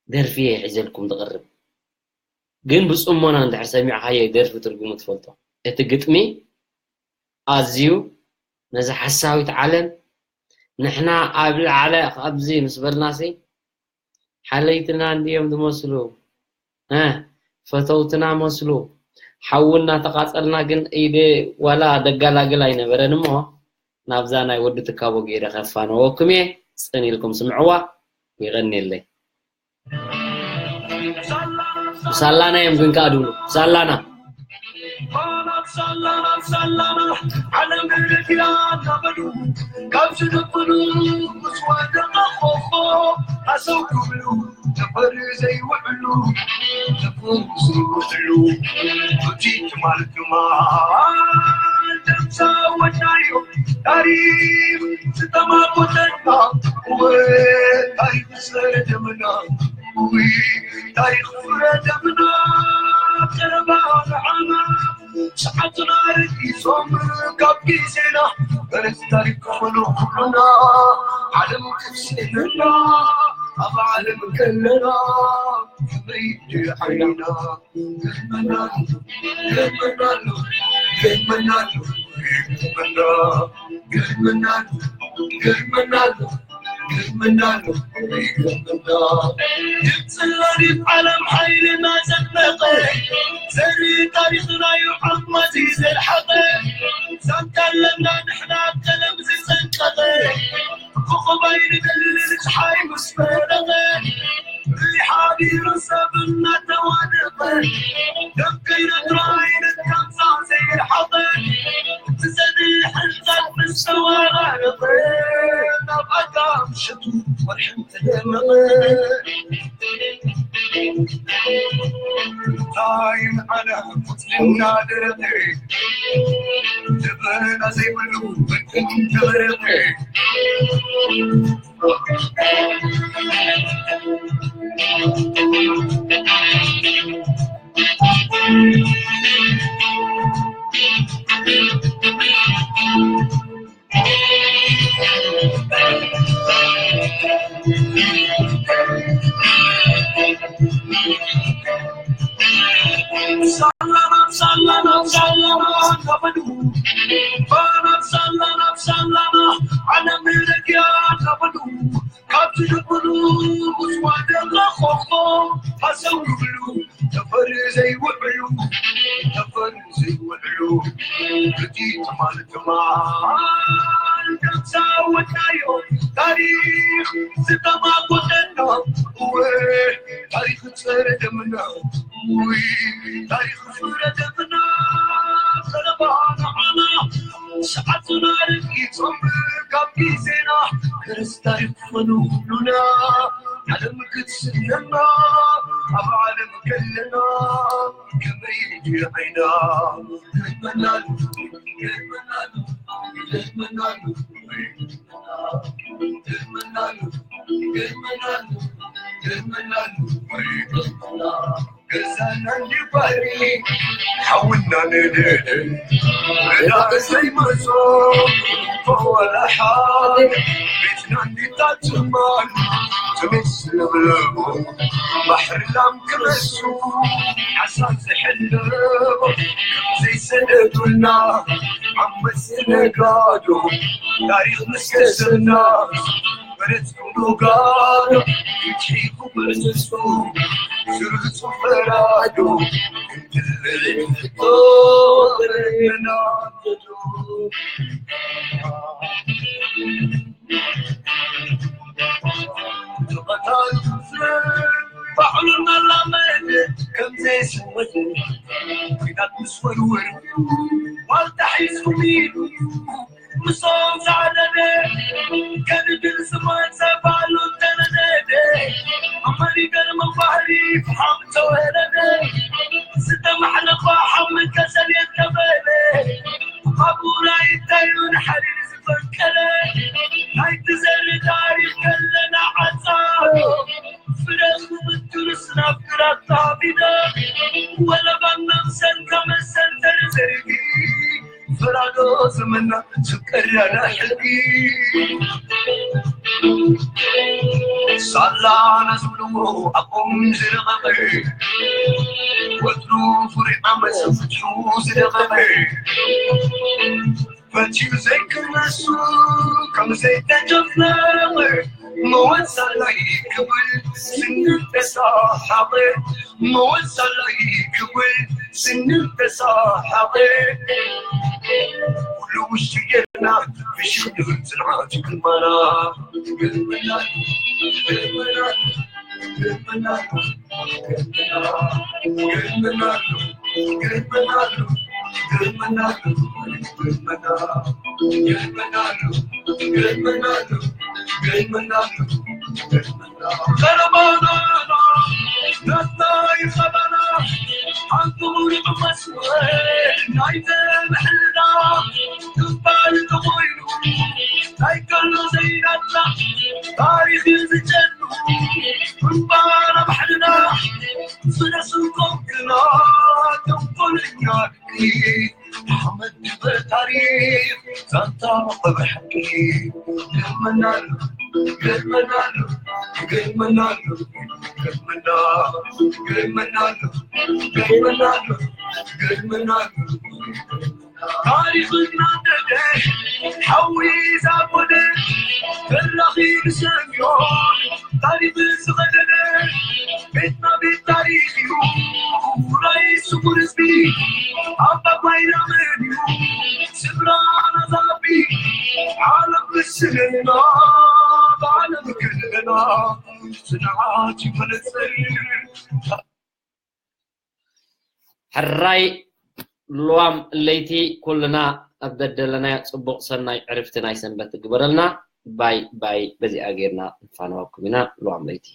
ደርፊ እየ ሒዘልኩም ዝቕርብ። ግን ብጽሞና እንድሕር ሰሚዕኻዮ ደርፊ ትርጉሙ ትፈልጦ። እቲ ግጥሚ ኣዝዩ ነዛ ሓሳዊት ዓለም ንሕና ኣብ ላዕለ ኣብዚ ምስ በልናሲ ሓለይትና እንድዮም ዝመስሉ እ ፈተውትና መስሉ ሓዊ እናተቓጸልና ግን ኢደ ዋላ ደጋላግል ኣይነበረን እሞ ናብዛ ናይ ወዲ ትካቦ ገይረ ከፋነወኩም እየ ጽን ኢልኩም ስምዕዋ ይቐንየለይ ብሳላና እዮም ግን ከኣ ድብሉ ብሳላና ሳላና ሳላና ዓለም ርድያ እናበሉ ካብ ዝደበሉ ምስ ወደቐ ኾኾ ሃሰው ክብሉ ነበር ዘይውዕሉ ነበር ዘይውዕሉ እቲ ትማል ትማል ተዛወድናዮ ታሪኽ ዝተማጎተና እወ ታሪኽ ዝሰረደምና እወ ታሪኽ ዝሰረደምና ቀረባ ንዓና ሰዓትና ርኢሶም ካብ ግዜና በረስ ታሪክ ክኾኑ ኩሉና ዓለም ክትስእነና ኣብ ዓለም ከለና ክብሪ ድዓይና ገርመናሉ ገርመናሉ ገርመናሉ ገርመናሉ ገርመናሉ ገርመናሉ ገርመናሉ ገርመናሉ ድምፂ ለሪት ዓለም ሓይልና ዘድመቐ ዘርኢ ታሪኽና እዩ ዓማዚ ዘልሓቐ ዛንታ ኣለና ንሕና ቀለም ዝፀንቀቐ ኮኸብ ኣይንደልል ፀሓይ ምስ ፈለቐ ርኢ ሓዲሩ ሰብ እናተዋደቐ ደም ከይነግሮ ዓይነት ካንሳ ዘይርሓቐ እቲ ዘድሊ ሕንፃት ምስ ተዋራረቐ ናብ ኣጋ ምሸቱ ወርሒ ምስ ደመቐ እንታይ መዓና ቆፅሊ እናደረቐ ደበና ዘይብሉ ወርሒ ተመረቐ ሳላና ሳላና ሳላና ከበዱ ባና ሳላና ሳላና ዓለም ረድያ ከበዱ ካብ ዝድብሉ ምስ ወደቐ ኮኾብ ሃሰው ይብሉ። ተፈሪ ዘይውዕሉ፣ ተፈሪ ዘይውዕሉ፣ እቲ ትማል ትማል ከምዝወድናዮ፣ ታሪኽ ዝተማጎተና፣ እወ፣ ታሪኽ ጸረ ደምና፣ እወ፣ ታሪኽ ጸረ ደምና፣ ዘረባ ንዓና፣ ሰዓትና ርቂጾም ካብ ግዜና፣ ክርስ ታሪኽ ክኾኑ ኩሉና፣ ዓለም ክትስለና፣ ኣብ ዓለም ከለና፣ ከመይ ድዩ ዓይና? ገርመናሉ፣ ገርመናሉ፣ ገርመናሉ፣ ገርመናሉ፣ ገርመናሉ፣ ገርመናሉ፣ ገዛና እንዲ ባሕሪ ሓውና ነደደ፣ ረዳእ ዘይመጾ ወላ ሓደ፣ ቤትና እንዲታት ትማል፣ ትምስ ንብለቦ፣ ባሕሪ ላም ክመሱ፣ ዓሳ ዝሕለቦ፣ ዘይሰደዱልና፣ ዓመት ነጋዶ፣ ታሪኽ ምስ ከሰብና፣ በረትኩም ዶጋዶ፣ ፍትሒ ክብርትሱ፣ ስርቱ ፈራዶ፣ እንትልዕል ፍቶ፣ በረትና፣ ባዕሉ እናላመደ ከም ዘይስወደ፣ ኲናት ምስ ወርወር፣ ዋልታ ሒዝኩም ኢሉ፣ ምስኦም ዝዓለለ፣ ከድድል ዝመጸ ባዕሉ እንተነደደ፣ ኣብ መሪገር መባህሪ ፍሓም ተወለደ፣ ዝተማሕለፋ ሓምድ ከሰል የተበለ፣ ኣብኡ ናይ እንታዩ ንሓሪር ዝፈንቀለ፣ ናይቲ ዘርኢ ታሪኽ ከለና ዓጻዶ፣ ፍረ ክብትርስ ናብ ግራት ታቢደ፣ ወለባን መምሰል ከመሰል ተዘርጊ፣ ፈራዶ ዘመና ዝቀዳዳ ሕጊ። ሳላ ነዝብልዎ ኣቦም ዝረቐቐ፣ ወትሩ ፍሩይ ዓመት ፍትሑ ዝደቐቐ፣ ፈትዩ ዘይክነሱ ከም ዘይተጨፍለቐ፣ መወት ሳላይ ክብል ስንል ተሳሓቐ፣ መወት ሳላይ ክብል ስንል ተሳሓቐ። ኩሉ ውሽጢ ጌርና ፍሽኽ ንብል ጽንዓት ይግርማና። ግርምና፣ ግርምና፣ ግርምና፣ ግርምና፣ ግርምና፣ ግርምና፣ ግርምና፣ ቀረባና ናትና ይኸበና ሓንቲ ሙሉእ መስመር ናይ ዘምሕልና ክፋል ተኾይኑ ናይ ከሎ ዘይናትና ታሪኽ እዩ ዝጨኑ። እምበኣር ኣብ ሓድና ፍረሱ ኮንክና ተንኮለኛ ሓመድ ንበል ታሪኽ ዛንታ መቐብር ሓቂ። ገርመናሉ፣ ገርመናሉ፣ ገርመናሉ፣ ገርመና፣ ገርመናሉ፣ ገርመናሉ፣ ገርመናሉ። ታሪኽና ደደ ሓዊ ዛጎደ ተራኺ ንሰምዮ ታሪኽ ዝቐደደ ቤትና ቤት ታሪኽ እዩ ራይ ስሙር ህዝቢ ኣባባይና መን እዩ ስፍራና ዛቢ ዓለም ምስልና ብዓለም ክልልና ስንዓት ይፈለፅል። ሕራይ ልዋም ለይቲ ኩልና ኣብ ደደለናዮ ጽቡቕ ሰናይ ዕርፍቲ ናይ ሰንበት ትግበረልና። ባይ ባይ በዚኣ ጌርና ንፋነወኩም ኢና። ልዋም ለይቲ።